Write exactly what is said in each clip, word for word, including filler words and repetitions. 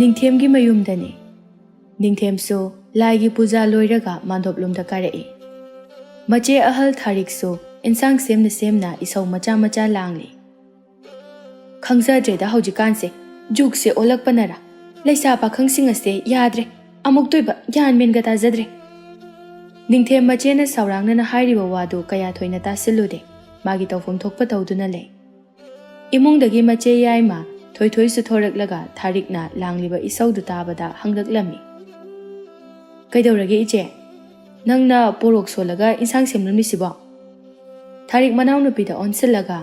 ꯅꯤꯡꯊꯦꯝꯒꯤ ꯃꯌꯨꯝꯗꯅꯤ꯫ ꯅꯤꯡꯊꯦꯝꯁꯨ ꯂꯥꯏꯒꯤ ꯄꯨꯖꯥ ꯂꯣꯏꯔꯒ ꯃꯥꯟꯗꯣꯞꯂꯣꯝꯗ ꯀꯥꯔꯛꯏ꯫ ꯃꯆꯦ ꯑꯍꯜ ꯊꯥꯔꯤꯛꯁꯨ ꯏꯟꯁꯥꯡ ꯁꯦꯝꯅ ꯁꯦꯝꯅ ꯏꯁꯧ ꯃꯆꯥ ꯃꯆꯥ ꯂꯥꯡꯂꯤ꯫ "ꯈꯪꯖꯗ꯭ꯔꯦꯗ ꯍꯧꯖꯤꯛꯀꯥꯟꯁꯦ, ꯖꯨꯒꯁꯦ ꯑꯣꯜꯂꯛꯄꯅꯔ, ꯂꯩꯁꯥ ꯄꯥꯈꯪꯁꯤꯡ ꯑꯁꯦ ꯌꯥꯗ꯭ꯔꯦ, ꯑꯃꯨꯛꯇꯣꯏꯕ ꯒ꯭ꯌꯥꯟ ꯃꯦꯟꯒ ꯇꯥꯖꯗ꯭ꯔꯦ꯫" ꯅꯤꯡꯊꯦꯝ ꯃꯆꯦꯅ ꯁꯥꯎꯔꯥꯡꯅꯅ ꯍꯥꯏꯔꯤꯕ ꯋꯥꯗꯨ ꯀꯌꯥ ꯊꯣꯏꯅ ꯇꯥꯁꯤꯜꯂꯨꯗꯦ꯫ ꯃꯥꯒꯤ ꯇꯧꯐꯝ ꯊꯣꯛꯄ ꯇꯧꯗꯨꯅ ꯂꯩ꯫ ꯏꯃꯨꯡꯗꯒꯤ ꯃꯆꯦ ꯌꯥꯏꯃ ꯊꯣꯏꯊꯣꯏꯁꯨ ꯊꯣꯔꯛꯂꯒ ꯊꯥꯔꯤꯛꯅ ꯂꯥꯡꯂꯤꯕ ꯏꯁꯧꯗꯨ ꯇꯥꯕꯗ ꯍꯪꯂꯛꯂꯝꯃꯤ꯫ "ꯀꯩꯗꯧꯔꯒꯦ ꯏꯆꯦ? ꯅꯪꯅ ꯄꯣꯔꯣꯛ ꯁꯣꯜꯂꯒ ꯏꯟꯁꯥꯡ ꯁꯦꯝꯂꯝꯂꯤꯁꯤꯕꯣ?" ꯊꯥꯔꯤꯛ ꯃꯅꯥꯎꯅꯨꯄꯤꯗ ꯑꯣꯟꯁꯤꯜꯂꯒ,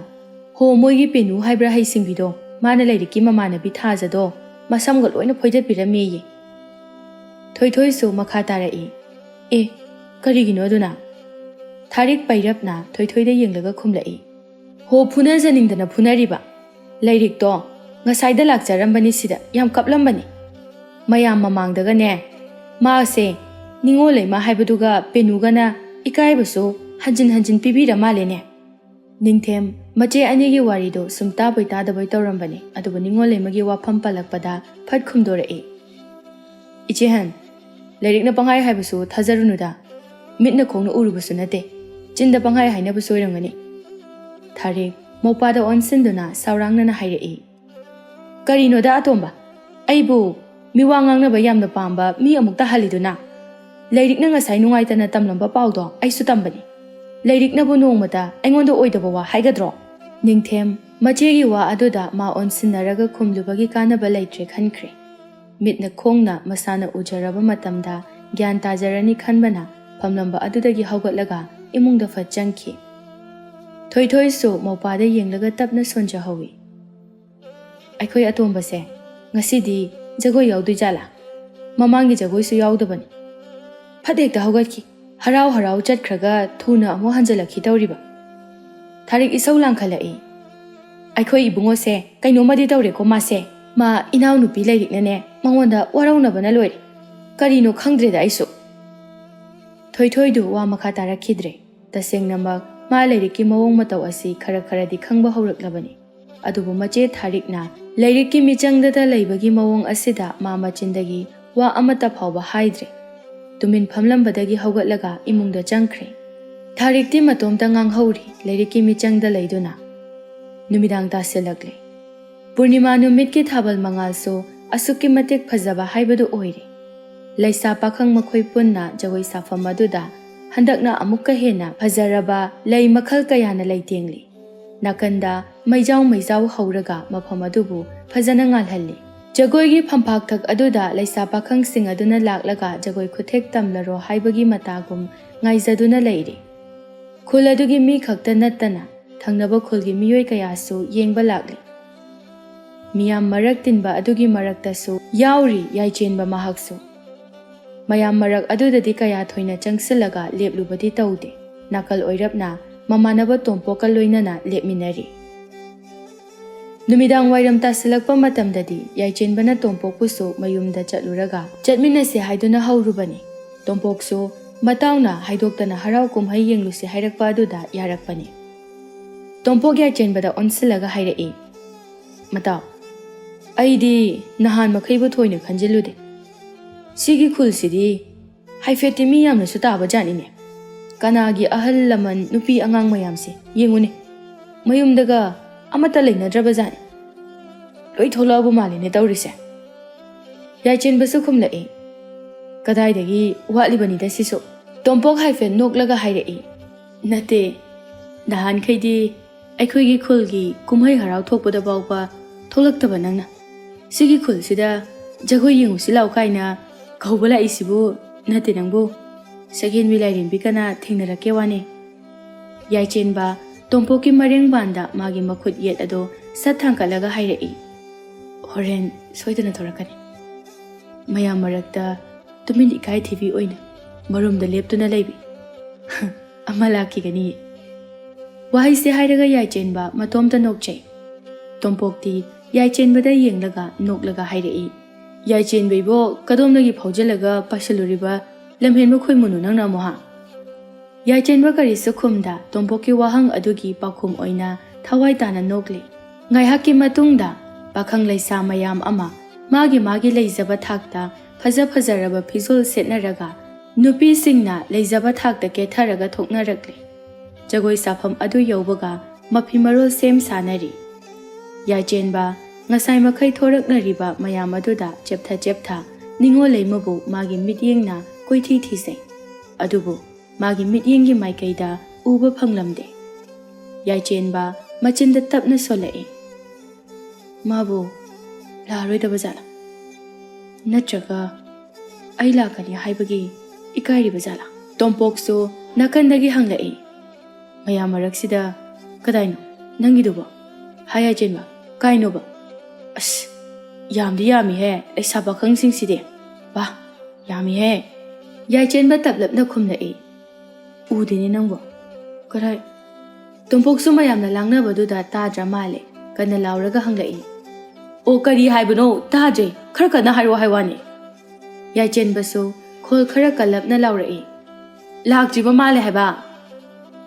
"ꯍꯣ, ꯃꯣꯏꯒꯤ ꯄꯦꯅꯨ ꯍꯥꯏꯕ꯭ꯔꯥ ꯍꯩꯁꯤꯡꯕꯤꯗꯣ, ꯃꯥꯅ ꯂꯥꯏꯔꯤꯛꯀꯤ ꯃꯃꯥꯟꯅꯕꯤ ꯊꯥꯖꯗꯣ ꯃꯁꯝꯒ ꯂꯣꯏꯅ ꯐꯣꯏꯗꯠꯄꯤꯔꯝꯃꯦꯌꯦ꯫" ꯊꯣꯏꯊꯣꯏꯁꯨ ꯃꯈꯥ ꯇꯥꯔꯛꯏ꯫ "ꯑꯦ, ꯀꯔꯤꯒꯤꯅꯣ ꯑꯗꯨꯅ?" ꯊꯥꯔꯤꯛ ꯄꯩꯔꯞꯅ ꯊꯣꯏꯊꯣꯏꯗ ꯌꯦꯡꯂꯒ ꯈꯨꯝꯂꯛꯏ꯫ "ꯍꯣ, ꯐꯨꯅꯖꯅꯤꯡꯗꯅ ꯐꯨꯅꯔꯤꯕ꯫ ꯂꯥꯏꯔꯤꯛꯇꯣ ꯉꯁꯥꯏꯗ ꯂꯥꯛꯆꯔꯝꯕꯅꯤ ꯁꯤꯗ, ꯌꯥꯝ ꯀꯞꯂꯝꯕꯅꯤ꯫ ꯃꯌꯥꯝ ꯃꯃꯥꯡꯗꯒꯅꯦ, ꯃꯥꯁꯦ ꯅꯤꯉꯣꯜ ꯂꯩꯃ ꯍꯥꯏꯕꯗꯨꯒ ꯄꯦꯅꯨꯒꯅ ꯏꯀꯥꯏꯕꯁꯨ ꯍꯟꯖꯤꯟ ꯍꯟꯖꯤꯟ ꯄꯤꯕꯤꯔ ꯃꯥꯜꯂꯦꯅꯦ꯫" ꯅꯤꯡꯊꯦꯝ ꯃꯆꯦ ꯑꯅꯤꯒꯤ ꯋꯥꯔꯤꯗꯨ ꯁꯨꯝ ꯇꯥꯕꯣꯏ ꯇꯥꯗꯕꯣꯏ ꯇꯧꯔꯝꯕꯅꯤ, ꯑꯗꯨꯕꯨ ꯅꯤꯉꯣꯜ ꯂꯩꯃꯒꯤ ꯋꯥꯐꯝ ꯄꯜꯂꯛꯄꯗ ꯐꯠ ꯈꯨꯝꯗꯣꯔꯛꯏ꯫ "ꯏꯆꯦꯍꯟ, ꯂꯥꯏꯔꯤꯛꯅ ꯄꯪꯍꯥꯏ ꯍꯥꯏꯕꯁꯨ ꯊꯥꯖꯔꯨꯅꯨꯗ꯫ ꯃꯤꯠꯅ ꯈꯣꯡꯅ ꯎꯔꯨꯕꯁꯨ ꯅꯠꯇꯦ꯫ ꯆꯤꯟꯗ ꯄꯪꯍꯥꯏ ꯍꯥꯏꯅꯕꯁꯨ ꯑꯣꯏꯔꯝꯒꯅꯤ꯫" ꯊꯥꯔꯤꯛ ꯃꯧꯄꯥꯗ ꯑꯣꯟꯁꯤꯟꯗꯨꯅ ꯁꯥꯎꯔꯥꯡꯅꯅ ꯍꯥꯏꯔꯛꯏ꯫ "ꯀꯔꯤꯅꯣꯗ ꯑꯇꯣꯝꯕ? ꯑꯩꯕꯨ ꯃꯤꯋꯥ ꯉꯥꯡꯅꯕ ꯌꯥꯝꯅ ꯄꯥꯝꯕ ꯃꯤ ꯑꯃꯨꯛ ꯇꯥꯍꯜꯂꯤꯗꯨꯅ? ꯂꯥꯏꯔꯤꯛꯅ ꯉꯁꯥꯏ ꯅꯨꯡꯉꯥꯏꯇꯅ ꯇꯝꯂꯝꯕ ꯄꯥꯎꯗꯣ ꯑꯩꯁꯨ ꯇꯝꯕꯅꯤ꯫ ꯂꯥꯏꯔꯤꯛꯅꯕꯨ ꯅꯣꯡꯃꯇ ꯑꯩꯉꯣꯟꯗ ꯑꯣꯏꯗꯕ ꯋꯥ ꯍꯥꯏꯒꯗ꯭ꯔꯣ?" ꯅꯤꯡꯊꯦꯝ ꯃꯆꯦꯒꯤ ꯋꯥ ꯑꯗꯨꯗ ꯃꯥ ꯑꯣꯟꯁꯤꯟꯅꯔꯒ ꯈꯨꯝꯂꯨꯕꯒꯤ ꯀꯥꯟꯅꯕ ꯂꯩꯇ꯭ꯔꯦ ꯈꯟꯈ꯭ꯔꯦ꯫ ꯃꯤꯠꯅ ꯈꯣꯡꯅ ꯃꯁꯥꯅ ꯎꯖꯔꯕ ꯃꯇꯝꯗ ꯒ꯭ꯌꯥꯟ ꯇꯥꯖꯔꯅꯤ ꯈꯟꯕꯅ ꯐꯝꯂꯝꯕ ꯑꯗꯨꯗꯒꯤ ꯍꯧꯒꯠꯂꯒ ꯏꯃꯨꯡꯗ ꯐꯠ ꯆꯪꯈꯤ꯫ ꯊꯣꯏꯊꯣꯏꯁꯨ ꯃꯧꯄꯥꯗ ꯌꯦꯡꯂꯒ ꯇꯞꯅ ꯁꯣꯟꯖꯍꯧꯏ꯫ "ꯑꯩꯈꯣꯏ ꯑꯇꯣꯝꯕꯁꯦ ꯉꯁꯤꯗꯤ ꯖꯒꯣꯏ ꯌꯥꯎꯗꯣꯏ ꯖꯥꯠꯂꯥ? ꯃꯃꯥꯡꯒꯤ ꯖꯒꯣꯏꯁꯨ ꯌꯥꯎꯗꯕꯅꯤ꯫ ꯐꯠ ꯍꯦꯛꯇ ꯍꯧꯒꯠꯈꯤ꯫ ꯍꯔꯥꯎ ꯍꯔꯥꯎ ꯆꯠꯈ꯭ꯔꯒ ꯊꯨꯅ ꯑꯃꯨꯛ ꯍꯟꯖꯤꯜꯂꯛꯈꯤ ꯇꯧꯔꯤꯕ꯫" ꯊꯥꯔꯤꯛ ꯏꯁꯧ ꯂꯥꯡꯈꯠꯂꯛꯏ꯫ "ꯑꯩꯈꯣꯏ ꯏꯕꯨꯡꯉꯣꯁꯦ ꯀꯩꯅꯣꯝꯃꯗꯤ ꯇꯧꯔꯦꯀꯣ ꯃꯥꯁꯦ꯫ ꯃꯥ ꯏꯅꯥꯎꯅꯨꯄꯤ ꯂꯥꯏꯔꯤꯛꯅꯅꯦ ꯃꯉꯣꯟꯗ ꯋꯥꯔꯧꯅꯕꯅ ꯂꯣꯏꯔꯦ꯫ ꯀꯔꯤꯅꯣ ꯈꯪꯗ꯭ꯔꯦꯗ ꯑꯩꯁꯨ꯫" ꯊꯣꯏꯊꯣꯏꯗꯨ ꯋꯥ ꯃꯈꯥ ꯇꯥꯔꯛꯈꯤꯗ꯭ꯔꯦ꯫ ꯇꯁꯦꯡꯅꯃꯛ ꯃꯥ ꯂꯥꯏꯔꯤꯛꯀꯤ ꯃꯑꯣꯡ ꯃꯇꯧ ꯑꯁꯤ ꯈꯔ ꯈꯔꯗꯤ ꯈꯪꯕ ꯍꯧꯔꯛꯂꯕꯅꯤ꯫ ꯑꯗꯨꯕꯨ ꯃꯆꯦ ꯊꯥꯔꯤꯛꯅ ꯂꯥꯏꯔꯤꯛꯀꯤ ꯃꯤꯆꯪꯗꯇ ꯂꯩꯕꯒꯤ ꯃꯑꯣꯡ ꯑꯁꯤꯗ ꯃꯥ ꯃꯆꯤꯟꯗꯒꯤ ꯋꯥ ꯑꯃꯠꯇ ꯐꯥꯎꯕ ꯍꯥꯏꯗ꯭ꯔꯦ꯫ ꯇꯨꯃꯤꯟ ꯐꯝꯂꯝꯕꯗꯒꯤ ꯍꯧꯒꯠꯂꯒ ꯏꯃꯨꯡꯗ ꯆꯪꯈ꯭ꯔꯦ꯫ ꯊꯥꯔꯤꯛꯇꯤ ꯃꯇꯣꯝꯇ ꯉꯥꯡꯍꯧꯔꯤ, ꯂꯥꯏꯔꯤꯛꯀꯤ ꯃꯤꯆꯪꯗ ꯂꯩꯗꯨꯅ꯫ ꯅꯨꯃꯤꯗꯥꯡ ꯇꯥꯁꯤꯜꯂꯛꯂꯦ꯫ ꯄꯨꯔꯅꯤꯃꯥ ꯅꯨꯃꯤꯠꯀꯤ ꯊꯥꯕꯜ ꯃꯉꯥꯜꯁꯨ ꯑꯁꯨꯛꯀꯤ ꯃꯇꯤꯛ ꯐꯖꯕ ꯍꯥꯏꯕꯗꯨ ꯑꯣꯏꯔꯦ꯫ ꯂꯩꯁꯥ ꯄꯥꯈꯪ ꯃꯈꯣꯏ ꯄꯨꯟꯅ ꯖꯒꯣꯏ ꯁꯥꯐꯝ ꯑꯗꯨꯗ ꯍꯟꯗꯛꯅ ꯑꯃꯨꯛꯀ ꯍꯦꯟꯅ ꯐꯖꯔꯕ ꯂꯩ ꯃꯈꯜ ꯀꯌꯥꯅ ꯂꯩꯇꯦꯡꯂꯤ꯫ ꯅꯥꯀꯟꯗ ꯃꯩꯖꯥꯎ ꯃꯩꯖꯥꯎ ꯍꯧꯔꯒ ꯃꯐꯝ ꯑꯗꯨꯕꯨ ꯐꯖꯅ ꯉꯥꯜꯍꯜꯂꯤ꯫ ꯖꯒꯣꯏꯒꯤ ꯐꯝꯐꯥꯛꯊꯛ ꯑꯗꯨꯗ ꯂꯩꯁꯥ ꯄꯥꯈꯪꯁꯤꯡ ꯑꯗꯨꯅ ꯂꯥꯛꯂꯒ ꯖꯒꯣꯏ ꯈꯨꯊꯦꯛ ꯇꯝꯂꯔꯣ ꯍꯥꯏꯕꯒꯤ ꯃꯇꯥꯒꯨꯝ ꯉꯥꯏꯖꯗꯨꯅ ꯂꯩꯔꯤ꯫ ꯈꯨꯜ ꯑꯗꯨꯒꯤ ꯃꯤ ꯈꯛꯇ ꯅꯠꯇꯅ ꯊꯪꯅꯕ ꯈꯨꯜꯒꯤ ꯃꯤꯑꯣꯏ ꯀꯌꯥꯁꯨ ꯌꯦꯡꯕ ꯂꯥꯛꯂꯤ꯫ ꯃꯤꯌꯥꯝ ꯃꯔꯛ ꯇꯤꯟꯕ ꯑꯗꯨꯒꯤ ꯃꯔꯛꯇꯁꯨ ꯌꯥꯎꯔꯤ ꯌꯥꯏꯆꯦꯟꯕ ꯃꯍꯥꯛꯁꯨ꯫ ꯃꯌꯥꯝ ꯃꯔꯛ ꯑꯗꯨꯗꯗꯤ ꯀꯌꯥ ꯊꯣꯏꯅ ꯆꯪꯁꯤꯜꯂꯒ ꯂꯦꯞꯂꯨꯕꯗꯤ ꯇꯧꯗꯦ꯫ ꯅꯥꯀꯜ ꯑꯣꯏꯔꯞꯅ ꯃꯃꯥꯟꯅꯕ ꯇꯣꯝꯄꯣꯛꯀ ꯂꯣꯏꯅꯅ ꯂꯦꯞꯃꯤꯟꯅꯔꯤ꯫ ꯅꯨꯃꯤꯗꯥꯡ ꯋꯥꯏꯔꯝ ꯇꯥꯁꯤꯜꯂꯛꯄ ꯃꯇꯝꯗꯗꯤ ꯌꯥꯏꯆꯦꯟꯕꯅ ꯇꯣꯝꯄꯣꯛꯄꯨꯁꯨ ꯃꯌꯨꯝꯗ ꯆꯠꯂꯨꯔꯒ ꯆꯠꯃꯤꯟꯅꯁꯦ ꯍꯥꯏꯗꯨꯅ ꯍꯧꯔꯨꯕꯅꯤ꯫ ꯇꯣꯝꯄꯣꯛꯁꯨ ꯃꯇꯥꯎꯅ ꯍꯥꯏꯗꯣꯛꯇꯅ ꯍꯔꯥꯎ ꯀꯨꯝꯍꯩ ꯌꯦꯡꯂꯨꯁꯦ ꯍꯥꯏꯔꯛꯄ ꯑꯗꯨꯗ ꯌꯥꯔꯛꯄꯅꯤ꯫ ꯇꯣꯝꯄꯣꯛ ꯌꯥꯏꯆꯦꯟꯕꯗ ꯑꯣꯟꯁꯤꯜꯂꯒ ꯍꯥꯏꯔꯛꯏ, "ꯃꯇꯥꯎ, ꯑꯩꯗꯤ ꯅꯍꯥꯟ ꯃꯈꯩꯕꯨ ꯊꯣꯏꯅ ꯈꯟꯖꯤꯜꯂꯨꯗꯦ꯫ ꯁꯤꯒꯤ ꯈꯨꯜꯁꯤꯗꯤ ꯍꯥꯏꯐꯦꯠꯇꯤ ꯃꯤ ꯌꯥꯝꯅꯁꯨ ꯇꯥꯕ ꯖꯥꯠꯅꯤꯅꯦ꯫ ꯀꯅꯥꯒꯤ ꯑꯍꯜ ꯂꯃꯟ, ꯅꯨꯄꯤ ꯑꯉꯥꯡ ꯃꯌꯥꯝꯁꯦ ꯌꯦꯡꯉꯨꯅꯦ, ꯃꯌꯨꯝꯗꯒ ꯑꯃꯠꯇ ꯂꯩꯅꯗ꯭ꯔꯕ ꯖꯥꯠꯅꯤ꯫ ꯂꯣꯏ ꯊꯣꯛꯂꯛꯑꯕ ꯃꯥꯜꯂꯤꯅꯦ ꯇꯧꯔꯤꯁꯦ꯫" ꯌꯥꯏꯆꯦꯟꯕꯁꯨ ꯈꯨꯝꯂꯛꯏ, "ꯀꯗꯥꯏꯗꯒꯤ ꯋꯥꯠꯂꯤꯕꯅꯤꯗ ꯁꯤꯁꯨ?" ꯇꯣꯝꯄꯣꯛ ꯍꯥꯏꯐꯦꯠ ꯅꯣꯛꯂꯒ ꯍꯥꯏꯔꯛꯏ, "ꯅꯠꯇꯦ, ꯅꯍꯥꯟꯈꯩꯗꯤ ꯑꯩꯈꯣꯏꯒꯤ ꯈꯨꯜꯒꯤ ꯀꯨꯝꯍꯩ ꯍꯔꯥꯎ ꯊꯣꯛꯄꯗ ꯐꯥꯎꯕ ꯊꯣꯛꯂꯛꯇꯕ ꯅꯪꯅ ꯁꯤꯒꯤ ꯈꯨꯜꯁꯤꯗ ꯖꯒꯣꯏ ꯌꯦꯡꯉꯨꯁꯤ ꯂꯥꯛꯎ ꯀꯥꯏꯅ ꯀꯧꯕ ꯂꯥꯛꯏꯁꯤꯕꯨ ꯅꯠꯇꯦ ꯅꯪꯕꯨ꯫ ꯁꯒꯦꯟꯕꯤ ꯂꯥꯏꯔꯦꯝꯕꯤ ꯀꯅꯥ ꯊꯦꯡꯅꯔꯛꯀꯦ ꯋꯥꯅꯦ꯫" ꯌꯥꯏꯆꯦꯟꯕ ꯇꯣꯝꯄꯣꯛꯀꯤ ꯃꯔꯦꯡꯕꯥꯟꯗ ꯃꯥꯒꯤ ꯃꯈꯨꯠ ꯌꯦꯠ ꯑꯗꯣ ꯁꯠ ꯊꯥꯡꯒꯠꯂꯒ ꯍꯥꯏꯔꯛꯏ, "ꯍꯣꯔꯦꯟ ꯁꯣꯏꯗꯅ ꯊꯣꯔꯛꯀꯅꯤ꯫ ꯃꯌꯥꯝ ꯃꯔꯛꯇ ꯇꯨꯃꯤꯟ ꯏꯀꯥꯏ ꯊꯤꯕꯤ ꯑꯣꯏꯅ ꯃꯔꯨꯝꯗ ꯂꯦꯞꯇꯨꯅ ꯂꯩꯕꯤ ꯑꯃ ꯂꯥꯛꯈꯤꯒꯅꯤꯌꯦ꯫" ꯋꯥꯍꯩꯁꯦ ꯍꯥꯏꯔꯒ ꯌꯥꯏꯆꯦꯟꯕ ꯃꯇꯣꯝꯇ ꯅꯣꯛꯆꯩ꯫ ꯇꯣꯝꯄꯣꯛꯇꯤ ꯌꯥꯏꯆꯦꯟꯕꯗ ꯌꯦꯡꯂꯒ ꯅꯣꯛꯂꯒ ꯍꯥꯏꯔꯛꯏ, "ꯌꯥꯏꯆꯦꯟꯕ ꯏꯕꯣ, ꯀꯗꯣꯝꯗꯒꯤ ꯐꯥꯎꯖꯜꯂꯒ ꯄꯥꯏꯁꯜꯂꯨꯔꯤꯕ ꯂꯝꯍꯦꯟꯕ ꯈꯣꯏꯃꯨꯅꯨ ꯅꯪꯅ ꯑꯃꯨꯛ ꯍꯥ?" ꯌꯥꯏꯆꯦꯟꯕ ꯀꯔꯤꯁꯨ ꯈꯨꯝꯗ ꯇꯣꯝꯄꯣꯛꯀꯤ ꯋꯥꯍꯪ ꯑꯗꯨꯒꯤ ꯄꯥꯎꯈꯨꯝ ꯑꯣꯏꯅ ꯊꯋꯥꯏ ꯇꯥꯅ ꯅꯣꯛꯂꯤ꯫ ꯉꯥꯏꯍꯥꯛꯀꯤ ꯃꯇꯨꯡꯗ ꯄꯥꯈꯪ ꯂꯩꯁꯥ ꯃꯌꯥꯝ ꯑꯃ ꯃꯥꯒꯤ ꯃꯥꯒꯤ ꯂꯩꯖꯕ ꯊꯥꯛꯇ ꯐꯖ ꯐꯖꯔꯕ ꯐꯤꯖꯣꯜ ꯁꯦꯠꯅꯔꯒ ꯅꯨꯄꯤꯁꯤꯡꯅ ꯂꯩꯖꯕ ꯊꯥꯛꯇ ꯀꯦꯊꯔꯒ ꯊꯣꯛꯅꯔꯛꯂꯦ꯫ ꯖꯒꯣꯏ ꯁꯥꯐꯝ ꯑꯗꯨ ꯌꯧꯕꯒ ꯃꯐꯤ ꯃꯔꯣꯜ ꯁꯦꯝ ꯁꯥꯅꯔꯤ꯫ ꯌꯥꯏꯆꯦꯟꯕ ꯉꯁꯥꯏ ꯃꯈꯩ ꯊꯣꯔꯛꯅꯔꯤꯕ ꯃꯌꯥꯝ ꯑꯗꯨꯗ ꯆꯦꯞꯊ ꯆꯦꯞꯊ ꯅꯤꯉꯣꯜ ꯂꯩꯃꯕꯨ ꯃꯥꯒꯤ ꯃꯤꯠꯌꯦꯡꯅ ꯀꯣꯏꯊꯤ ꯊꯤꯖꯩ꯫ ꯑꯗꯨꯕꯨ ꯃꯥꯒꯤ ꯃꯤꯠꯌꯦꯡꯒꯤ ꯃꯥꯏꯀꯩꯗ ꯎꯕ ꯐꯪꯂꯝꯗꯦ꯫ ꯌꯥꯏꯆꯦꯟꯕ ꯃꯆꯤꯟꯗ ꯇꯞꯅ ꯁꯣꯜꯂꯛꯏ꯫ "ꯃꯥꯕꯨ ꯂꯥꯛꯑꯔꯣꯏꯗꯕ ꯖꯥꯠꯂꯥ? ꯅꯠꯇ꯭ꯔꯒ ꯑꯩ ꯂꯥꯛꯀꯅꯤ ꯍꯥꯏꯕꯒꯤ ꯏꯀꯥꯏꯔꯤꯕ ꯖꯥꯠꯂꯥ?" ꯇꯣꯝꯄꯣꯛꯁꯨ ꯅꯥꯀꯟꯗꯒꯤ ꯍꯪꯂꯛꯏ꯫ "ꯃꯌꯥꯝ ꯃꯔꯛꯁꯤꯗ ꯀꯗꯥꯏꯅꯣ ꯅꯪꯒꯤꯗꯨꯕꯣ? ꯍꯥꯏ ꯌꯥꯏꯆꯦꯟꯕ, ꯀꯥꯏꯅꯣꯕ? ꯑꯁ, ꯌꯥꯝꯗꯤ ꯌꯥꯝꯃꯤꯍꯦ ꯂꯩꯁꯥ ꯄꯥꯈꯪꯁꯤꯡꯁꯤꯗꯤ꯫ ꯋꯥ, ꯌꯥꯝꯃꯤꯍꯦ!" ꯌꯥꯏꯆꯦꯟꯕ ꯇꯞꯂꯞꯅ ꯈꯨꯝꯂꯛꯏ꯫ "ꯎꯗꯦꯅꯦ ꯅꯪꯕꯣ꯫ ꯀꯔꯥꯏ?" ꯇꯣꯝꯄꯣꯛꯁꯨ ꯃꯌꯥꯝꯅ ꯂꯥꯡꯅꯕꯗꯨꯗ ꯇꯥꯗ꯭ꯔ ꯃꯥꯜꯂꯦ꯫ ꯀꯟꯅ ꯂꯥꯎꯔꯒ ꯍꯪꯂꯛꯏ꯫ "ꯑꯣ, ꯀꯔꯤ ꯍꯥꯏꯕꯅꯣ? ꯇꯥꯗ꯭ꯔꯦ꯫ ꯈꯔ ꯀꯟꯅ ꯍꯥꯏꯔꯣ ꯍꯥꯏ ꯋꯥꯅꯦ꯫" ꯌꯥꯏꯆꯦꯟꯕꯁꯨ ꯈꯣꯜ ꯈꯔ ꯀꯜꯂꯞꯅ ꯂꯥꯎꯔꯛꯏ꯫ "ꯂꯥꯛꯇ꯭ꯔꯤꯕ ꯃꯥꯜꯂꯦ ꯍꯥꯏꯕ꯫"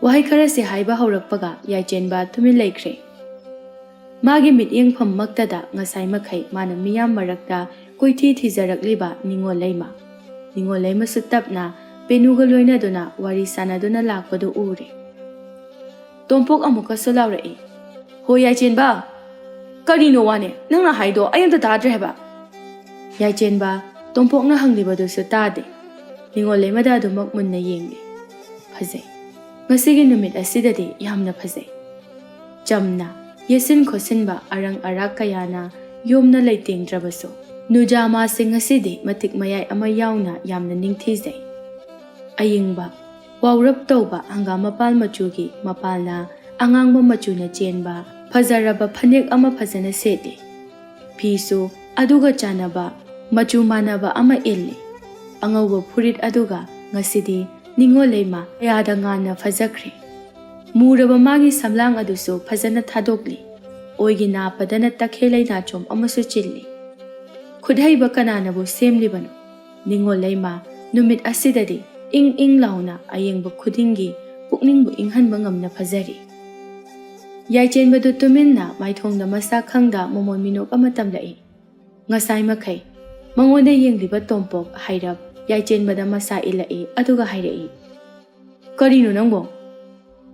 ꯋꯥꯍꯩ ꯈꯔꯁꯦ ꯍꯥꯏꯕ ꯍꯧꯔꯛꯄꯒ ꯌꯥꯏꯆꯦꯟꯕ ꯇꯨꯃꯤꯟ ꯂꯩꯈ꯭ꯔꯦ꯫ ꯃꯥꯒꯤ ꯃꯤꯠꯌꯦꯡꯐꯝꯃꯛꯇꯗ ꯉꯁꯥꯏ ꯃꯈꯩ ꯃꯥꯅ ꯃꯤꯌꯥꯝ ꯃꯔꯛꯇ ꯀꯣꯏꯊꯤ ꯊꯤꯖꯔꯛꯂꯤꯕ ꯅꯤꯉꯣꯜ ꯂꯩꯃ, ꯅꯤꯉꯣꯜ ꯂꯩꯃꯁꯨ ꯇꯞꯅ ꯄꯦꯅꯨꯒ ꯂꯣꯏꯅꯗꯨꯅ ꯋꯥꯔꯤ ꯁꯥꯟꯅꯗꯨꯅ ꯂꯥꯛꯄꯗꯨ ꯎꯔꯦ꯫ ꯇꯣꯝꯄꯣꯛ ꯑꯃꯨꯛꯀꯁꯨ ꯂꯥꯎꯔꯛꯏ, "ꯍꯣ ꯌꯥꯏꯆꯦꯟꯕ!" "ꯀꯔꯤꯅꯣ ꯋꯥꯅꯦ? ꯅꯪꯅ ꯍꯥꯏꯗꯣ ꯑꯩ ꯑꯝꯇ ꯇꯥꯗ꯭ꯔꯦ ꯍꯥꯏꯕ!" ꯌꯥꯏꯆꯦꯟꯕ ꯇꯣꯝꯄꯣꯛꯅ ꯍꯪꯂꯤꯕꯗꯨꯁꯨ ꯇꯥꯗꯦ꯫ ꯅꯤꯉꯣꯜ ꯂꯩꯃꯗ ꯑꯗꯨꯃꯛ ꯃꯨꯟꯅ ꯌꯦꯡꯂꯤ꯫ ꯐꯖꯩ꯫ ꯉꯁꯤꯒꯤ ꯅꯨꯃꯤꯠ ꯑꯁꯤꯗꯗꯤ ꯌꯥꯝꯅ ꯐꯖꯩ꯫ ꯆꯝꯅ ꯌꯦꯠꯁꯤꯟ ꯈꯣꯠꯆꯤꯟꯕ ꯑꯔꯪ ꯑꯔꯥꯛ ꯀꯌꯥꯅ ꯌꯣꯝꯅ ꯂꯩꯇꯦꯡꯗ꯭ꯔꯕꯁꯨ, ꯅꯨꯖꯥ ꯃꯥꯁꯦ ꯉꯁꯤꯗꯤ ꯃꯇꯤꯛ ꯃꯌꯥꯏ ꯑꯃ ꯌꯥꯎꯅ ꯌꯥꯝꯅ ꯅꯤꯡꯊꯤꯖꯩ꯫ ꯑꯌꯤꯡꯕ, ꯋꯥꯎꯔꯞ ꯇꯧꯕ ꯍꯪꯒꯥꯝ ꯃꯄꯥꯜ ꯃꯆꯨꯒꯤ ꯃꯄꯥꯜꯅ ꯑꯉꯥꯡꯕ ꯃꯆꯨꯅ ꯆꯦꯟꯕ ꯐꯖꯔꯕ ꯐꯅꯦꯛ ꯑꯃ ꯐꯖꯅ ꯁꯦꯠꯂꯤ꯫ ꯐꯤꯁꯨ ꯑꯗꯨꯒ ꯆꯥꯟꯅꯕ ꯃꯆꯨ ꯃꯥꯟꯅꯕ ꯑꯃ ꯏꯜꯂꯤ꯫ ꯑꯉꯧꯕ ꯐꯨꯔꯤꯠ ꯑꯗꯨꯒ ꯉꯁꯤꯗꯤ ꯅꯤꯉꯣꯜ ꯂꯩꯃ ꯀꯌꯥꯗ ꯉꯥꯟꯅ ꯐꯖꯈ꯭ꯔꯦ꯫ ꯃꯨꯔꯕ ꯃꯥꯒꯤ ꯁꯝꯂꯥꯡ ꯑꯗꯨꯁꯨ ꯐꯖꯅ ꯊꯥꯗꯣꯛꯂꯤ꯫ ꯑꯣꯏꯒꯤ ꯅꯥꯄꯗꯅ ꯇꯈꯦꯜ ꯂꯩꯅꯥꯆꯣꯝ ꯑꯃꯁꯨ ꯆꯤꯜꯂꯤ꯫ ꯈꯨꯠꯍꯩꯕ ꯀꯅꯥꯅꯕꯨ ꯁꯦꯝꯂꯤꯕꯅꯣ? ꯅꯤꯉꯣꯜ ꯂꯩꯃ ꯅꯨꯃꯤꯠ ꯑꯁꯤꯗꯗꯤ ꯏꯪ ꯏꯪ ꯂꯥꯎꯅ ꯑꯌꯦꯡꯕ ꯈꯨꯗꯤꯡꯒꯤ ꯄꯨꯛꯅꯤꯡꯕꯨ ꯏꯪꯍꯟꯕ ꯉꯝꯅ ꯐꯖꯔꯤ꯫ ꯌꯥꯏꯆꯦꯟꯕꯗꯨ ꯇꯨꯃꯤꯟꯅ ꯃꯥꯏꯊꯣꯡꯗ ꯃꯁꯥ ꯈꯪꯗ ꯃꯃꯣꯟ ꯃꯤꯅꯣꯛ ꯑꯃ ꯇꯝꯂꯛꯏ꯫ ꯉꯁꯥꯏ ꯃꯈꯩ ꯃꯉꯣꯟꯗ ꯌꯦꯡꯂꯤꯕ ꯇꯣꯝꯄꯣꯛ ꯍꯥꯏꯔꯞ ꯌꯥꯏꯆꯦꯟꯕꯗ ꯃꯁꯥ ꯏꯜꯂꯛꯏ, ꯑꯗꯨꯒ ꯍꯥꯏꯔꯛꯏ, "ꯀꯔꯤꯅꯣ ꯅꯪꯕꯣ?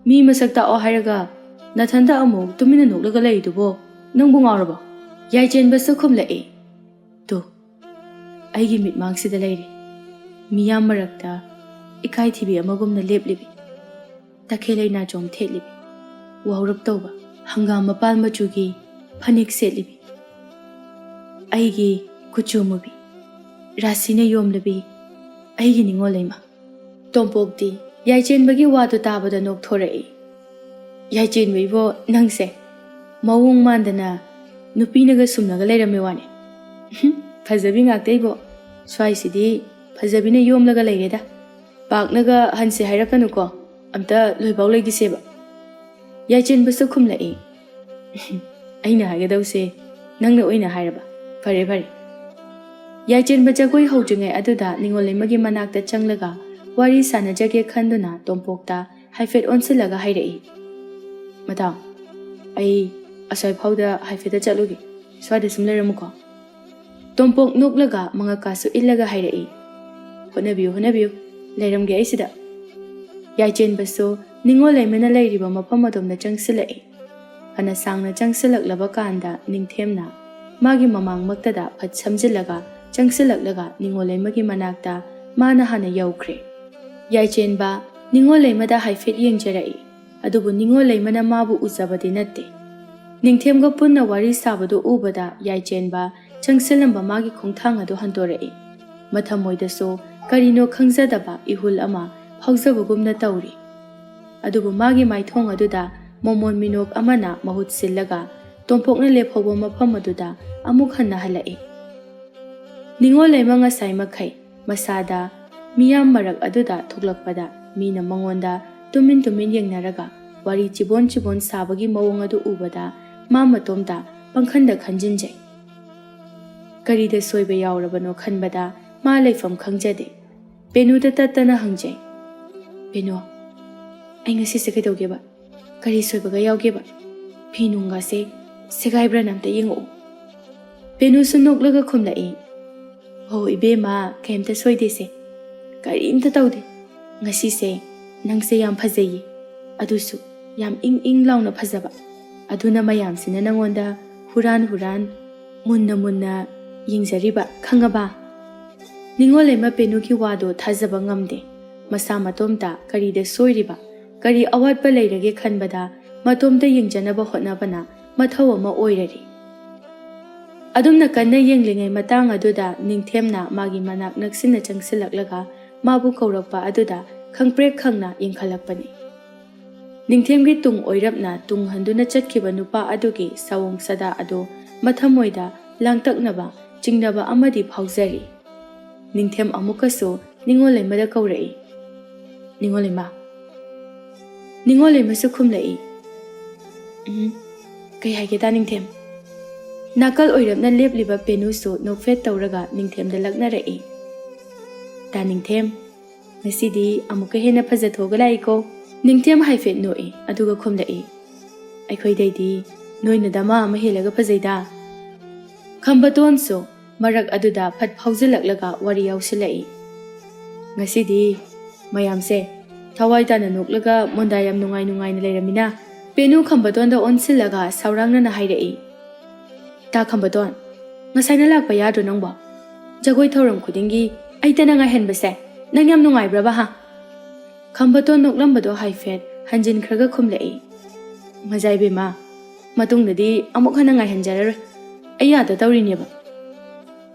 ꯃꯤ ꯃꯁꯛ ꯇꯥꯛꯑꯣ ꯍꯥꯏꯔꯒ ꯅꯊꯟꯗ ꯑꯃꯨꯛ ꯇꯨꯃꯤꯟꯅ ꯅꯣꯛꯂꯒ ꯂꯩꯔꯤꯗꯨꯕꯣ? ꯅꯪꯕꯨ ꯉꯥꯎꯔꯕꯣ?" ꯌꯥꯏꯆꯦꯟꯕꯁꯨ ꯈꯨꯝꯂꯛꯏ, "ꯇꯨ, ꯑꯩꯒꯤ ꯃꯤꯠꯃꯥꯡꯁꯤꯗ ꯂꯩꯔꯦ꯫ ꯃꯤꯌꯥꯝ ꯃꯔꯛꯇ ꯏꯀꯥꯏꯊꯤꯕꯤ ꯑꯃꯒꯨꯝꯅ ꯂꯦꯞꯂꯤꯕꯤ, ꯇꯈꯦꯜ ꯂꯩꯅꯥꯆꯣꯝ ꯊꯦꯠꯂꯤꯕꯤ, ꯋꯥꯎꯔꯞ ꯇꯧꯕ ꯍꯪꯒꯥꯝ ꯃꯄꯥꯜ ꯃꯆꯨꯒꯤ ꯐꯅꯦꯛ ꯁꯦꯠꯂꯤꯕꯤ, ꯑꯩꯒꯤ ꯀꯨꯆꯨ ꯃꯨꯕꯤ, ꯔꯥꯁꯤꯅ ꯌꯣꯝꯂꯕꯤ ꯑꯩꯒꯤ ꯅꯤꯡꯉꯣꯜ ꯂꯩꯃ꯫" ꯇꯣꯝꯄꯣꯛꯇꯤ ꯌꯥꯏꯆꯦꯟꯕꯒꯤ ꯋꯥꯗꯨ ꯇꯥꯕꯗ ꯅꯣꯛꯊꯣꯔꯛꯏ꯫ "ꯌꯥꯏꯆꯦꯟꯕ ꯏꯕꯣ, ꯅꯪꯁꯦ ꯃꯑꯣꯡ ꯃꯥꯟꯗꯅ ꯅꯨꯄꯤꯅꯒ ꯁꯨꯝꯂꯒ ꯂꯩꯔꯝꯃꯦ ꯋꯥꯅꯦ꯫ ꯐꯖꯕꯤ ꯉꯥꯛꯇ ꯏꯕꯣ꯫ ꯁ꯭ꯋꯥꯏꯁꯤꯗꯤ ꯐꯖꯕꯤꯅ ꯌꯣꯝꯂꯒ ꯂꯩꯔꯦꯗ꯫ ꯄꯥꯛꯅꯒ ꯍꯟꯁꯦ ꯍꯥꯏꯔꯛꯀꯅꯨꯀꯣ, ꯑꯝꯇ ꯂꯣꯏꯕꯥꯎ ꯂꯩꯈꯤꯁꯦꯕ꯫" ꯌꯥꯏꯆꯦꯟꯕꯁꯨ ꯈꯨꯝꯂꯛꯏ, "ꯑꯩꯅ ꯍꯥꯏꯒꯗꯧꯁꯦ ꯅꯪꯅ ꯑꯣꯏꯅ ꯍꯥꯏꯔꯕ? ꯐꯔꯦ, ꯐꯔꯦ꯫" ꯌꯥꯏꯆꯦꯟꯕ ꯖꯒꯣꯏ ꯍꯧꯗ꯭ꯔꯤꯉꯩ ꯑꯗꯨꯗ ꯅꯤꯉꯣꯜ ꯂꯩꯃꯒꯤ ꯃꯅꯥꯛꯇ ꯆꯪꯂꯒ ꯋꯥꯔꯤ ꯁꯥꯟꯅꯖꯒꯦ ꯈꯟꯗꯨꯅ ꯇꯣꯝꯄꯣꯛꯇ ꯍꯥꯏꯐꯦꯠ ꯑꯣꯟꯁꯤꯜꯂꯒ ꯍꯥꯏꯔꯛꯏ, "ꯃꯇꯥꯎ, ꯑꯩ ꯑꯁ꯭ꯋꯥꯏ ꯐꯥꯎꯗ ꯍꯥꯏꯐꯦꯠꯇ ꯆꯠꯂꯨꯒꯦ꯫ ꯁ꯭ꯋꯥꯏꯗ ꯁꯨꯝ ꯂꯩꯔꯝꯃꯨꯀꯣ꯫" ꯇꯣꯝꯄꯣꯛ ꯅꯣꯛꯂꯒ ꯃꯉꯛꯀꯥꯁꯨ ꯏꯜꯂꯒ ꯍꯥꯏꯔꯛꯏ, "ꯍꯣꯠꯅꯕꯤꯌꯨ, ꯍꯣꯠꯅꯕꯤꯌꯨ, ꯂꯩꯔꯝꯒꯦ ꯑꯩ ꯁꯤꯗ꯫" ꯌꯥꯏꯆꯦꯟꯕꯁꯨ ꯅꯤꯉꯣꯜ ꯂꯩꯃꯅ ꯂꯩꯔꯤꯕ ꯃꯐꯝ ꯑꯗꯣꯝꯗ ꯆꯪꯁꯤꯜꯂꯛꯏ꯫ ꯐꯅ ꯁꯥꯡꯅ ꯆꯪꯁꯤꯜꯂꯛꯂꯕ ꯀꯥꯟꯗ ꯅꯤꯡꯊꯦꯝꯅ ꯃꯥꯒꯤ ꯃꯃꯥꯡꯃꯛꯇꯗ ꯐꯠ ꯁꯝꯖꯤꯜꯂꯒ ꯆꯪꯁꯤꯜꯂꯛꯂꯒ ꯅꯤꯉꯣꯜ ꯂꯩꯃꯒꯤ ꯃꯅꯥꯛꯇ ꯃꯥꯅ ꯍꯥꯟꯅ ꯌꯧꯈ꯭ꯔꯦ꯫ ꯌꯥꯏꯆꯦꯟꯕ ꯅꯤꯉꯣꯜ ꯂꯩꯃꯗ ꯍꯥꯏꯐꯦꯠ ꯌꯦꯡꯖꯔꯛꯏ, ꯑꯗꯨꯕꯨ ꯅꯤꯉꯣꯜ ꯂꯩꯃꯅ ꯃꯥꯕꯨ ꯎꯖꯕꯗꯤ ꯅꯠꯇꯦ꯫ ꯅꯤꯡꯊꯦꯝꯒ ꯄꯨꯟꯅ ꯋꯥꯔꯤ ꯁꯥꯕꯗꯨ ꯎꯕꯗ ꯌꯥꯏꯆꯦꯟꯕ ꯆꯪꯁꯤꯜꯂꯝꯕ ꯃꯥꯒꯤ ꯈꯣꯡꯊꯥꯡ ꯑꯗꯨ ꯍꯟꯗꯣꯔꯛꯏ꯫ ꯃꯊꯃꯣꯏꯗꯁꯨ ꯀꯔꯤꯅꯣ ꯈꯪꯖꯗꯕ ꯏꯍꯨꯜ ꯑꯃ ꯐꯥꯎꯖꯕꯒꯨꯝꯅ ꯇꯧꯔꯤ꯫ ꯑꯗꯨꯕꯨ ꯃꯥꯒꯤ ꯃꯥꯏꯊꯣꯡ ꯑꯗꯨꯗ ꯃꯣꯃꯣꯟ ꯃꯤꯅꯣꯛ ꯑꯃꯅ ꯃꯍꯨꯠ ꯁꯤꯜꯂꯒ ꯇꯣꯝꯄꯣꯛꯅ ꯂꯦꯞꯍꯧꯕ ꯃꯐꯝ ꯑꯗꯨꯗ ꯑꯃꯨꯛ ꯍꯟꯅ ꯍꯜꯂꯛꯏ꯫ ꯅꯤꯉꯣꯜ ꯂꯩꯃ ꯉꯁꯥꯏ ꯃꯈꯩ ꯃꯁꯥꯗ ꯃꯤꯌꯥꯝ ꯃꯔꯛ ꯑꯗꯨꯗ ꯊꯣꯛꯂꯛꯄꯗ ꯃꯤꯅ ꯃꯉꯣꯟꯗ ꯇꯨꯃꯤꯟ ꯇꯨꯃꯤꯟ ꯌꯦꯡꯅꯔꯒ ꯋꯥꯔꯤ ꯆꯤꯕꯣꯟ ꯆꯤꯕꯣꯟ ꯁꯥꯕꯒꯤ ꯃꯑꯣꯡ ꯑꯗꯨ ꯎꯕꯗ ꯃꯥ ꯃꯇꯣꯝꯇ ꯄꯪꯈꯟꯗ ꯈꯟꯖꯤꯟꯖꯩ꯫ ꯀꯔꯤꯗ ꯁꯣꯏꯕ ꯌꯥꯎꯔꯕꯅꯣ ꯈꯟꯕꯗ ꯃꯥ ꯂꯩꯐꯝ ꯈꯪꯖꯗꯦ꯫ ꯕꯦꯅꯨꯗ ꯇꯠꯇꯅ ꯍꯪꯖꯩ, "ꯕꯦꯅꯨ, ꯑꯩ ꯉꯁꯤꯁꯦ ꯀꯩꯗꯧꯒꯦꯕ?" ꯀꯔꯤ ꯁꯣꯏꯕꯒ ꯌꯥꯎꯒꯦꯕ? ꯐꯤ ꯅꯨꯡꯒꯁꯦ ꯁꯦꯒꯥꯏꯕ꯭ꯔꯥꯅ ꯑꯝꯇ ꯌꯦꯡꯉꯛꯎ꯫ ꯄꯦꯅꯨꯁꯨ ꯅꯣꯛꯂꯒ ꯈꯨꯝꯂꯛꯏ, "ꯍꯣ ꯏꯕꯦꯝꯃ, ꯀꯩꯝꯇ ꯁꯣꯏꯗꯦꯁꯦ꯫ ꯀꯔꯤꯝꯇ ꯇꯧꯗꯦ꯫ ꯉꯁꯤꯁꯦ ꯅꯪꯁꯦ ꯌꯥꯝ ꯐꯖꯩꯌꯦ꯫ ꯑꯗꯨꯁꯨ ꯌꯥꯝ ꯏꯪ ꯏꯪ ꯂꯥꯎꯅ ꯐꯖꯕ꯫ ꯑꯗꯨꯅ ꯃꯌꯥꯝꯁꯤꯅ ꯅꯪꯉꯣꯟꯗ ꯍꯨꯔꯥꯟ ꯍꯨꯔꯥꯟ, ꯃꯨꯟꯅ ꯃꯨꯟꯅ ꯌꯦꯡꯖꯔꯤꯕ, ꯈꯪꯉꯕ?" ꯅꯤꯉꯣꯜꯂꯩꯃ ꯄꯦꯅꯨꯒꯤ ꯋꯥꯗꯣ ꯊꯥꯖꯕ ꯉꯝꯗꯦ꯫ ꯃꯁꯥ ꯃꯇꯣꯝꯇ ꯀꯔꯤꯗ ꯁꯣꯏꯔꯤꯕ, ꯀꯔꯤ ꯑꯋꯥꯠꯄ ꯂꯩꯔꯒꯦ ꯈꯟꯕꯗ ꯃꯇꯣꯝꯇ ꯌꯦꯡꯖꯅꯕ ꯍꯣꯠꯅꯕꯅ ꯃꯊꯧ ꯑꯃ ꯑꯣꯏꯔꯔꯤ꯫ ꯑꯗꯨꯝꯅ ꯀꯟꯅ ꯌꯦꯡꯂꯤꯉꯩ ꯃꯇꯥꯡ ꯑꯗꯨꯗ ꯅꯤꯡꯊꯦꯝꯅ ꯃꯥꯒꯤ ꯃꯅꯥꯛ ꯅꯛꯁꯤꯟꯅ ꯆꯪꯁꯤꯜꯂꯛꯂꯒ ꯃꯥꯕꯨ ꯀꯧꯔꯛꯄ ꯑꯗꯨꯗ ꯈꯪꯄ꯭ꯔꯦꯛ ꯈꯪꯅ ꯌꯦꯡꯈꯠꯂꯛꯄꯅꯤ꯫ ꯅꯤꯡꯊꯦꯝꯒꯤ ꯇꯨꯡ ꯑꯣꯏꯔꯞꯅ ꯇꯨꯡ ꯍꯟꯗꯨꯅ ꯆꯠꯈꯤꯕ ꯅꯨꯄꯥ ꯑꯗꯨꯒꯤ ꯁꯑꯣꯡ ꯁꯥꯗꯥ ꯑꯗꯨ ꯃꯊꯃꯣꯏꯗ ꯂꯥꯡꯇꯛꯅꯕ, ꯆꯤꯡꯅꯕ ꯑꯃꯗꯤ ꯐꯥꯎꯖꯔꯤ꯫ ꯅꯤꯡꯊꯦꯝ ꯑꯃꯨꯛꯀꯁꯨ ꯅꯤꯉꯣꯜꯂꯩꯃꯗ ꯀꯧꯔꯛꯏ, "ꯅꯤꯉꯣꯜꯂꯩꯃ!" ꯅꯤꯉꯣꯜꯂꯩꯃꯁꯨ ꯈꯨꯝꯂꯛꯏ, "ꯎꯝ, ꯀꯩ ꯍꯥꯏꯒꯦ ꯇꯥ ꯅꯤꯡꯊꯦꯝ?" ꯅꯥꯀꯜ ꯑꯣꯏꯔꯞꯅ ꯂꯦꯞꯂꯤꯕ ꯄꯦꯅꯨꯁꯨ ꯅꯣꯛꯐꯦꯠ ꯇꯧꯔꯒ ꯅꯤꯡꯊꯦꯝꯗ ꯂꯛꯅꯔꯛꯏ, "ꯇꯥ ꯅꯤꯡꯊꯦꯝ, ꯉꯁꯤꯗꯤ ꯑꯃꯨꯛꯀ ꯍꯦꯟꯅ ꯐꯖꯊꯣꯛꯑꯒ ꯂꯥꯛꯏꯀꯣ?" ꯅꯤꯡꯊꯦꯝ ꯍꯥꯏꯐꯦꯠ ꯅꯣꯛꯏ, ꯑꯗꯨꯒ ꯈꯨꯝꯂꯛꯏ, "ꯑꯩꯈꯣꯏꯗꯩꯗꯤ ꯅꯣꯏꯅ ꯗꯃꯥ ꯑꯃ ꯍꯦꯜꯂꯒ ꯐꯖꯩꯗ!" ꯈꯝꯕꯇꯣꯟꯁꯨ ꯃꯔꯛ ꯑꯗꯨꯗ ꯐꯠ ꯐꯥꯎꯖꯤꯜꯂꯛꯂꯒ ꯋꯥꯔꯤ ꯌꯥꯎꯁꯤꯜꯂꯛꯏ, "ꯉꯁꯤꯗꯤ ꯃꯌꯥꯝꯁꯦ ꯊꯋꯥꯏ ꯇꯥꯅ ꯅꯣꯛꯂꯒ ꯃꯣꯟꯗꯥ ꯌꯥꯝ ꯅꯨꯡꯉꯥꯏ ꯅꯨꯡꯉꯥꯏꯅ ꯂꯩꯔꯝꯃꯤꯅ?" ꯄꯦꯅꯨ ꯈꯝꯕꯇꯣꯟꯗ ꯑꯣꯟꯁꯤꯜꯂꯒ ꯁꯥꯎꯔꯥꯡꯅꯅ ꯍꯥꯏꯔꯛꯏ, "ꯇꯥ ꯈꯝꯕꯇꯣꯟ, ꯉꯁꯥꯏꯅ ꯂꯥꯛꯄ ꯌꯥꯗ꯭ꯔꯣ ꯅꯪꯕꯣ? ꯖꯒꯣꯏ ꯊꯧꯔꯝ ꯈꯨꯗꯤꯡꯒꯤ ꯑꯩꯇꯅ ꯉꯥꯏꯍꯟꯕꯁꯦ ꯅꯪ ꯌꯥꯝ ꯅꯨꯡꯉꯥꯏꯕ꯭ꯔꯕ ꯍꯥ?" ꯈꯝꯕꯇꯣꯟ ꯅꯣꯛꯂꯝꯕꯗꯣ ꯍꯥꯏꯐꯦꯠ ꯍꯟꯖꯤꯟꯈ꯭ꯔꯒ ꯈꯨꯝꯂꯛꯏ, "ꯃꯖꯥ ꯏꯕꯦꯝꯃ, ꯃꯇꯨꯡꯗꯗꯤ ꯑꯃꯨꯛ ꯍꯟꯅ ꯉꯥꯏꯍꯟꯖꯔꯔꯣꯏ꯫ ꯑꯩ ꯑꯥꯗ ꯇꯧꯔꯤꯅꯦꯕ꯫"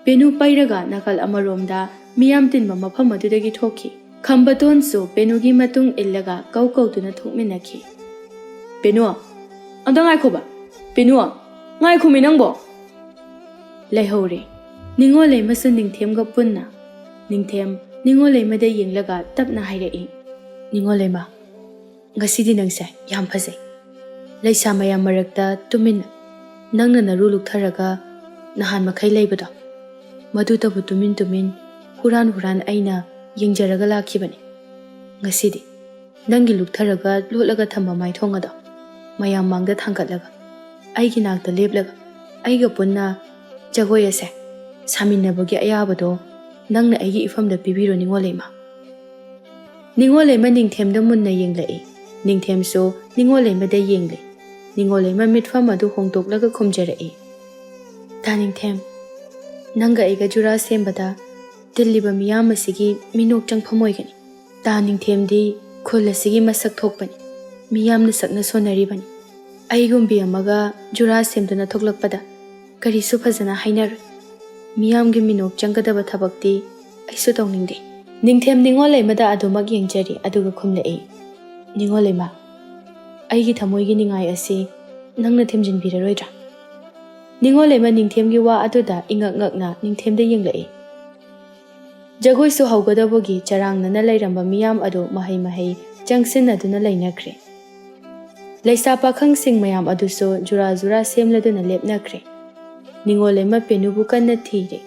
ꯄꯦꯅꯨ ꯄꯩꯔꯒ ꯅꯥꯀꯜ ꯑꯃꯔꯣꯝꯗ ꯃꯤꯌꯥꯝ ꯇꯤꯟꯕ ꯃꯐꯝ ꯑꯗꯨꯗꯒꯤ ꯊꯣꯛꯈꯤ꯫ ꯈꯝꯕꯇꯣꯟꯁꯨ ꯄꯦꯅꯨꯒꯤ ꯃꯇꯨꯡ ꯏꯜꯂꯒ ꯀꯧ ꯀꯧꯗꯨꯅ ꯊꯣꯛꯃꯤꯟꯅꯈꯤ꯫ "ꯄꯦꯅꯨ, ꯑꯝꯇ ꯉꯥꯏꯈꯣꯕ꯫ ꯄꯦꯅꯨ, ꯉꯥꯏꯈꯣꯃꯤ ꯅꯪꯕꯣ!" ꯂꯩꯍꯧꯔꯦ꯫ ꯅꯤꯉꯣꯜ ꯂꯩꯃꯁꯨ ꯅꯤꯡꯊꯦꯝꯒ ꯄꯨꯟꯅ꯫ ꯅꯤꯡꯊꯦꯝ ꯅꯤꯉꯣꯜ ꯂꯩꯃꯗ ꯌꯦꯡꯂꯒ ꯇꯞꯅ ꯍꯥꯏꯔꯛꯏ, "ꯅꯤꯉꯣꯜ ꯂꯩꯃ, ꯉꯁꯤꯗꯤ ꯅꯪꯁꯦ ꯌꯥꯝ ꯐꯖꯩ꯫ ꯂꯩꯁꯥ ꯃꯌꯥꯝ ꯃꯔꯛꯇ ꯇꯨꯃꯤꯟꯅ ꯅꯪꯅ ꯅꯔꯨ ꯂꯨꯛꯊꯔꯒ ꯅꯍꯥꯟ ꯃꯈꯩ ꯂꯩꯕꯗꯣ, ꯃꯗꯨꯇꯕꯨ ꯇꯨꯃꯤꯟ ꯇꯨꯃꯤꯟ, ꯍꯨꯔꯥꯟ ꯍꯨꯔꯥꯟ ꯑꯩꯅ ꯌꯦꯡꯖꯔꯒ ꯂꯥꯛꯈꯤꯕꯅꯤ꯫ ꯉꯁꯤꯗꯤ ꯅꯪꯒꯤ ꯂꯨꯛꯊꯔꯒ ꯂꯣꯠꯂꯒ ꯊꯝꯕ ꯃꯥꯏꯊꯣꯡ ꯑꯗꯣ ꯃꯌꯥꯝ ꯃꯥꯡꯗ ꯊꯥꯡꯒꯠꯂꯒ, ꯑꯩꯒꯤ ꯅꯥꯛꯇ ꯂꯦꯞꯂꯒ, ꯑꯩꯒ ꯄꯨꯟꯅ ꯖꯒꯣꯏ ꯑꯁꯦ ꯁꯥꯃꯤꯟꯅꯕꯒꯤ ꯑꯌꯥꯕꯗꯣ ꯅꯪꯅ ꯑꯩꯒꯤ ꯏꯐꯝꯗ ꯄꯤꯕꯤꯔꯣ, ꯅꯤꯉꯣꯜ ꯂꯩꯃ꯫ ꯅꯤꯉꯣꯜ ꯂꯩꯃ ꯅꯤꯡꯊꯦꯝꯗ ꯃꯨꯟꯅ ꯌꯦꯡꯂꯛꯏ꯫ ꯅꯤꯡꯊꯦꯝꯁꯨ ꯅꯤꯉꯣꯜ ꯂꯩꯃꯗ ꯌꯦꯡꯂꯤ꯫ ꯅꯤꯉꯣꯜ ꯂꯩꯃ ꯃꯤꯠꯐꯝ ꯑꯗꯨ ꯍꯣꯡꯗꯣꯛꯂꯒ ꯈꯨꯝꯖꯔꯛꯏ, ꯇꯥ ꯅꯤꯡꯊꯦꯝ, ꯅꯪꯒ ꯑꯩꯒ ꯖꯨꯔꯥ ꯁꯦꯝꯕꯗ ꯇꯤꯜꯂꯤꯕ ꯃꯤꯌꯥꯝ ꯑꯁꯤꯒꯤ ꯃꯤꯅꯣꯛ ꯆꯪꯐꯝ ꯑꯣꯏꯒꯅꯤ꯫ ꯇꯥ ꯅꯤꯡꯊꯦꯝꯗꯤ ꯈꯨꯜ ꯑꯁꯤꯒꯤ ꯃꯁꯛ ꯊꯣꯛꯄꯅꯤ꯫ ꯃꯤꯌꯥꯝꯅ ꯁꯛꯅ ꯁꯣꯟꯅꯔꯤꯕꯅꯤ꯫ ꯑꯩꯒꯨꯝꯕꯤ ꯑꯃꯒ ꯖꯨꯔꯥ ꯁꯦꯝꯗꯨꯅ ꯊꯣꯛꯂꯛꯄꯗ ꯀꯔꯤꯁꯨ ꯐꯖꯅ ꯍꯥꯏꯅꯔꯣꯏ꯫ ꯃꯤꯌꯥꯝꯒꯤ ꯃꯤꯅꯣꯛ ꯆꯪꯒꯗꯕ ꯊꯕꯛꯇꯤ ꯑꯩꯁꯨ ꯇꯧꯅꯤꯡꯗꯦ꯫ ꯅꯤꯡꯊꯦꯝ ꯅꯤꯉꯣꯜ ꯂꯩꯃꯗ ꯑꯗꯨꯃꯛ ꯌꯦꯡꯖꯔꯤ, ꯑꯗꯨꯒ ꯈꯨꯝꯂꯛꯏ, ꯅꯤꯉꯣꯜ ꯂꯩꯃ, ꯑꯩꯒꯤ ꯊꯃꯣꯏꯒꯤ ꯅꯤꯡꯉꯥꯏ ꯑꯁꯤ ꯅꯪꯅ ꯊꯤꯝꯖꯤꯟꯕꯤꯔꯔꯣꯏꯗ꯭ꯔꯥ? ꯅꯤꯉꯣꯜ ꯂꯩꯃ ꯅꯤꯡꯊꯦꯝꯒꯤ ꯋꯥ ꯑꯗꯨꯗ ꯏꯉꯛ ꯉꯛꯅ ꯅꯤꯡꯊꯦꯝꯗ ꯌꯦꯡꯂꯛꯏ꯫ ꯖꯒꯣꯏꯁꯨ ꯍꯧꯒꯗꯕꯒꯤ ꯆꯔꯥꯡꯅꯅ ꯂꯩꯔꯝꯕ ꯃꯤꯌꯥꯝ ꯑꯗꯨ ꯃꯍꯩ ꯃꯍꯩ ꯆꯪꯁꯤꯟꯅꯗꯨꯅ ꯂꯩꯅꯈ꯭ꯔꯦ꯫ ꯂꯩꯁꯥ ꯄꯥꯈꯪꯁꯤꯡ ꯃꯌꯥꯝ ꯑꯗꯨꯁꯨ ꯖꯨꯔꯥ ꯖꯨꯔꯥ ꯁꯦꯝꯂꯗꯨꯅ ꯂꯦꯞꯅꯈ꯭ꯔꯦ꯫ ꯅꯤꯉꯣꯜ ꯂꯩꯃ ꯄꯦꯅꯨꯕꯨ ꯀꯟꯅ ꯊꯤꯔꯦ꯫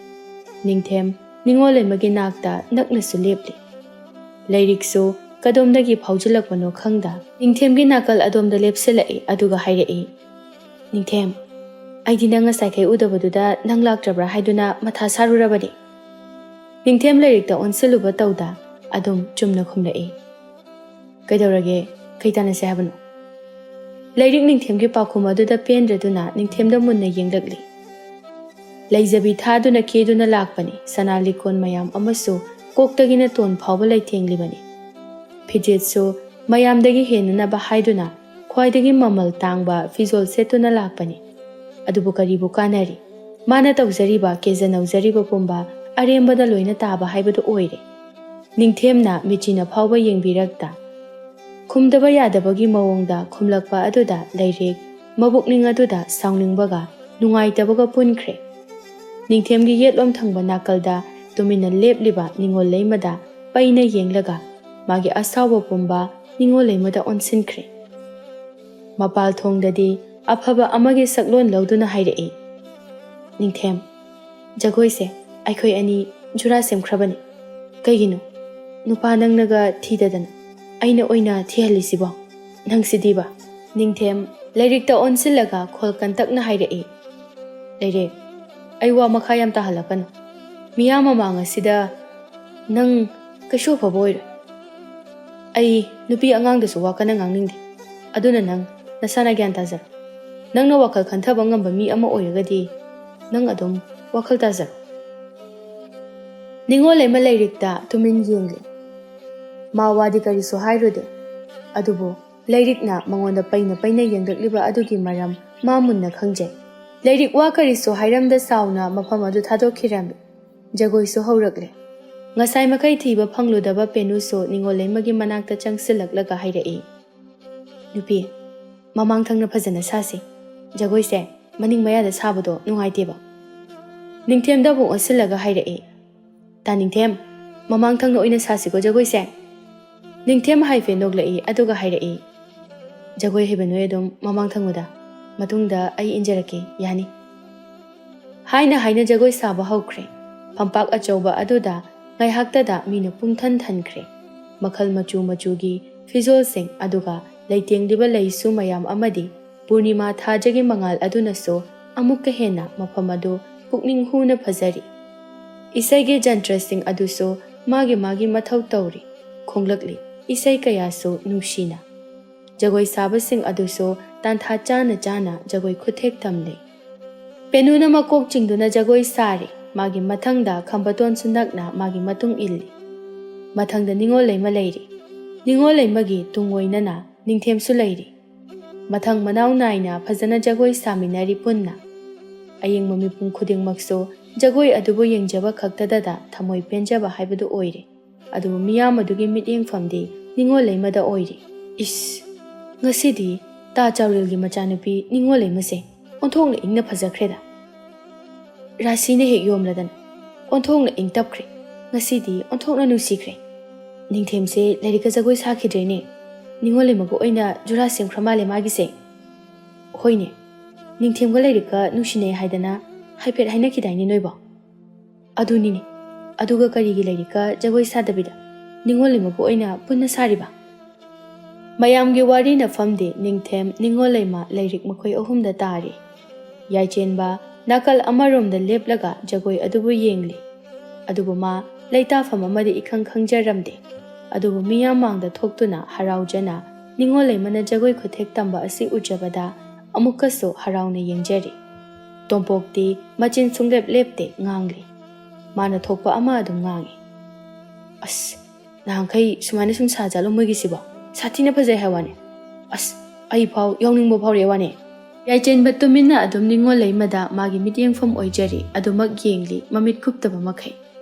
ꯅꯤꯡꯊꯦꯝ ꯅꯤꯉꯣꯜ ꯂꯩꯃꯒꯤ ꯅꯥꯛꯇ ꯅꯛꯅꯁꯨ ꯂꯦꯞꯂꯤ꯫ ꯂꯩꯔꯤꯛꯁꯨ ꯀꯗꯣꯝꯗꯒꯤ ꯐꯥꯎꯖꯤꯜꯂꯛꯄꯅꯣ ꯈꯪꯗ ꯅꯤꯡꯊꯦꯝꯒꯤ ꯅꯥꯀꯜ ꯑꯗꯣꯝꯗ ꯂꯦꯞꯁꯤꯜꯂꯛꯏ, ꯑꯗꯨꯒ ꯍꯥꯏꯔꯛꯏ, ꯅꯤꯡꯊꯦꯝ, ꯑꯩꯗꯤ ꯅꯪ ꯉꯁꯥꯏꯈꯩ ꯎꯗꯕꯗꯨꯗ ꯅꯪ ꯂꯥꯛꯇ꯭ꯔꯕ꯭ꯔꯥ ꯍꯥꯏꯗꯨꯅ ꯃꯊꯥ ꯁꯥꯔꯨꯔꯕꯅꯤ꯫ ꯅꯤꯡꯊꯦꯝ ꯂꯩꯔꯤꯛꯇ ꯑꯣꯟꯁꯤꯜꯂꯨꯕ ꯇꯧꯗ ꯑꯗꯨꯝ ꯆꯨꯝꯅ ꯈꯨꯝꯂꯛꯏ, ꯀꯩꯗꯧꯔꯒꯦ? ꯀꯩ ꯇꯥꯟꯅꯁꯦ ꯍꯥꯏꯕꯅꯣ? ꯂꯩꯔꯤꯛ ꯅꯤꯡꯊꯦꯝꯒꯤ ꯄꯥꯎꯈꯨꯝ ꯑꯗꯨꯗ ꯄꯦꯟꯗ꯭ꯔꯗꯨꯅ ꯅꯤꯡꯊꯦꯝꯗ ꯃꯨꯟꯅ ꯌꯦꯡꯂꯛꯂꯤ꯫ ꯂꯩꯖꯕꯤ ꯊꯥꯗꯨꯅ ꯀꯦꯗꯨꯅ ꯂꯥꯛꯄꯅꯤ꯫ ꯁꯅꯥ ꯂꯤꯛꯀꯣꯟ ꯃꯌꯥꯝ ꯑꯃꯁꯨ ꯀꯣꯛꯇꯒꯤꯅ ꯇꯣꯟ ꯐꯥꯎꯕ ꯂꯩꯊꯦꯡꯂꯤꯕꯅꯤ꯫ ꯐꯤꯖꯦꯠꯁꯨ ꯃꯌꯥꯝꯗꯒꯤ ꯍꯦꯟꯅꯅꯕ ꯍꯥꯏꯗꯨꯅ ꯈ꯭ꯋꯥꯏꯗꯒꯤ ꯃꯃꯜ ꯇꯥꯡꯕ ꯐꯤꯖꯣꯜ ꯁꯦꯠꯇꯨꯅ ꯂꯥꯛꯄꯅꯤ꯫ ꯑꯗꯨꯕꯨ ꯀꯔꯤꯕꯨ ꯀꯥꯟꯅꯔꯤ? ꯃꯥꯅ ꯇꯧꯖꯔꯤꯕ, ꯀꯦꯖ ꯅꯧꯖꯔꯤꯕ ꯄꯨꯝꯕ ꯑꯔꯦꯝꯕꯗ ꯂꯣꯏꯅ ꯇꯥꯕ ꯍꯥꯏꯕꯗꯨ ꯑꯣꯏꯔꯦ꯫ ꯅꯤꯡꯊꯦꯝꯅ ꯃꯤꯆꯤꯅ ꯐꯥꯎꯕ ꯌꯦꯡꯕꯤꯔꯛꯇ, ꯈꯨꯝꯗꯕ ꯌꯥꯗꯕꯒꯤ ꯃꯑꯣꯡꯗ ꯈꯨꯝꯂꯛꯄ ꯑꯗꯨꯗ ꯂꯩꯔꯤꯛ ꯃꯕꯨꯛꯅꯤꯡ ꯑꯗꯨꯗ ꯁꯥꯎꯅꯤꯡꯕꯒ ꯅꯨꯡꯉꯥꯏꯇꯕꯒ ꯄꯨꯟꯈ꯭ꯔꯦ꯫ ꯅꯤꯡꯊꯦꯝꯒꯤ ꯌꯦꯠꯂꯣꯝ ꯊꯪꯕ ꯅꯥꯀꯜꯗ ꯇꯨꯃꯤꯟꯅ ꯂꯦꯞꯂꯤꯕ ꯅꯤꯉꯣꯜ ꯂꯩꯃꯗ ꯄꯩꯅ ꯌꯦꯡꯂꯒ ꯃꯥꯒꯤ ꯑꯁꯥꯎꯕ ꯄꯨꯝꯕ ꯅꯤꯉꯣꯜ ꯂꯩꯃꯗ ꯑꯣꯟꯁꯤꯟꯈ꯭ꯔꯦ꯫ ꯃꯄꯥꯜ ꯊꯣꯡꯗꯗꯤ ꯑꯐꯕ ꯑꯃꯒꯤ ꯁꯛꯂꯣꯟ ꯂꯧꯗꯨꯅ ꯍꯥꯏꯔꯛꯏ, ꯅꯤꯡꯊꯦꯝ, ꯖꯒꯣꯏꯁꯦ ꯑꯩꯈꯣꯏ ꯑꯅꯤ ꯖꯨꯔꯥ ꯁꯦꯝꯈ꯭ꯔꯕꯅꯤ꯫ ꯀꯩꯒꯤꯅꯣ? ꯅꯨꯄꯥ ꯅꯪꯅꯒ ꯊꯤꯗꯗꯅ꯫ ꯑꯩꯅ ꯑꯣꯏꯅ ꯊꯤꯍꯜꯂꯤꯁꯤꯕꯣ? ꯅꯪꯁꯤꯗꯤꯕ꯫ ꯅꯤꯡꯊꯦꯝ ꯂꯥꯏꯔꯤꯛꯇ ꯑꯣꯟꯁꯤꯜꯂꯒ ꯈꯣꯜ ꯀꯟꯇꯛꯅ ꯍꯥꯏꯔꯛꯏ, "ꯂꯩꯔꯦ, ꯑꯩ ꯋꯥ ꯃꯈꯥ ꯌꯥꯝ ꯇꯥꯍꯜꯂꯛꯀꯅꯨ꯫ ꯃꯤꯌꯥꯝ ꯃꯃꯥꯡ ꯑꯁꯤꯗ ꯅꯪ ꯀꯩꯁꯨ ꯑꯐꯕ ꯑꯣꯏꯔꯣꯏ꯫ ꯑꯩ ꯅꯨꯄꯤ ꯑꯉꯥꯡꯗꯁꯨ ꯋꯥ ꯀꯟꯅ ꯉꯥꯡꯅꯤꯡꯗꯦ꯫ ꯑꯗꯨꯅ ꯅꯪ ꯅꯁꯥꯅ ꯒ꯭ꯌꯥꯟ ꯇꯥꯖꯔꯣ꯫ ꯅꯪꯅ ꯋꯥꯈꯜ ꯈꯟꯊꯕ ꯉꯝꯕ ꯃꯤ ꯑꯃ ꯑꯣꯏꯔꯒꯗꯤ ꯅꯪ ꯑꯗꯨꯝ ꯋꯥꯈꯜ ꯇꯥꯖꯔꯣ"꯫ ꯅꯤꯉꯣꯜ ꯂꯩꯃ ꯂꯥꯏꯔꯤꯛꯇ ꯇꯨꯃꯤꯟ ꯌꯦꯡꯂꯤ꯫ ꯃꯥ ꯋꯥꯗꯤ ꯀꯔꯤꯁꯨ ꯍꯥꯏꯔꯨꯗꯦ꯫ ꯑꯗꯨꯕꯨ ꯂꯥꯏꯔꯤꯛꯅ ꯃꯉꯣꯟꯗ ꯄꯩꯅ ꯄꯩꯅ ꯌꯦꯡꯂꯛꯂꯤꯕ ꯑꯗꯨꯒꯤ ꯃꯔꯝ ꯃꯥ ꯃꯨꯟꯅ ꯈꯪꯖꯩ꯫ ꯂꯥꯏꯔꯤꯛ ꯋꯥ ꯀꯔꯤꯁꯨ ꯍꯥꯏꯔꯝꯗ ꯁꯥꯎꯅ ꯃꯐꯝ ꯑꯗꯨ ꯊꯥꯗꯣꯛꯈꯤꯔꯝꯃꯤ꯫ ꯖꯒꯣꯏꯁꯨ ꯍꯧꯔꯛꯂꯦ꯫ ꯉꯁꯥꯏ ꯃꯈꯩ ꯊꯤꯕ ꯐꯪꯂꯨꯗꯕ ꯄꯦꯅꯨꯁꯨ ꯅꯤꯉꯣꯜ ꯂꯩꯃꯒꯤ ꯃꯅꯥꯛꯇ ꯆꯪꯁꯤꯜꯂꯛꯂꯒ ꯍꯥꯏꯔꯛꯏ, "ꯅꯨꯄꯤ, ꯃꯃꯥꯡ ꯊꯪꯅ ꯐꯖꯅ ꯁꯥꯁꯤ꯫ ꯖꯒꯣꯏꯁꯦ ꯃꯅꯤꯡ ꯃꯌꯥꯗ ꯁꯥꯕꯗꯣ ꯅꯨꯡꯉꯥꯏꯇꯦꯕ"꯫ ꯅꯤꯡꯊꯦꯝꯗ ꯑꯃꯨꯛ ꯑꯣꯟꯁꯤꯜꯂꯒ ꯍꯥꯏꯔꯛꯏ, "ꯇꯥ ꯅꯤꯡꯊꯦꯝ, ꯃꯃꯥꯡ ꯊꯪꯅ ꯑꯣꯏꯅ ꯁꯥꯁꯤꯀꯣ ꯖꯒꯣꯏꯁꯦ"꯫ ꯅꯤꯡꯊꯦꯝ ꯍꯥꯏꯐꯦꯠ ꯅꯣꯛꯂꯛꯏ, ꯑꯗꯨꯒ ꯍꯥꯏꯔꯛꯏ, "ꯖꯒꯣꯏ ꯍꯩꯕ ꯅꯣꯏ ꯑꯗꯨꯝ ꯃꯃꯥꯡ ꯊꯪꯕꯗ, ꯃꯇꯨꯡꯗ ꯑꯩ ꯏꯟꯖꯔꯛꯀꯦ, ꯌꯥꯅꯤ"꯫ ꯍꯥꯏꯅ ꯍꯥꯏꯅ ꯖꯒꯣꯏ ꯁꯥꯕ ꯍꯧꯈ꯭ꯔꯦ꯫ ꯐꯝꯄꯥꯛ ꯑꯆꯧꯕ ꯑꯗꯨꯗ ꯉꯥꯏꯍꯥꯛꯇꯗ ꯃꯤꯅ ꯄꯨꯡꯊꯟ ꯊꯟꯈ꯭ꯔꯦ꯫ ꯃꯈꯜ ꯃꯆꯨ ꯃꯆꯨꯒꯤ ꯐꯤꯖꯣꯜꯁꯤꯡ, ꯑꯗꯨꯒ ꯂꯩꯇꯦꯡꯂꯤꯕ ꯂꯩꯁꯨ ꯃꯌꯥꯝ ꯑꯃꯗꯤ ꯄꯨꯔꯅꯤꯃꯥ ꯊꯥꯖꯒꯤ ꯃꯉꯥꯜ ꯑꯗꯨꯅꯁꯨ ꯑꯃꯨꯛꯀ ꯍꯦꯟꯅ ꯃꯐꯝ ꯑꯗꯨ ꯄꯨꯛꯅꯤꯡ ꯍꯨꯅ ꯐꯖꯔꯤ꯫ ꯏꯁꯩꯒꯤ ꯖꯟꯇ꯭ꯔꯁꯤꯡ ꯑꯗꯨꯁꯨ ꯃꯥꯒꯤ ꯃꯥꯒꯤ ꯃꯊꯧ ꯇꯧꯔꯤ, ꯈꯣꯡꯂꯛꯂꯤ꯫ ꯏꯁꯩ ꯀꯌꯥꯁꯨ ꯅꯨꯡꯁꯤꯅ꯫ ꯖꯒꯣꯏ ꯁꯥꯕꯁꯤꯡ ꯑꯗꯨꯁꯨ ꯇꯥꯟꯊꯥ ꯆꯥꯅ ꯆꯥꯅ ꯖꯒꯣꯏ ꯈꯨꯊꯦꯛ ꯇꯝꯂꯤ꯫ ꯄꯦꯅꯨꯅ ꯃꯀꯣꯛ ꯆꯤꯡꯗꯨꯅ ꯖꯒꯣꯏ ꯁꯥꯔꯤ꯫ ꯃꯥꯒꯤ ꯃꯊꯪꯗ ꯈꯝꯕꯇꯣꯟꯁꯨ ꯅꯛꯅ ꯃꯥꯒꯤ ꯃꯇꯨꯡ ꯏꯜꯂꯤ꯫ ꯃꯊꯪꯗ ꯅꯤꯉꯣꯜ ꯂꯩꯃ ꯂꯩꯔꯤ꯫ ꯅꯤꯉꯣꯜ ꯂꯩꯃꯒꯤ ꯇꯨꯡ ꯑꯣꯏꯅꯅ ꯅꯤꯡꯊꯦꯝꯁꯨ ꯂꯩꯔꯤ꯫ ꯃꯊꯪ ꯃꯅꯥꯎ ꯅꯥꯏꯅ ꯐꯖꯅ ꯖꯒꯣꯏ ꯁꯥꯃꯤꯟꯅꯔꯤ ꯄꯨꯟꯅ꯫ ꯑꯌꯦꯡꯕ ꯃꯤꯄꯨꯝ ꯈꯨꯗꯤꯡꯃꯛꯁꯨ ꯖꯒꯣꯏ ꯑꯗꯨꯕꯨ ꯌꯦꯡꯖꯕ ꯈꯛꯇꯗꯗ ꯊꯃꯣꯏ ꯄꯦꯟꯖꯕ ꯍꯥꯏꯕꯗꯨ ꯑꯣꯏꯔꯦ꯫ ꯑꯗꯨꯕꯨ ꯃꯤꯌꯥꯝ ꯑꯗꯨꯒꯤ ꯃꯤꯠꯌꯦꯡꯐꯝꯗꯤ ꯅꯤꯉꯣꯜ ꯂꯩꯃꯗ ꯑꯣꯏꯔꯤ꯫ ꯏꯁ! ꯉꯁꯤꯗꯤ ꯇꯥ ꯆꯥꯎꯔꯦꯜꯒꯤ ꯃꯆꯥꯅꯨꯄꯤ ꯅꯤꯉꯣꯜ ꯂꯩꯃꯁꯦ ꯑꯣꯟꯊꯣꯛꯅ ꯏꯪꯅ ꯐꯖꯈ꯭ꯔꯦꯗ꯫ ꯔꯥꯁꯤꯅ ꯍꯦꯛ ꯌꯣꯝꯂꯗꯅ ꯑꯣꯟꯊꯣꯛꯅ ꯏꯪ ꯇꯞꯈ꯭ꯔꯦ꯫ ꯉꯁꯤꯗꯤ ꯑꯣꯟꯊꯣꯛꯅ ꯅꯨꯡꯁꯤꯈ꯭ꯔꯦ꯫ ꯅꯤꯡꯊꯦꯝꯁꯦ ꯂꯥꯏꯔꯤꯛꯀ ꯖꯒꯣꯏ ꯁꯥꯈꯤꯗ꯭ꯔꯦꯅꯦ꯫ ꯅꯤꯉꯣꯜ ꯂꯩꯃꯒ ꯑꯣꯏꯅ ꯖꯨꯔꯥ ꯁꯦꯝꯈ꯭ꯔ ꯃꯥꯜꯂꯦ ꯃꯥꯒꯤꯁꯦ꯫ ꯍꯣꯏꯅꯦ, ꯅꯤꯡꯊꯦꯝꯒ ꯂꯥꯏꯔꯤꯛꯀ ꯅꯨꯡꯁꯤꯅꯩ ꯍꯥꯏꯗꯅ ꯍꯥꯏꯐꯦꯠ ꯍꯥꯏꯅꯈꯤꯗꯥꯏꯅꯦ ꯅꯣꯏꯕꯣ? ꯑꯗꯨꯅꯤꯅꯦ, ꯑꯗꯨꯒ ꯀꯔꯤꯒꯤ ꯂꯥꯏꯔꯤꯛꯀ ꯖꯒꯣꯏ ꯁꯥꯗꯕꯤꯗ ꯅꯤꯉꯣꯜ ꯂꯩꯃꯒ ꯑꯣꯏꯅ ꯄꯨꯟꯅ ꯁꯥꯔꯤꯕ? ꯃꯌꯥꯝꯒꯤ ꯋꯥꯔꯤꯅ ꯐꯝꯗꯦ, ꯅꯤꯡꯊꯦꯝ, ꯅꯤꯉꯣꯜ ꯂꯩꯃ, ꯂꯩꯔꯤꯛ ꯃꯈꯣꯏ ꯑꯍꯨꯝꯗ ꯇꯥꯔꯤ꯫ ꯌꯥꯏꯆꯦꯟꯕ ꯅꯥꯀꯜ ꯑꯃꯔꯣꯝꯗ ꯂꯦꯞꯂꯒ ꯖꯒꯣꯏ ꯑꯗꯨꯕꯨ ꯌꯦꯡꯂꯤ꯫ ꯑꯗꯨꯕꯨ ꯃꯥ ꯂꯩꯇꯥꯐꯝ ꯑꯃꯗꯤ ꯏꯈꯪ ꯈꯪꯖꯔꯝꯗꯦ꯫ ꯑꯗꯨꯕꯨ ꯃꯤꯌꯥꯝ ꯃꯥꯡꯗ ꯊꯣꯛꯇꯨꯅ ꯍꯔꯥꯎꯖꯅ ꯅꯤꯉꯣꯜ ꯂꯩꯃꯅ ꯖꯒꯣꯏ ꯈꯨꯊꯦꯛ ꯇꯝꯕ ꯑꯁꯤ ꯎꯖꯕꯗ ꯑꯃꯨꯛꯀꯁꯨ ꯍꯔꯥꯎꯅ ꯌꯦꯡꯖꯔꯤ꯫ ꯇꯣꯝꯄꯣꯛꯇꯤ ꯃꯆꯤꯟ ꯁꯨꯡꯂꯦꯞ ꯂꯦꯞꯇꯦ, ꯉꯥꯡꯂꯤ꯫ ꯃꯥꯅ ꯊꯣꯛꯄ ꯑꯃ ꯑꯗꯨꯝ ꯉꯥꯡꯏ꯫ "ꯑꯁ, ꯅꯍꯥꯟꯈꯩ ꯁꯨꯃꯥꯏꯅ ꯁꯨꯝ ꯁꯥꯖꯥꯠꯂꯣ ꯃꯣꯏꯒꯤꯁꯤꯕꯣ? ꯁꯥꯊꯤꯅ ꯐꯖꯩ ꯍꯥꯏ ꯋꯥꯅꯦ꯫ ꯑꯁ, ꯑꯩ ꯐꯥꯎ ꯌꯥꯎꯅꯤꯡꯕ ꯐꯥꯎꯔꯛꯑꯦ ꯋꯥꯅꯦ"꯫ ꯌꯥꯏꯆꯦꯟꯕ ꯇꯨꯃꯤꯟꯅ ꯑꯗꯨꯝ ꯅꯤꯉꯣꯜ ꯂꯩꯃꯗ ꯃꯥꯒꯤ ꯃꯤꯠꯌꯦꯡꯐꯝ ꯑꯣꯏꯖꯔꯤ, ꯑꯗꯨꯃꯛ ꯌꯦꯡꯂꯤ, ꯃꯃꯤꯠ ꯀꯨꯞꯇꯕ ꯃꯈꯩ꯫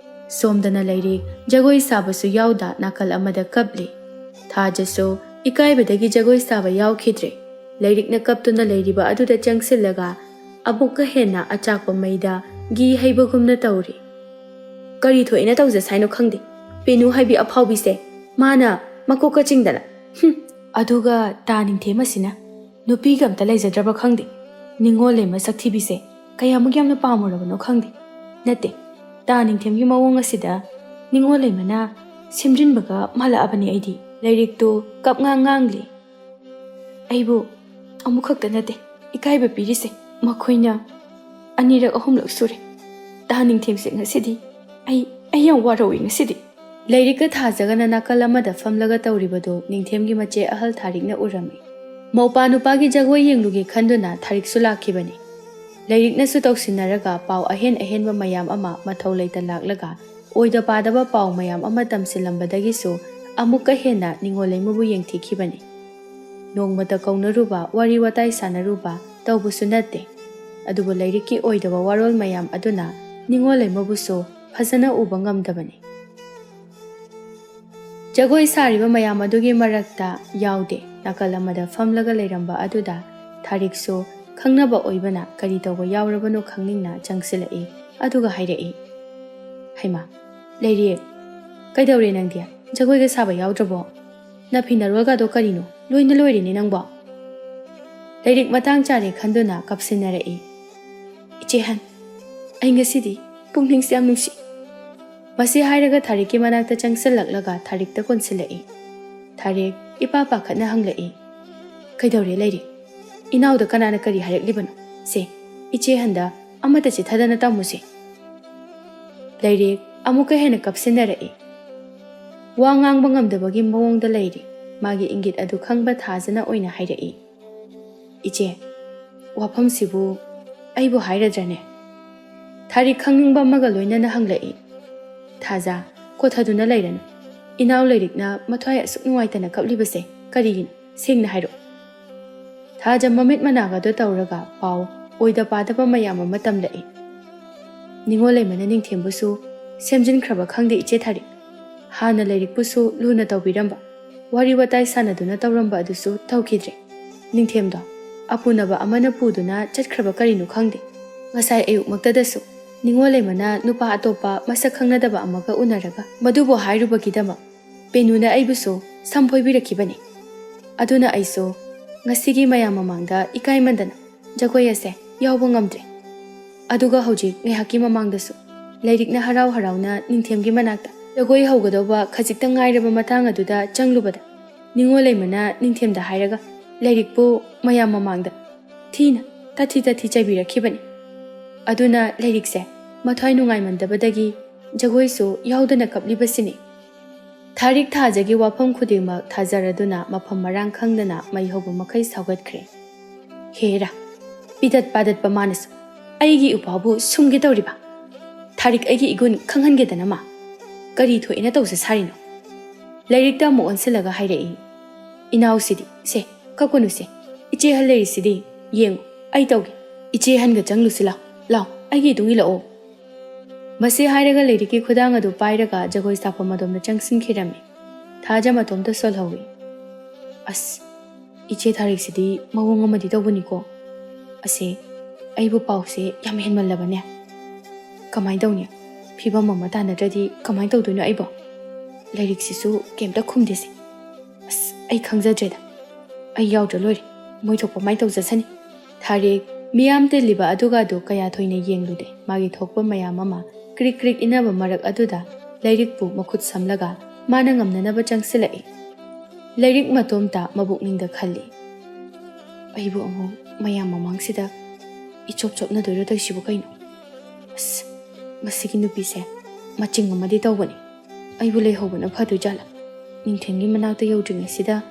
ꯁꯣꯝꯗꯅ ꯂꯩꯔꯤ, ꯖꯒꯣꯏ ꯁꯥꯕꯁꯨ ꯌꯥꯎꯗ ꯅꯥꯀꯜ ꯑꯃꯗ ꯀꯞꯂꯤ꯫ ꯊꯥꯖꯁꯨ ꯏꯀꯥꯏꯕꯗꯒꯤ ꯖꯒꯣꯏ ꯁꯥꯕ ꯌꯥꯎꯈꯤꯗ꯭ꯔꯦ꯫ ꯂꯩꯔꯤꯛꯅ ꯀꯞꯇꯨꯅ ꯂꯩꯔꯤꯕ ꯑꯗꯨꯗ ꯆꯪꯁꯤꯜꯂꯒ ꯑꯃꯨꯛꯀ ꯍꯦꯟꯅ ꯑꯆꯥꯛꯄ ꯃꯩꯗ ꯘꯤ ꯍꯩꯕꯒꯨꯝꯅ ꯇꯧꯔꯤ꯫ "ꯀꯔꯤ ꯊꯣꯛꯏꯅ ꯇꯧꯖꯁ ꯍꯥꯏꯅꯣ ꯈꯪꯗꯦ꯫ ꯄꯦꯅꯨ ꯍꯥꯏꯕꯤ ꯑꯐꯥꯎꯕꯤꯁꯦ ꯃꯥꯅ ꯃꯀꯣꯛꯀ ꯆꯤꯡꯗꯅ꯫ ꯍꯨꯝ, ꯑꯗꯨꯒ ꯇꯥ ꯅꯤꯡꯊꯦꯝ ꯑꯁꯤꯅ ꯅꯨꯄꯤꯒ ꯑꯝꯇ ꯂꯩꯖꯗ꯭ꯔꯕ ꯈꯪꯗꯦ꯫ ꯅꯤꯉꯣꯜ ꯂꯩꯃ ꯁꯛꯊꯤꯕꯤꯁꯦ ꯀꯌꯥꯃꯨꯛ ꯌꯥꯝꯅ ꯄꯥꯝꯃꯨꯔꯕꯅꯣ ꯈꯪꯗꯦ꯫ ꯅꯠꯇꯦ, ꯇꯥ ꯅꯤꯡꯊꯦꯝꯒꯤ ꯃꯑꯣꯡ ꯑꯁꯤꯗ ꯅꯤꯉꯣꯜ ꯂꯩꯃꯅ ꯁꯦꯝꯖꯤꯟꯕꯒ ꯃꯥꯜꯂꯛꯑꯕꯅꯤ ꯑꯩꯗꯤ"꯫ ꯂꯩꯔꯤꯛꯇꯨ ꯀꯞꯉꯥꯡ ꯉꯥꯡꯂꯤ꯫ "ꯑꯩꯕꯨ ꯑꯃꯨꯛꯈꯛꯇ ꯅꯠꯇꯦ ꯏꯀꯥꯏꯕ ꯄꯤꯔꯤꯁꯦ, ꯃꯈꯣꯏꯅ ꯑꯅꯤꯔꯛ ꯑꯍꯨꯝꯂꯛ ꯁꯨꯔꯦ꯫ ꯇꯥ ꯅꯤꯡꯊꯦꯝꯁꯦ ꯉꯁꯤꯗꯤ ꯑꯩ, ꯑꯩ ꯌꯥꯝ ꯋꯥꯔꯧꯏ ꯉꯁꯤꯗꯤ"꯫ ꯂꯩꯔꯤꯛꯀ ꯊꯥꯖꯒꯅ ꯅꯥꯀꯜ ꯑꯃꯗ ꯐꯝꯂꯒ ꯇꯧꯔꯤꯕꯗꯨ ꯅꯤꯡꯊꯦꯝꯒꯤ ꯃꯆꯦ ꯑꯍꯜ ꯊꯥꯔꯤꯛꯅ ꯎꯔꯝꯃꯤ꯫ ꯃꯧꯄꯥ ꯅꯨꯄꯥꯒꯤ ꯖꯒꯣꯏ ꯌꯦꯡꯂꯨꯒꯦ ꯈꯟꯗꯨꯅ ꯊꯥꯔꯤꯛꯁꯨ ꯂꯥꯛꯈꯤꯕꯅꯤ꯫ ꯂꯩꯔꯤꯛꯅꯁꯨ ꯇꯧꯁꯤꯟꯅꯔꯒ ꯄꯥꯎ ꯑꯍꯦꯟ ꯑꯍꯦꯟꯕ ꯃꯌꯥꯝ ꯑꯃ ꯃꯊꯧ ꯂꯩꯇ ꯂꯥꯛꯂꯒ ꯑꯣꯏꯗ ꯄꯥꯗꯕ ꯄꯥꯎ ꯃꯌꯥꯝ ꯑꯃ ꯇꯝꯁꯤꯜꯂꯝꯕꯗꯒꯤꯁꯨ ꯑꯃꯨꯛꯀ ꯍꯦꯟꯅ ꯅꯤꯉꯣꯜ ꯂꯩꯃꯕꯨ ꯌꯦꯡꯊꯤꯈꯤꯕꯅꯤ꯫ ꯅꯣꯡꯃꯇ ꯀꯧꯅꯔꯨꯕ, ꯋꯥꯔꯤ ꯋꯥꯇꯥꯏ ꯁꯥꯟꯅꯔꯨꯕ ꯇꯧꯕꯁꯨ ꯅꯠꯇꯦ꯫ ꯑꯗꯨꯕꯨ ꯂꯩꯔꯤꯛꯀꯤ ꯑꯣꯏꯗꯕ ꯋꯥꯔꯣꯜ ꯃꯌꯥꯝ ꯑꯗꯨꯅ ꯅꯤꯉꯣꯜ ꯂꯩꯃꯕꯨꯁꯨ ꯐꯖꯅ ꯎꯕ ꯉꯝꯗꯕꯅꯤ꯫ ꯖꯒꯣꯏ ꯁꯥꯔꯤꯕ ꯃꯌꯥꯝ ꯑꯗꯨꯒꯤ ꯃꯔꯛꯇ ꯌꯥꯎꯗꯦ꯫ ꯅꯥꯀꯜ ꯑꯃꯗ ꯐꯝꯂꯒ ꯂꯩꯔꯝꯕ ꯑꯗꯨꯗ ꯊꯥꯔꯤꯛꯁꯨ ꯈꯪꯅꯕ ꯑꯣꯏꯕꯅ ꯀꯔꯤ ꯇꯧꯕ ꯌꯥꯎꯔꯕꯅꯣ ꯈꯪꯅꯤꯡꯅ ꯆꯪꯁꯤꯜꯂꯛꯏ꯫ ꯑꯗꯨꯒ ꯍꯥꯏꯔꯛꯏ, "ꯍꯩꯃꯥ, ꯂꯩꯔꯤꯛ, ꯀꯩꯗꯧꯔꯦ ꯅꯪꯗꯤ? ꯖꯒꯣꯏꯒ ꯁꯥꯕ ꯌꯥꯎꯗ꯭ꯔꯕꯣ? ꯅꯐꯤ ꯅꯔꯣꯜꯒꯗꯣ ꯀꯔꯤꯅꯣ? ꯂꯣꯏꯅ ꯂꯣꯏꯔꯦꯅꯦ ꯅꯪꯕꯣ?" ꯂꯩꯔꯤꯛ ꯃꯇꯥꯡ ꯆꯥꯔꯦ ꯈꯟꯗꯨꯅ ꯀꯞꯁꯤꯟꯅꯔꯛꯏ꯫ "ꯏꯆꯦ ꯍꯟ, ꯑꯩ ꯉꯁꯤꯗꯤ ꯄꯨꯛꯅꯤꯡꯁꯦ ꯌꯥꯝ ꯅꯨꯡꯁꯤ"꯫ ꯃꯁꯤ ꯍꯥꯏꯔꯒ ꯊꯥꯔꯤꯛꯀꯤ ꯃꯅꯥꯛꯇ ꯆꯪꯁꯤꯜꯂꯛꯂꯒ ꯊꯥꯔꯤꯛꯇ ꯀꯣꯟꯁꯤꯜꯂꯛꯏ꯫ ꯊꯥꯔꯤꯛ, ꯏꯄꯥ ꯄꯥꯈꯠꯅ ꯍꯪꯂꯛꯏ꯫ "ꯀꯩꯗꯧꯔꯦ ꯂꯩꯔꯤꯛ? ꯏꯅꯥꯎꯗ ꯀꯅꯥꯅ ꯀꯔꯤ ꯍꯥꯏꯔꯛꯂꯤꯕꯅꯣ? ꯁꯦ, ꯏꯆꯦ ꯍꯟꯗ ꯑꯃꯠꯇ ꯆꯤꯠꯊꯗꯅ ꯇꯝꯃꯨꯁꯦ꯫" ꯂꯩꯔꯤꯛ ꯑꯃꯨꯛꯀ ꯍꯦꯟꯅ ꯀꯞꯁꯤꯟꯅꯔꯛꯏ꯫ ꯋꯥ ꯉꯥꯡꯕ ꯉꯝꯗꯕꯒꯤ ꯃꯑꯣꯡꯗ ꯂꯩꯔꯤ꯫ ꯃꯥꯒꯤ ꯏꯪꯒꯤꯠ ꯑꯗꯨ ꯈꯪꯕ ꯊꯥꯖꯅ ꯑꯣꯏꯅ ꯍꯥꯏꯔꯛꯏ꯫ "ꯏꯆꯦ, ꯋꯥꯐꯝꯁꯤꯕꯨ ꯑꯩꯕꯨ ꯍꯥꯏꯔꯗ꯭ꯔꯅꯦ?" ꯊꯥꯔꯤꯛ ꯈꯪꯅꯤꯡꯕ ꯑꯃꯒ ꯂꯣꯏꯅꯅ ꯍꯪꯂꯛꯏ꯫ "ꯊꯥꯖ, ꯀꯣꯊꯗꯨꯅ ꯂꯩꯔꯅꯨ꯫ ꯏꯅꯥꯎ ꯂꯩꯔꯤꯛꯅ ꯃꯊ꯭ꯋꯥꯏ ꯑꯁꯨꯛ ꯅꯨꯡꯉꯥꯏꯇꯅ ꯀꯞꯂꯤꯕꯁꯦ ꯀꯔꯤꯒꯤꯅꯣ? ꯁꯦꯡꯅ ꯍꯥꯏꯔꯛꯎ꯫" ꯊꯥꯖ ꯃꯃꯤꯠ ꯃꯅꯥꯒꯗꯣ ꯇꯧꯔꯒ ꯄꯥꯎ ꯑꯣꯏꯗ ꯄꯥꯗꯕ ꯃꯌꯥꯝ ꯑꯃ ꯇꯝꯂꯛꯏ꯫ "ꯅꯤꯉꯣꯜ ꯂꯩꯃꯅ ꯅꯤꯡꯊꯦꯝꯕꯨꯁꯨ ꯁꯦꯝꯖꯤꯟꯈ꯭ꯔꯕ ꯈꯪꯗꯦ ꯏꯆꯦ ꯊꯥꯔꯤꯛ꯫ ꯍꯥꯟꯅ ꯂꯩꯔꯤꯛꯄꯨꯁꯨ ꯂꯨꯅ ꯇꯧꯕꯤꯔꯝꯕ, ꯋꯥꯔꯤ ꯋꯥꯇꯥꯏ ꯁꯥꯟꯅꯗꯨꯅ ꯇꯧꯔꯝꯕ ꯑꯗꯨꯁꯨ ꯇꯧꯈꯤꯗ꯭ꯔꯦ꯫ ꯅꯤꯡꯊꯦꯝꯗꯣ ꯑꯄꯨꯅꯕ ꯑꯃꯅ ꯄꯨꯗꯨꯅ ꯆꯠꯈ꯭ꯔꯕ ꯀꯔꯤꯅꯣ ꯈꯪꯗꯦ꯫ ꯉꯁꯥꯏ ꯑꯌꯨꯛꯃꯛꯇꯗꯁꯨ ꯅꯤꯉꯣꯜ ꯂꯩꯃꯅ ꯅꯨꯄꯥ ꯑꯇꯣꯞꯄ ꯃꯁꯛ ꯈꯪꯅꯗꯕ ꯑꯃꯒ ꯎꯅꯔꯒ ꯃꯗꯨꯕꯨ ꯍꯥꯏꯔꯨꯕꯒꯤꯗꯃꯛ ꯄꯦꯅꯨꯅ ꯑꯩꯕꯨꯁꯨ ꯁꯝ ꯐꯣꯏꯕꯤꯔꯛꯈꯤꯕꯅꯤ꯫ ꯑꯗꯨꯅ ꯑꯩꯁꯨ ꯉꯁꯤꯒꯤ ꯃꯌꯥꯝ ꯃꯃꯥꯡꯗ ꯏꯀꯥꯏꯃꯟꯗꯅ ꯖꯒꯣꯏ ꯑꯁꯦ ꯌꯥꯎꯕ ꯉꯝꯗ꯭ꯔꯦ꯫ ꯑꯗꯨꯒ ꯍꯧꯖꯤꯛ ꯉꯥꯏꯍꯥꯛꯀꯤ ꯃꯃꯥꯡꯗꯁꯨ ꯂꯩꯔꯤꯛꯅ ꯍꯔꯥꯎ ꯍꯔꯥꯎꯅ ꯅꯤꯡꯊꯦꯝꯒꯤ ꯃꯅꯥꯛꯇ ꯖꯒꯣꯏ ꯍꯧꯒꯗꯧꯕ ꯈꯖꯤꯛꯇ ꯉꯥꯏꯔꯕ ꯃꯇꯥꯡ ꯑꯗꯨꯗ ꯆꯪꯂꯨꯕꯗ ꯅꯤꯉꯣꯜ ꯂꯩꯃꯅ ꯅꯤꯡꯊꯦꯝꯗ ꯍꯥꯏꯔꯒ ꯂꯩꯔꯤꯛꯄꯨ ꯃꯌꯥꯝ ꯃꯃꯥꯡꯗ ꯊꯤꯅ ꯇꯥꯊꯤ ꯇꯥꯊꯤ ꯆꯩꯕꯤꯔꯛꯈꯤꯕꯅꯤ꯫ ꯑꯗꯨꯅ ꯂꯩꯔꯤꯛꯁꯦ ꯃꯊ꯭ꯋꯥꯏ ꯅꯨꯡꯉꯥꯏꯃꯟꯗꯕꯗꯒꯤ ꯖꯒꯣꯏꯁꯨ ꯌꯥꯎꯗꯅ ꯀꯞꯂꯤꯕꯁꯤꯅꯤ꯫" ꯊꯥꯔꯤꯛ ꯊꯥꯖꯒꯤ ꯋꯥꯐꯝ ꯈꯨꯗꯤꯡꯃꯛ ꯊꯥꯖꯔꯗꯨꯅ ꯃꯐꯝ ꯃꯔꯥꯡ ꯈꯪꯗꯅ ꯃꯩ ꯍꯧꯕ ꯃꯈꯩ ꯁꯥꯎꯒꯠꯈ꯭ꯔꯦ꯫ "ꯍꯦꯔꯥ, ꯄꯤꯗꯠ ꯄꯥꯗꯠꯄ ꯃꯥꯅꯁꯨ ꯑꯩꯒꯤ ꯏꯄꯥꯕꯨ ꯁꯨꯝꯒꯦ ꯇꯧꯔꯤꯕ꯫ ꯊꯥꯔꯤꯛ ꯑꯩꯒꯤ ꯏꯒꯨꯟ ꯈꯪꯍꯟꯒꯦꯗꯅ ꯃꯥ ꯀꯔꯤ ꯊꯣꯛꯑꯦꯅ ꯇꯧꯖ ꯁꯥꯔꯤꯅꯣ?" ꯂꯩꯔꯤꯛꯇ ꯑꯃꯨꯛ ꯑꯣꯟꯁꯤꯜꯂꯒ ꯍꯥꯏꯔꯛꯏ꯫ "ꯏꯅꯥꯎꯁꯤꯗꯤ, ꯁꯦ, ꯀꯞꯀꯅꯨꯁꯦ꯫ ꯏꯆꯦ ꯑꯍꯜ ꯂꯩꯔꯤꯁꯤꯗꯤ, ꯌꯦꯡꯉꯨ, ꯑꯩ ꯇꯧꯒꯦ꯫ ꯏꯆꯦ ꯑꯍꯟꯒ ꯆꯪꯂꯨꯁꯤ ꯂꯥꯎ꯫ ꯂꯥꯎ, ꯑꯩꯒꯤ ꯏꯇꯨꯡ ꯏꯜꯂꯛꯑꯣ꯫" ꯃꯁꯤ ꯍꯥꯏꯔꯒ ꯂꯩꯔꯤꯛꯀꯤ ꯈꯨꯗꯥꯡ ꯑꯗꯨ ꯄꯥꯏꯔꯒ ꯖꯒꯣꯏ ꯁꯥꯐꯝ ꯑꯗꯣꯝꯗ ꯆꯪꯁꯤꯟꯈꯤꯔꯝꯃꯤ꯫ ꯊꯥꯖ ꯃꯇꯣꯝꯇ ꯁꯣꯜꯍꯧꯏ꯫ "ꯑꯁ, ꯏꯆꯦ ꯊꯥꯔꯤꯛꯁꯤꯗꯤ ꯃꯑꯣꯡ ꯑꯃꯗꯤ ꯇꯧꯕꯅꯤꯀꯣ꯫ ꯑꯁꯦ, ꯑꯩꯕꯨ ꯄꯥꯎꯁꯦ ꯌꯥꯝ ꯍꯦꯟꯃꯜꯂꯕꯅꯦ꯫ ꯀꯃꯥꯏꯅ ꯇꯧꯅꯤ? ꯐꯤꯕꯝ ꯑꯃ ꯇꯥꯟꯅꯗ꯭ꯔꯗꯤ ꯀꯃꯥꯏꯅ ꯇꯧꯗꯣꯏꯅꯣ ꯑꯩꯕꯣ? ꯂꯩꯔꯤꯛꯁꯤꯁꯨ ꯀꯩꯝꯇ ꯈꯨꯝꯗꯦꯁꯦ꯫ ꯑꯁ, ꯑꯩ ꯈꯪꯖꯗ꯭ꯔꯦꯗ꯫ ꯑꯩ ꯌꯥꯎꯗ꯭ꯔ ꯂꯣꯏꯔꯦ꯫ ꯃꯣꯏ ꯊꯣꯛꯄ ꯃꯥꯏ ꯇꯧꯖꯁꯅꯤ꯫" ꯊꯥꯔꯤꯛ ꯃꯤꯌꯥꯝ ꯇꯤꯜꯂꯤꯕ ꯑꯗꯨꯒ ꯑꯗꯨ ꯀꯌꯥ ꯊꯣꯏꯅ ꯌꯦꯡꯂꯨꯗꯦ꯫ ꯃꯥꯒꯤ ꯊꯣꯛꯄ ꯃꯌꯥꯝ ꯑꯃ ꯀ꯭ꯔꯤꯛ ꯀ꯭ꯔꯤꯛ ꯏꯟꯅꯕ ꯃꯔꯛ ꯑꯗꯨꯗ ꯂꯩꯔꯤꯛꯄꯨ ꯃꯈꯨꯠ ꯁꯝꯂꯒ ꯃꯥꯅ ꯉꯝꯅꯅꯕ ꯆꯪꯁꯤꯜꯂꯛꯏ꯫ ꯂꯥꯏꯔꯤꯛ ꯃꯇꯣꯝꯇ ꯃꯕꯨꯛꯅꯤꯡꯗ ꯈꯜꯂꯤ꯫ ꯑꯩꯕꯨ ꯑꯃꯨꯛ ꯃꯌꯥꯝ ꯃꯃꯥꯡꯁꯤꯗ ꯏꯆꯣꯞ ꯆꯣꯞꯅꯗꯣꯏꯔꯣ ꯇꯧꯏꯁꯤꯕꯨ ꯀꯩꯅꯣ? ꯑꯁ, ꯃꯁꯤꯒꯤ ꯅꯨꯄꯤꯁꯦ ꯃꯆꯤꯡ ꯑꯃꯗꯤ ꯇꯧꯕꯅꯤ꯫ ꯑꯩꯕꯨ ꯂꯩꯍꯧꯕꯅ ꯐꯗꯣꯏ ꯖꯥꯠꯂꯥ? ꯅꯤꯡꯊꯦꯝꯒꯤ ꯃꯅꯥꯛꯇ ꯌꯧꯗ꯭ꯔꯤꯉꯩꯁꯤꯗ꯫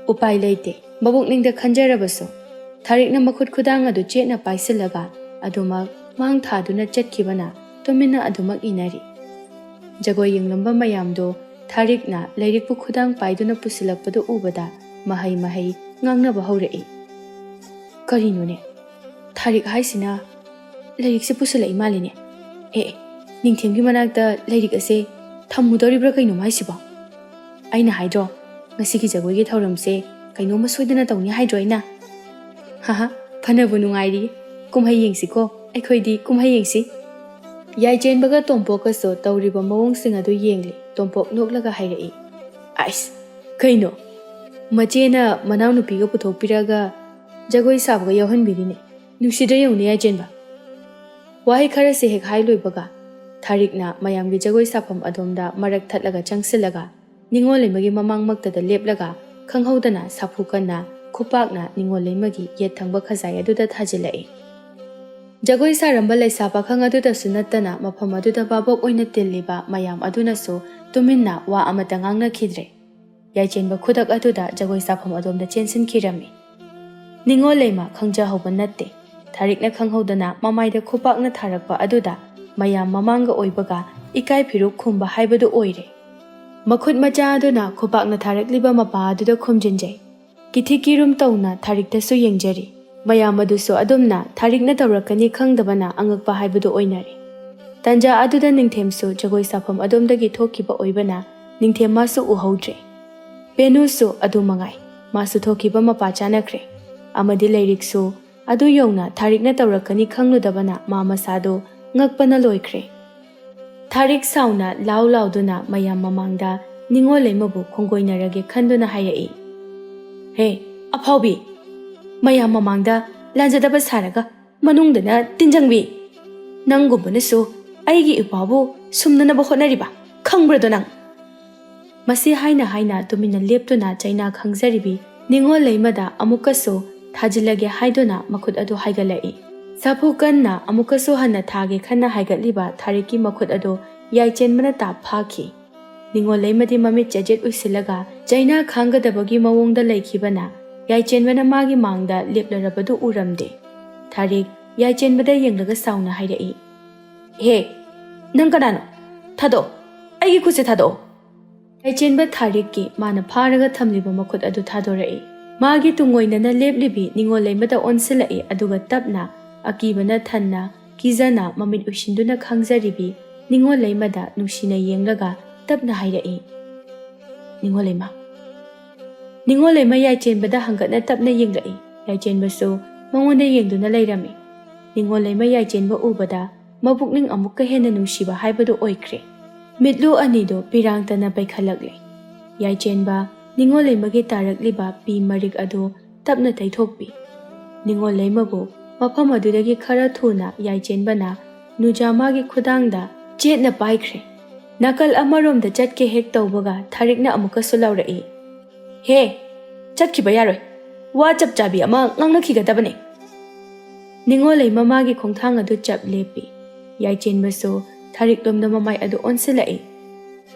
ꯎꯄꯥꯏ ꯂꯩꯇꯦ꯫ ꯃꯕꯨꯛꯅꯤꯡꯗ ꯈꯟꯖꯔꯕꯁꯨ ꯊꯥꯔꯤꯛꯅ ꯃꯈꯨꯠ ꯈꯨꯗꯥꯡ ꯑꯗꯨ ꯆꯦꯠꯅ ꯄꯥꯏꯁꯤꯜꯂꯒ ꯑꯗꯨꯃꯛ ꯃꯥꯡ ꯊꯥꯗꯨꯅ ꯆꯠꯈꯤꯕꯅ ꯇꯨꯃꯤꯟꯅ ꯑꯗꯨꯃꯛ ꯏꯟꯅꯔꯤ꯫ ꯖꯒꯣꯏ ꯌꯦꯡꯂꯝꯕ ꯃꯌꯥꯝꯗꯣ ꯊꯥꯔꯤꯛꯅ ꯂꯥꯏꯔꯤꯛꯄꯨ ꯈꯨꯗꯥꯡ ꯄꯥꯏꯗꯨꯅ ꯄꯨꯁꯤꯜꯂꯛꯄꯗꯨ ꯎꯕꯗ ꯃꯍꯩ ꯃꯍꯩ ꯉꯥꯡꯅꯕ ꯍꯧꯔꯛꯏ꯫ ꯀꯔꯤꯅꯣꯅꯦ? ꯊꯥꯔꯤꯛ ꯍꯥꯏꯁꯤꯅ ꯂꯥꯏꯔꯤꯛꯁꯦ ꯄꯨꯁꯤꯜꯂꯛꯏ ꯃꯥꯜꯂꯤꯅꯦ꯫ ꯑꯦ, ꯑꯦ, ꯅꯤꯡꯊꯦꯝꯒꯤ ꯃꯅꯥꯛꯇ ꯂꯥꯏꯔꯤꯛ ꯑꯁꯦ ꯊꯝꯃꯨꯗꯧꯔꯤꯕ꯭ꯔꯥ ꯀꯩꯅꯣ ꯃꯥꯏꯁꯤꯕꯣ? ꯑꯩꯅ ꯍꯥꯏꯗ꯭ꯔꯣ, ꯉꯁꯤꯒꯤ ꯖꯒꯣꯏꯒꯤ ꯊꯧꯔꯝꯁꯦ ꯀꯩꯅꯣꯝꯃ ꯁꯣꯏꯗꯅ ꯇꯧꯅꯤ ꯍꯥꯏꯗ꯭ꯔꯣ ꯑꯩꯅ? ꯍꯥꯍꯥ, ꯐꯅꯕꯨ ꯅꯨꯡꯉꯥꯏꯔꯤ꯫ ꯀꯨꯝꯍꯩ ꯌꯦꯡꯁꯤꯀꯣ, ꯑꯩꯈꯣꯏꯗꯤ ꯀꯨꯝꯍꯩ ꯌꯦꯡꯁꯤ꯫ ꯌꯥꯏꯆꯦꯟꯕꯒ ꯇꯣꯝꯄꯣꯛꯀꯁꯨ ꯇꯧꯔꯤꯕ ꯃꯑꯣꯡꯁꯤꯡ ꯑꯗꯨ ꯌꯦꯡꯂꯤ꯫ ꯇꯣꯝꯄꯣꯛ ꯅꯣꯛꯂꯒ ꯍꯥꯏꯔꯛꯏ, "ꯑꯥꯏꯁ, ꯀꯩꯅꯣ? ꯃꯆꯦꯅ ꯃꯅꯥꯎꯅꯨꯄꯤꯒ ꯄꯨꯊꯣꯛꯄꯤꯔꯒ ꯖꯒꯣꯏ ꯁꯥꯕꯒ ꯌꯥꯎꯍꯟꯕꯤꯔꯤꯅꯦ꯫ ꯅꯨꯡꯁꯤꯗ꯭ꯔꯥ ꯌꯦꯡꯉꯨꯅꯦ ꯌꯥꯏꯆꯦꯟꯕ?" ꯋꯥꯍꯩ ꯈꯔꯁꯦ ꯍꯦꯛ ꯍꯥꯏ ꯂꯣꯏꯕꯒ ꯊꯥꯔꯤꯛꯅ ꯃꯌꯥꯝꯒꯤ ꯖꯒꯣꯏ ꯁꯥꯐꯝ ꯑꯗꯣꯝꯗ ꯃꯔꯛ ꯊꯠꯂꯒ ꯆꯪꯁꯤꯜꯂꯒ ꯅꯤꯉꯣꯜ ꯂꯩꯃꯒꯤ ꯃꯃꯥꯡꯃꯛꯇꯗ ꯂꯦꯞꯂꯒ ꯈꯪꯍꯧꯗꯅ ꯁꯥꯐꯨ ꯀꯟꯅ ꯈꯨꯄꯥꯛꯅ ꯅꯤꯉꯣꯜ ꯂꯩꯃꯒꯤ ꯌꯦꯠ ꯊꯪꯕ ꯈꯖꯥꯏ ꯑꯗꯨꯗ ꯊꯥꯖꯤꯜꯂꯛꯏ꯫ ꯖꯒꯣꯏ ꯁꯥꯔꯝꯕ ꯂꯩꯁꯥ ꯄꯥꯈꯪ ꯑꯗꯨꯗꯁꯨ ꯅꯠꯇꯅ ꯃꯐꯝ ꯑꯗꯨꯗ ꯚꯥꯕꯣꯛ ꯑꯣꯏꯅ ꯇꯤꯜꯂꯤꯕ ꯃꯌꯥꯝ ꯑꯗꯨꯅꯁꯨ ꯇꯨꯃꯤꯟꯅ ꯋꯥ ꯑꯃꯠꯇ ꯉꯥꯡꯅꯈꯤꯗ꯭ꯔꯦ꯫ ꯌꯥꯏꯆꯦꯟꯕ ꯈꯨꯗꯛ ꯑꯗꯨꯗ ꯖꯒꯣꯏ ꯁꯥꯐꯝ ꯑꯗꯣꯝꯗ ꯆꯦꯟꯁꯤꯟꯈꯤꯔꯝꯃꯤ꯫ ꯅꯤꯉꯣꯜ ꯂꯩꯃ ꯈꯪꯖꯍꯧꯕ ꯅꯠꯇꯦ꯫ ꯊꯥꯔꯤꯛꯅ ꯈꯪꯍꯧꯗꯅ ꯃꯃꯥꯏꯗ ꯈꯨꯄꯥꯛꯅ ꯊꯥꯔꯛꯄ ꯑꯗꯨꯗ ꯃꯌꯥꯝ ꯃꯃꯥꯡꯒ ꯑꯣꯏꯕꯒ ꯏꯀꯥꯏ ꯐꯤꯔꯨꯛ ꯈꯨꯝꯕ ꯍꯥꯏꯕꯗꯨ ꯑꯣꯏꯔꯦ꯫ ꯃꯈꯨꯠ ꯃꯆꯥ ꯑꯗꯨꯅ ꯈꯨꯄꯥꯛꯅ ꯊꯥꯔꯛꯂꯤꯕ ꯃꯄꯥ ꯑꯗꯨꯗ ꯈꯨꯝꯖꯤꯟꯖꯩ꯫ ꯀꯤꯊꯤ ꯀꯤꯔꯨꯝ ꯇꯧꯅ ꯊꯥꯔꯤꯛꯇꯁꯨ ꯌꯦꯡꯖꯔꯤ꯫ ꯃꯌꯥꯝ ꯑꯗꯨꯁꯨ ꯑꯗꯨꯝꯅ ꯊꯥꯔꯤꯛꯅ ꯇꯧꯔꯛꯀꯅꯤ ꯈꯪꯗꯕꯅ ꯑꯉꯛꯄ ꯍꯥꯏꯕꯗꯨ ꯑꯣꯏꯅꯔꯦ꯫ ꯇꯟꯖꯥ ꯑꯗꯨꯗ ꯅꯤꯡꯊꯦꯝꯁꯨ ꯖꯒꯣꯏ ꯁꯥꯐꯝ ꯑꯗꯣꯝꯗꯒꯤ ꯊꯣꯛꯈꯤꯕ ꯑꯣꯏꯕꯅ ꯅꯤꯡꯊꯦꯝ ꯃꯥꯁꯨ ꯎꯍꯧꯗ꯭ꯔꯦ꯫ ꯄꯦꯅꯨꯁꯨ ꯑꯗꯨ ꯃꯉꯥꯏ, ꯃꯥꯁꯨ ꯊꯣꯛꯈꯤꯕ ꯃꯄꯥ ꯆꯥꯅꯈ꯭ꯔꯦ꯫ ꯑꯃꯗꯤ ꯂꯥꯏꯔꯤꯛꯁꯨ ꯑꯗꯨ ꯌꯧꯅ ꯊꯥꯔꯤꯛꯅ ꯇꯧꯔꯛꯀꯅꯤ ꯈꯪꯂꯨꯗꯕꯅ ꯃꯥ ꯃꯁꯥꯗꯨ ꯉꯛꯄꯅ ꯂꯣꯏꯈ꯭ꯔꯦ꯫ ꯊꯥꯔꯤꯛ ꯁꯥꯎꯅ ꯂꯥꯎ ꯂꯥꯎꯗꯨꯅ ꯃꯌꯥꯝ ꯃꯃꯥꯡꯗ ꯅꯤꯉꯣꯜ ꯂꯩꯃꯕꯨ ꯈꯣꯡꯒꯣꯏꯅꯔꯒꯦ ꯈꯟꯗꯨꯅ ꯍꯥꯏꯔꯛꯏ, "ꯍꯦ, ꯑꯐꯥꯎꯕꯤ! ꯃꯌꯥꯝ ꯃꯃꯥꯡꯗ ꯂꯥꯟꯖꯗꯕ ꯁꯥꯔꯒ ꯃꯅꯨꯡꯗꯅ ꯇꯤꯟꯖꯪꯕꯤ! ꯅꯪꯒꯨꯝꯕꯅꯁꯨ ꯑꯩꯒꯤ ꯏꯄꯥꯕꯨ ꯁꯨꯝꯅꯅꯕ ꯍꯣꯠꯅꯔꯤꯕ ꯈꯪꯕ꯭ꯔꯗꯣ ꯅꯪ?" ꯃꯁꯤ ꯍꯥꯏꯅ ꯍꯥꯏꯅ ꯇꯨꯃꯤꯟꯅ ꯂꯦꯞꯇꯨꯅ ꯆꯩꯅꯥ ꯈꯥꯡꯖꯔꯤꯕꯤ ꯅꯤꯉꯣꯜ ꯂꯩꯃꯗ ꯑꯃꯨꯛꯀꯁꯨ ꯊꯥꯖꯤꯜꯂꯒꯦ ꯍꯥꯏꯗꯨꯅ ꯃꯈꯨꯠ ꯑꯗꯨ ꯍꯥꯏꯒꯠꯂꯛꯏ꯫ ꯁꯥꯐꯨ ꯀꯟꯅ ꯑꯃꯨꯛꯀꯁꯨ ꯍꯟꯅ ꯊꯥꯒꯦ ꯈꯟꯅ ꯍꯥꯏꯒꯠꯂꯤꯕ ꯊꯥꯔꯤꯛꯀꯤ ꯃꯈꯨꯠ ꯑꯗꯨ ꯌꯥꯏꯆꯦꯟꯕꯅ ꯇꯥꯞ ꯐꯥꯈꯤ꯫ ꯅꯤꯉꯣꯜ ꯂꯩꯃꯗꯤ ꯃꯃꯤꯠ ꯆꯦꯖꯦꯠ ꯎꯏꯁꯤꯜꯂꯒ ꯆꯩꯅꯥ ꯈꯥꯡꯒꯗꯕꯒꯤ ꯃꯑꯣꯡꯗ ꯂꯩꯈꯤꯕꯅ ꯌꯥꯏꯆꯦꯟꯕꯅ ꯃꯥꯒꯤ ꯃꯥꯡꯗ ꯂꯦꯞꯂꯔꯕꯗꯨ ꯎꯔꯝꯗꯦ꯫ ꯊꯥꯔꯤꯛ ꯌꯥꯏꯆꯦꯟꯕꯗ ꯌꯦꯡꯂꯒ ꯁꯥꯎꯅ ꯍꯥꯏꯔꯛꯏ, "ꯍꯦ, ꯅꯪ ꯀꯅꯥꯅꯣ? ꯊꯥꯗꯣꯛꯑꯣ! ꯑꯩꯒꯤ ꯈꯨꯠꯁꯦ ꯊꯥꯗꯣꯛꯑꯣ!" ꯌꯥꯏꯆꯦꯟꯕ ꯊꯥꯔꯤꯛꯀꯤ ꯃꯥꯅ ꯐꯥꯔꯒ ꯊꯝꯂꯤꯕ ꯃꯈꯨꯠ ꯑꯗꯨ ꯊꯥꯗꯣꯔꯛꯏ꯫ ꯃꯥꯒꯤ ꯇꯨꯡꯑꯣꯏꯅꯅ ꯂꯦꯞꯂꯤꯕꯤ ꯅꯤꯉꯣꯜ ꯂꯩꯃꯗ ꯑꯣꯟꯁꯤꯜꯂꯛꯏ, ꯑꯗꯨꯒ ꯇꯞꯅ, ꯑꯀꯤꯕꯅ ꯊꯟꯅ, ꯀꯤꯖꯅ ꯃꯃꯤꯠ ꯎꯏꯁꯤꯟꯗꯨꯅ ꯈꯥꯡꯖꯔꯤꯕꯤ ꯅꯤꯉꯣꯜ ꯂꯩꯃꯗ ꯅꯨꯡꯁꯤꯅ ꯌꯦꯡꯂꯒ ꯇꯞꯅ ꯍꯥꯏꯔꯛꯏ, "ꯅꯤꯉꯣꯜ ꯂꯩꯃ!" ꯅꯤꯉꯣꯜ ꯂꯩꯃ ꯌꯥꯏꯆꯦꯟꯕꯗ ꯍꯪꯒꯠꯅ ꯇꯞꯅ ꯌꯦꯡꯂꯛꯏ꯫ ꯌꯥꯏꯆꯦꯟꯕꯁꯨ ꯃꯉꯣꯟꯗ ꯌꯦꯡꯗꯨꯅ ꯂꯩꯔꯝꯃꯤ꯫ ꯅꯤꯉꯣꯜ ꯂꯩꯃ ꯌꯥꯏꯆꯦꯟꯕ ꯎꯕꯗ ꯃꯄꯨꯛꯅꯤꯡ ꯑꯃꯨꯛꯀ ꯍꯦꯟꯅ ꯅꯨꯡꯁꯤꯕ ꯍꯥꯏꯕꯗꯨ ꯑꯣꯏꯈ꯭ꯔꯦ꯫ ꯃꯤꯠꯂꯨ ꯑꯅꯤꯗꯨ ꯄꯤꯔꯥꯡꯇꯅ ꯄꯩꯈꯠꯂꯛꯂꯦ꯫ ꯌꯥꯏꯆꯦꯟꯕ ꯅꯤꯉꯣꯜ ꯂꯩꯃꯒꯤ ꯇꯥꯔꯛꯂꯤꯕ ꯄꯤ ꯃꯔꯤꯛ ꯑꯗꯨ ꯇꯞꯅ ꯇꯩꯊꯣꯛꯄꯤ꯫ ꯅꯤꯉꯣꯜ ꯂꯩꯃꯕꯨ ꯃꯐꯝ ꯑꯗꯨꯗꯒꯤ ꯈꯔ ꯊꯨꯅ ꯌꯥꯏꯆꯦꯟꯕꯅ ꯅꯨꯖꯥꯃꯥꯒꯤ ꯈꯨꯗꯥꯡꯗ ꯆꯦꯠꯅ ꯄꯥꯏꯈ꯭ꯔꯦ꯫ ꯅꯥꯀꯜ ꯑꯃꯔꯣꯝꯗ ꯆꯠꯀꯦ ꯍꯦꯛ ꯇꯧꯕꯒ ꯊꯥꯔꯤꯛꯅ ꯑꯃꯨꯛꯀꯁꯨ ꯂꯥꯎꯔꯛꯏ, "ꯍꯦ, ꯆꯠꯈꯤꯕ ꯌꯥꯔꯣꯏ꯫ ꯋꯥ ꯆꯞ ꯆꯥꯕꯤ ꯑꯃ ꯉꯥꯡꯅꯈꯤꯒꯗꯕꯅꯤ꯫" ꯅꯤꯉꯣꯜ ꯂꯩꯃ ꯃꯥꯒꯤ ꯈꯣꯡꯊꯥꯡ ꯑꯗꯨ ꯆꯞ ꯂꯦꯞꯄꯤ꯫ ꯌꯥꯏꯆꯦꯟꯕꯁꯨ ꯊꯥꯔꯤꯛꯂꯣꯝꯗ ꯃꯃꯥꯏ ꯑꯗꯨ ꯑꯣꯟꯁꯤꯜꯂꯛꯏ꯫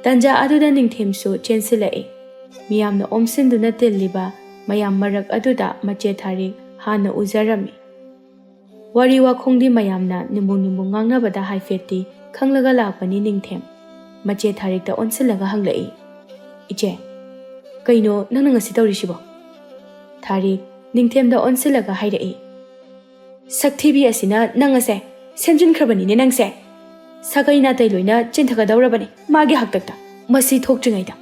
ꯇꯟꯖꯥ ꯑꯗꯨꯗ ꯅꯤꯡꯊꯦꯝꯁꯨ ꯆꯦꯟꯁꯤꯜꯂꯛꯏ꯫ ꯃꯤꯌꯥꯝꯅ ꯑꯣꯝꯁꯤꯟꯗꯨꯅ ꯇꯤꯜꯂꯤꯕ ꯃꯌꯥꯝ ꯃꯔꯛ ꯑꯗꯨꯗ ꯃꯆꯦ ꯊꯥꯔꯤꯛ ꯍꯥꯟꯅ ꯎꯖꯔꯝꯃꯤ꯫ ꯋꯥꯔꯤ ꯋꯥꯈꯣꯡꯗꯤ ꯃꯌꯥꯝꯅ ꯅꯤꯝꯕꯨ ꯅꯤꯝꯕꯨ ꯉꯥꯡꯅꯕꯗ ꯍꯥꯏꯐꯦꯠꯇꯤ ꯈꯪꯂꯒ ꯂꯥꯛꯄꯅꯤ ꯅꯤꯡꯊꯦꯝ꯫ ꯃꯆꯦ ꯊꯥꯔꯤꯛꯇ ꯑꯣꯟꯁꯤꯜꯂꯒ ꯍꯪꯂꯛꯏ, "ꯏꯆꯦ, ꯀꯩꯅꯣ ꯅꯪꯅ ꯉꯁꯤ ꯇꯧꯔꯤꯁꯤꯕꯣ?" ꯊꯥꯔꯤꯛ ꯅꯤꯡꯊꯦꯝꯗ ꯑꯣꯟꯁꯤꯜꯂꯒ ꯍꯥꯏꯔꯛꯏ, "ꯁꯛꯊꯤꯕꯤ ꯑꯁꯤꯅ ꯅꯪ ꯑꯁꯦ ꯁꯦꯝꯖꯤꯟꯈ꯭ꯔꯕꯅꯤꯅꯦ ꯅꯪꯁꯦ꯫ ꯁꯥꯒꯩ ꯅꯥꯇꯩ ꯂꯣꯏꯅ ꯆꯦꯟꯊꯒꯗꯧꯔꯕꯅꯤ ꯃꯥꯒꯤ ꯍꯥꯛꯇꯛꯇ꯫ ꯃꯁꯤ ꯊꯣꯛꯇ꯭ꯔꯤꯉꯩꯗ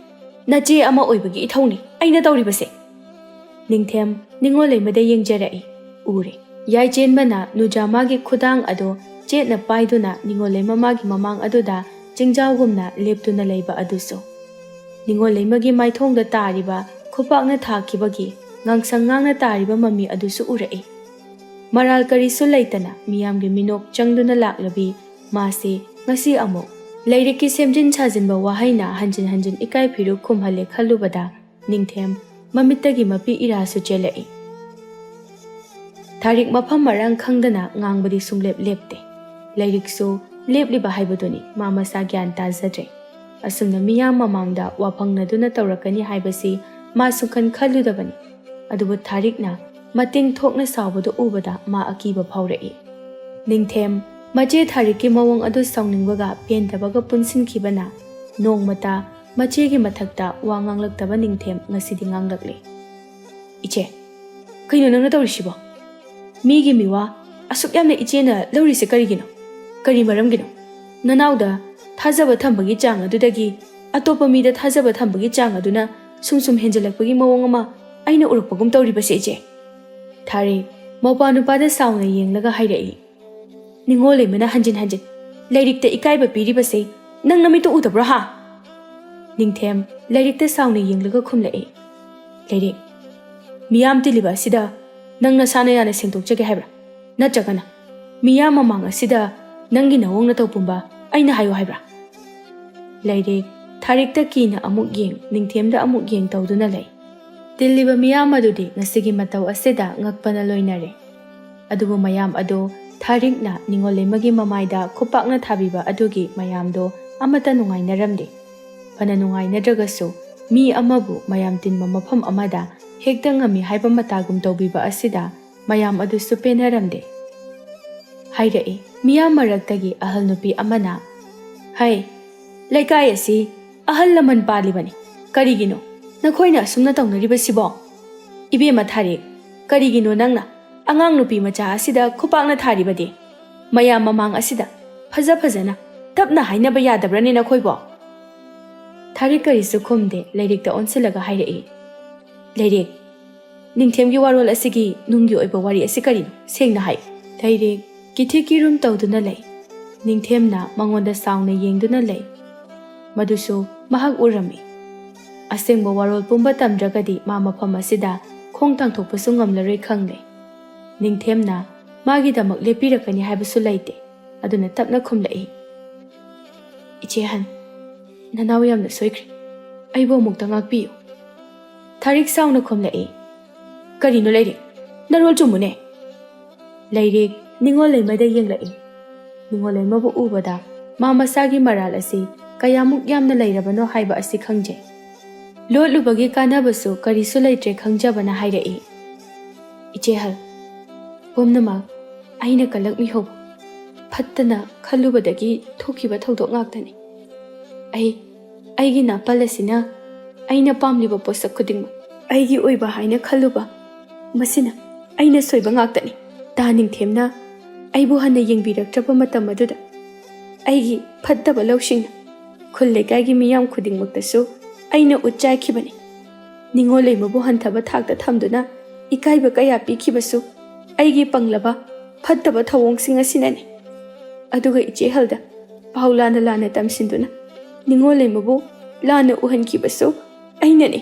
ꯅꯆꯦ ꯑꯃ ꯑꯣꯏꯕꯒꯤ ꯏꯊꯧꯅꯤ ꯑꯩꯅ ꯇꯧꯔꯤꯕꯁꯦ꯫" ꯅꯤꯡꯊꯦꯝ ꯅꯤꯉꯣꯜ ꯂꯩꯃꯗ ꯌꯦꯡꯖꯔꯛꯏ꯫ ꯎꯔꯦ꯫ ꯌꯥꯏꯆꯦꯟꯕꯅ ꯅꯨꯖꯥꯃꯥꯒꯤ ꯈꯨꯗꯥꯡ ꯑꯗꯨ ꯆꯦꯠꯅ ꯄꯥꯏꯗꯨꯅ ꯅꯤꯉꯣꯜ ꯂꯩꯃ ꯃꯥꯒꯤ ꯃꯃꯥꯡ ꯑꯗꯨꯗ ꯆꯤꯡꯖꯥꯎꯒꯨꯝꯅ ꯂꯦꯞꯇꯨꯅ ꯂꯩꯕ ꯑꯗꯨꯁꯨ꯫ ꯅꯤꯉꯣꯜ ꯂꯩꯃꯒꯤ ꯃꯥꯏꯊꯣꯡꯗ ꯇꯥꯔꯤꯕ ꯈꯨꯄꯥꯛꯅ ꯊꯥꯈꯤꯕꯒꯤ ꯉꯥꯡꯁꯪ ꯉꯥꯡꯅ ꯇꯥꯔꯤꯕ ꯃꯃꯤ ꯑꯗꯨꯁꯨ ꯎꯔꯛꯏ꯫ ꯃꯔꯥꯜ ꯀꯔꯤꯁꯨ ꯂꯩꯇꯅ ꯃꯤꯌꯥꯝꯒꯤ ꯃꯤꯅꯣꯛ ꯆꯪꯗꯨꯅ ꯂꯥꯛꯂꯕꯤ ꯃꯥꯁꯤ ꯉꯁꯤ ꯑꯃꯨꯛ ꯂꯥꯏꯔꯤꯛꯀꯤ ꯁꯦꯝꯖꯤꯟ ꯁꯥꯖꯤꯟꯕ ꯋꯥꯍꯩꯅ ꯍꯟꯖꯤꯟ ꯍꯟꯖꯤꯟ ꯏꯀꯥꯏ ꯐꯤꯔꯨꯛ ꯈꯨꯝꯍꯜꯂꯦ ꯈꯜꯂꯨꯕꯗ ꯅꯤꯡꯊꯦꯝ ꯃꯃꯤꯠꯇꯒꯤ ꯃꯄꯤ ꯏꯔꯥꯁꯨ ꯆꯦꯜꯂꯛꯏ꯫ ꯊꯥꯔꯤꯛ ꯃꯐꯝ ꯃꯔꯥꯡ ꯈꯪꯗꯅ ꯉꯥꯡꯕꯗꯤ ꯁꯨꯡꯂꯦꯞ ꯂꯦꯞꯇꯦ꯫ ꯂꯥꯏꯔꯤꯛꯁꯨ ꯂꯦꯞꯂꯤꯕ ꯍꯥꯏꯕꯗꯨꯅꯤ ꯃꯥ ꯃꯁꯥ ꯒ꯭ꯌꯥꯟ ꯇꯥꯖꯗ꯭ꯔꯦ꯫ ꯑꯁꯨꯝꯅ ꯃꯤꯌꯥꯝ ꯃꯃꯥꯡꯗ ꯋꯥ ꯐꯪꯅꯗꯨꯅ ꯇꯧꯔꯛꯀꯅꯤ ꯍꯥꯏꯕꯁꯤ ꯃꯥ ꯁꯨꯡꯈꯟ ꯈꯜꯂꯨꯗꯕꯅꯤ꯫ ꯑꯗꯨꯕꯨ ꯊꯥꯔꯤꯛꯅ ꯃꯇꯤꯡ ꯊꯣꯛꯅ ꯁꯥꯎꯕꯗꯨ ꯎꯕꯗ ꯃꯥ ꯑꯀꯤꯕ ꯐꯥꯎꯔꯛꯏ꯫ ꯅꯤꯡꯊꯦꯝ ꯃꯆꯦ ꯊꯥꯔꯤꯛꯀꯤ ꯃꯑꯣꯡ ꯑꯗꯨ ꯁꯥꯎꯅꯤꯡꯕꯒ ꯄꯦꯟꯗꯕꯒ ꯄꯨꯟꯁꯤꯟꯈꯤꯕꯅ ꯅꯣꯡꯃꯇ ꯃꯆꯦꯒꯤ ꯃꯊꯛꯇ ꯋꯥ ꯉꯥꯡꯂꯛꯇꯕ ꯅꯤꯡꯊꯦꯝ ꯉꯁꯤꯗꯤ ꯉꯥꯡꯂꯛꯂꯦ꯫ "ꯏꯆꯦ, ꯀꯩꯅꯣ ꯅꯪꯅ ꯇꯧꯔꯤꯁꯤꯕꯣ? ꯃꯤꯒꯤ ꯃꯤꯋꯥ ꯑꯁꯨꯛ ꯌꯥꯝꯅ ꯏꯆꯦꯅ ꯂꯧꯔꯤꯁꯦ ꯀꯔꯤꯒꯤꯅꯣ? ꯀꯔꯤ ꯃꯔꯝꯒꯤꯅꯣ? ꯅꯅꯥꯎꯗ ꯊꯥꯖꯕ ꯊꯝꯕꯒꯤ ꯆꯥꯡ ꯑꯗꯨꯗꯒꯤ ꯑꯇꯣꯞꯄ ꯃꯤꯗ ꯊꯥꯖꯕ ꯊꯝꯕꯒꯤ ꯆꯥꯡ ꯑꯗꯨꯅ ꯁꯨꯝ ꯁꯨꯝ ꯍꯦꯟꯖꯜꯂꯛꯄꯒꯤ ꯃꯑꯣꯡ ꯑꯃ ꯑꯩꯅ ꯎꯔꯛꯄꯒꯨꯝ ꯇꯧꯔꯤꯕꯁꯦ, ꯏꯆꯦ?" ꯊꯥꯔꯤꯛ ꯃꯧꯄꯥ ꯅꯨꯄꯥꯗ ꯁꯥꯎꯅ ꯌꯦꯡꯂꯒ ꯍꯥꯏꯔꯛꯏ꯫ ꯅꯤꯡꯉꯣꯜ ꯂꯩꯃꯅ ꯍꯟꯖꯤꯟ ꯍꯟꯖꯤꯟ ꯂꯥꯏꯔꯤꯛꯇ ꯏꯀꯥꯏꯕ ꯄꯤꯔꯤꯕꯁꯦ ꯅꯪ ꯅꯃꯤꯠꯇ ꯎꯗꯕ꯭ꯔꯣ ꯍꯥ? ꯅꯤꯡꯊꯦꯝ ꯂꯥꯏꯔꯤꯛꯇ ꯁꯥꯎꯅ ꯌꯦꯡꯂꯒ ꯈꯨꯝꯂꯛꯏ꯫ "ꯂꯥꯏꯔꯤꯛ, ꯃꯤꯌꯥꯝ ꯇꯤꯜꯂꯤꯕ ꯑꯁꯤꯗ ꯅꯪ ꯅꯁꯥꯅ ꯌꯥꯅ ꯁꯦꯡꯗꯣꯛꯆꯒꯦ ꯍꯥꯏꯕ꯭ꯔꯥ? ꯅꯠꯇ꯭ꯔꯒꯅ ꯃꯤꯌꯥꯝ ꯃꯃꯥꯡ ꯑꯁꯤꯗ ꯅꯪꯒꯤ ꯅꯑꯣꯡ ꯅꯇꯧ ꯄꯨꯝꯕ ꯑꯩꯅ ꯍꯥꯏꯌꯨ ꯍꯥꯏꯕ꯭ꯔꯥ?" ꯂꯥꯏꯔꯤꯛ ꯊꯥꯔꯤꯛꯇ ꯀꯤꯅ ꯑꯃꯨꯛ ꯌꯦꯡ, ꯅꯤꯡꯊꯦꯝꯗ ꯑꯃꯨꯛ ꯌꯦꯡ ꯇꯧꯗꯨꯅ ꯂꯩ꯫ ꯇꯤꯜꯂꯤꯕ ꯃꯤꯌꯥꯝ ꯑꯗꯨꯗꯤ ꯉꯁꯤꯒꯤ ꯃꯇꯧ ꯑꯁꯤꯗ ꯉꯛꯄꯅ ꯂꯣꯏꯅꯔꯦ꯫ ꯑꯗꯨꯕꯨ ꯃꯌꯥꯝ ꯑꯗꯨ ꯊꯥꯔꯤꯛꯅ ꯅꯤꯡꯉꯣꯜ ꯂꯩꯃꯒꯤ ꯃꯃꯥꯏꯗ ꯈꯨꯄꯥꯛꯅ ꯊꯥꯕꯤꯕ ꯑꯗꯨꯒꯤ ꯃꯌꯥꯝꯗꯣ ꯑꯃꯠꯇ ꯅꯨꯡꯉꯥꯏꯅꯔꯝꯗꯦ꯫ ꯐꯅ ꯅꯨꯡꯉꯥꯏꯅꯗ꯭ꯔꯒꯁꯨ ꯃꯤ ꯑꯃꯕꯨ ꯃꯌꯥꯝ ꯇꯤꯟꯕ ꯃꯐꯝ ꯑꯃꯗ ꯍꯦꯛꯇ ꯉꯝꯃꯤ ꯍꯥꯏꯕ ꯃꯇꯥꯒꯨꯝ ꯇꯧꯕꯤꯕ ꯑꯁꯤꯗ ꯃꯌꯥꯝ ꯑꯗꯨꯁꯨ ꯄꯦꯟꯅꯔꯝꯗꯦ꯫ ꯍꯥꯏꯔꯛꯏ꯫ ꯃꯤꯌꯥꯝ ꯃꯔꯛꯇꯒꯤ ꯑꯍꯜ ꯅꯨꯄꯤ ꯑꯃꯅ, "ꯍꯩ, ꯂꯩꯀꯥꯏ ꯑꯁꯤ ꯑꯍꯜ ꯂꯃꯟ ꯄꯥꯜꯂꯤꯕꯅꯤ꯫ ꯀꯔꯤꯒꯤꯅꯣ ꯅꯈꯣꯏꯅ ꯑꯁꯨꯝꯅ ꯇꯧꯅꯔꯤꯕꯁꯤꯕꯣ? ꯏꯕꯦꯝꯃ ꯊꯥꯔꯤꯛ, ꯀꯔꯤꯒꯤꯅꯣ ꯅꯪꯅ ꯑꯉꯥꯡ ꯅꯨꯄꯤ ꯃꯆꯥ ꯑꯁꯤꯗ ꯈꯨꯄꯥꯛꯅ ꯊꯥꯔꯤꯕꯗꯤ? ꯃꯌꯥꯝ ꯃꯃꯥꯡ ꯑꯁꯤꯗ ꯐꯖ ꯐꯖꯅ ꯇꯞꯅ ꯍꯥꯏꯅꯕ ꯌꯥꯗꯕ꯭ꯔꯅꯦ ꯅꯈꯣꯏꯕꯣ?" ꯊꯥꯔꯤꯛ ꯀꯔꯤꯁꯨ ꯈꯨꯝꯗꯦ, ꯂꯥꯏꯔꯤꯛꯇ ꯑꯣꯟꯁꯤꯜꯂꯒ ꯍꯥꯏꯔꯛꯏ꯫ "ꯂꯥꯏꯔꯤꯛ, ꯅꯤꯡꯊꯦꯝꯒꯤ ꯋꯥꯔꯣꯜ ꯑꯁꯤꯒꯤ ꯅꯨꯡꯒꯤ ꯑꯣꯏꯕ ꯋꯥꯔꯤ ꯑꯁꯤ ꯀꯔꯤꯅꯣ? ꯁꯦꯡꯅ ꯍꯥꯏꯌꯨ꯫" ꯂꯥꯏꯔꯤꯛ ꯀꯤꯊꯤ ꯀꯤꯔꯨꯝ ꯇꯧꯗꯨꯅ ꯂꯩ꯫ ꯅꯤꯡꯊꯦꯝꯅ ꯃꯉꯣꯟꯗ ꯁꯥꯎꯅ ꯌꯦꯡꯗꯨꯅ ꯂꯩ꯫ ꯃꯗꯨꯁꯨ ꯃꯍꯥꯛ ꯎꯔꯝꯃꯤ꯫ ꯑꯁꯦꯡꯕ ꯋꯥꯔꯣꯜ ꯄꯨꯝꯕ ꯇꯝꯗ꯭ꯔꯒꯗꯤ ꯃꯥ ꯃꯐꯝ ꯑꯁꯤꯗ ꯈꯣꯡ ꯊꯥꯡꯊꯣꯛꯄꯁꯨ ꯉꯝꯂꯔꯣꯏ ꯈꯪꯂꯦ꯫ ꯅꯤꯡꯊꯦꯝꯅ ꯃꯥꯒꯤꯗꯃꯛ ꯂꯦꯞꯄꯤꯔꯛꯀꯅꯤ ꯍꯥꯏꯕꯁꯨ ꯂꯩꯇꯦ꯫ ꯑꯗꯨꯅ ꯇꯞꯅ ꯈꯨꯝꯂꯛꯏ꯫ "ꯏꯆꯦ ꯍꯟ, ꯅꯅꯥꯎ ꯌꯥꯝꯅ ꯁꯣꯏꯈ꯭ꯔꯦ꯫ ꯑꯩꯕꯨ ꯑꯃꯨꯛꯇ ꯉꯥꯛꯄꯤꯌꯨ꯫" ꯊꯥꯔꯤꯛ ꯁꯥꯎꯅ ꯈꯨꯝꯂꯛꯏ꯫ "ꯀꯔꯤꯅꯣ ꯂꯩꯔꯤꯛ? ꯅꯔꯣꯜ ꯆꯨꯝꯃꯨꯅꯦ!" ꯂꯩꯔꯤꯛ ꯅꯤꯉꯣꯜ ꯂꯩꯃꯗ ꯌꯦꯡꯂꯛꯏ꯫ ꯅꯤꯉꯣꯜ ꯂꯩꯃꯕꯨ ꯎꯕꯗ ꯃꯥ ꯃꯁꯥꯒꯤ ꯃꯔꯥꯜ ꯑꯁꯤ ꯀꯌꯥꯃꯨꯛ ꯌꯥꯝꯅ ꯂꯩꯔꯕꯅꯣ ꯍꯥꯏꯕ ꯑꯁꯤ ꯈꯪꯖꯩ꯫ ꯂꯣꯠꯂꯨꯕꯒꯤ ꯀꯥꯟꯅꯕꯁꯨ ꯀꯔꯤꯁꯨ ꯂꯩꯇ꯭ꯔꯦ ꯈꯪꯖꯕꯅ ꯍꯥꯏꯔꯛꯏ꯫ "ꯏꯆꯦ ꯍꯜ, ꯄꯨꯝꯅꯃꯛ ꯑꯩꯅ ꯀꯜꯂꯛꯃꯤꯍꯧꯕ, ꯐꯠꯇꯅ ꯈꯜꯂꯨꯕꯗꯒꯤ ꯊꯣꯛꯈꯤꯕ ꯊꯧꯗꯣꯛ ꯉꯥꯛꯇꯅꯤ꯫ ꯑꯩ, ꯑꯩꯒꯤ ꯅꯥꯄꯜ ꯑꯁꯤꯅ ꯑꯩꯅ ꯄꯥꯝꯂꯤꯕ ꯄꯣꯠꯁꯛ ꯈꯨꯗꯤꯡꯃꯛ ꯑꯩꯒꯤ ꯑꯣꯏꯕ ꯍꯥꯏꯅ ꯈꯜꯂꯨꯕ, ꯃꯁꯤꯅ ꯑꯩꯅ ꯁꯣꯏꯕ ꯉꯥꯛꯇꯅꯤ꯫" ꯇꯥ ꯅꯤꯡꯊꯦꯝꯅ ꯑꯩꯕꯨ ꯍꯟꯅ ꯌꯦꯡꯕꯤꯔꯛꯇ꯭ꯔꯕ ꯃꯇꯝ ꯑꯗꯨꯗ ꯑꯩꯒꯤ ꯐꯠꯇꯕ ꯂꯧꯁꯤꯡꯅ ꯈꯨꯜ ꯂꯩꯀꯥꯏꯒꯤ ꯃꯤꯌꯥꯝ ꯈꯨꯗꯤꯡꯃꯛꯇꯁꯨ ꯑꯩꯅ ꯎꯠ ꯆꯥꯏꯈꯤꯕꯅꯤ꯫ ꯅꯤꯉꯣꯜ ꯂꯩꯃꯕꯨ ꯍꯟꯊꯕ ꯊꯥꯛꯇ ꯊꯝꯗꯨꯅ ꯏꯀꯥꯏꯕ ꯀꯌꯥ ꯄꯤꯈꯤꯕꯁꯨ ꯑꯩꯒꯤ ꯄꯪꯂꯕ ꯐꯠꯇꯕ ꯊꯧꯑꯣꯡꯁꯤꯡ ꯑꯁꯤꯅꯅꯤ꯫ ꯑꯗꯨꯒ ꯏꯆꯦ ꯍꯜꯗ ꯄꯥꯎ ꯂꯥꯟꯅ ꯂꯥꯟꯅ ꯇꯝꯁꯤꯟꯗꯨꯅ ꯅꯤꯉꯣꯜ ꯂꯩꯃꯕꯨ ꯂꯥꯟꯅ ꯎꯍꯟꯈꯤꯕꯁꯨ ꯑꯩꯅꯅꯤ꯫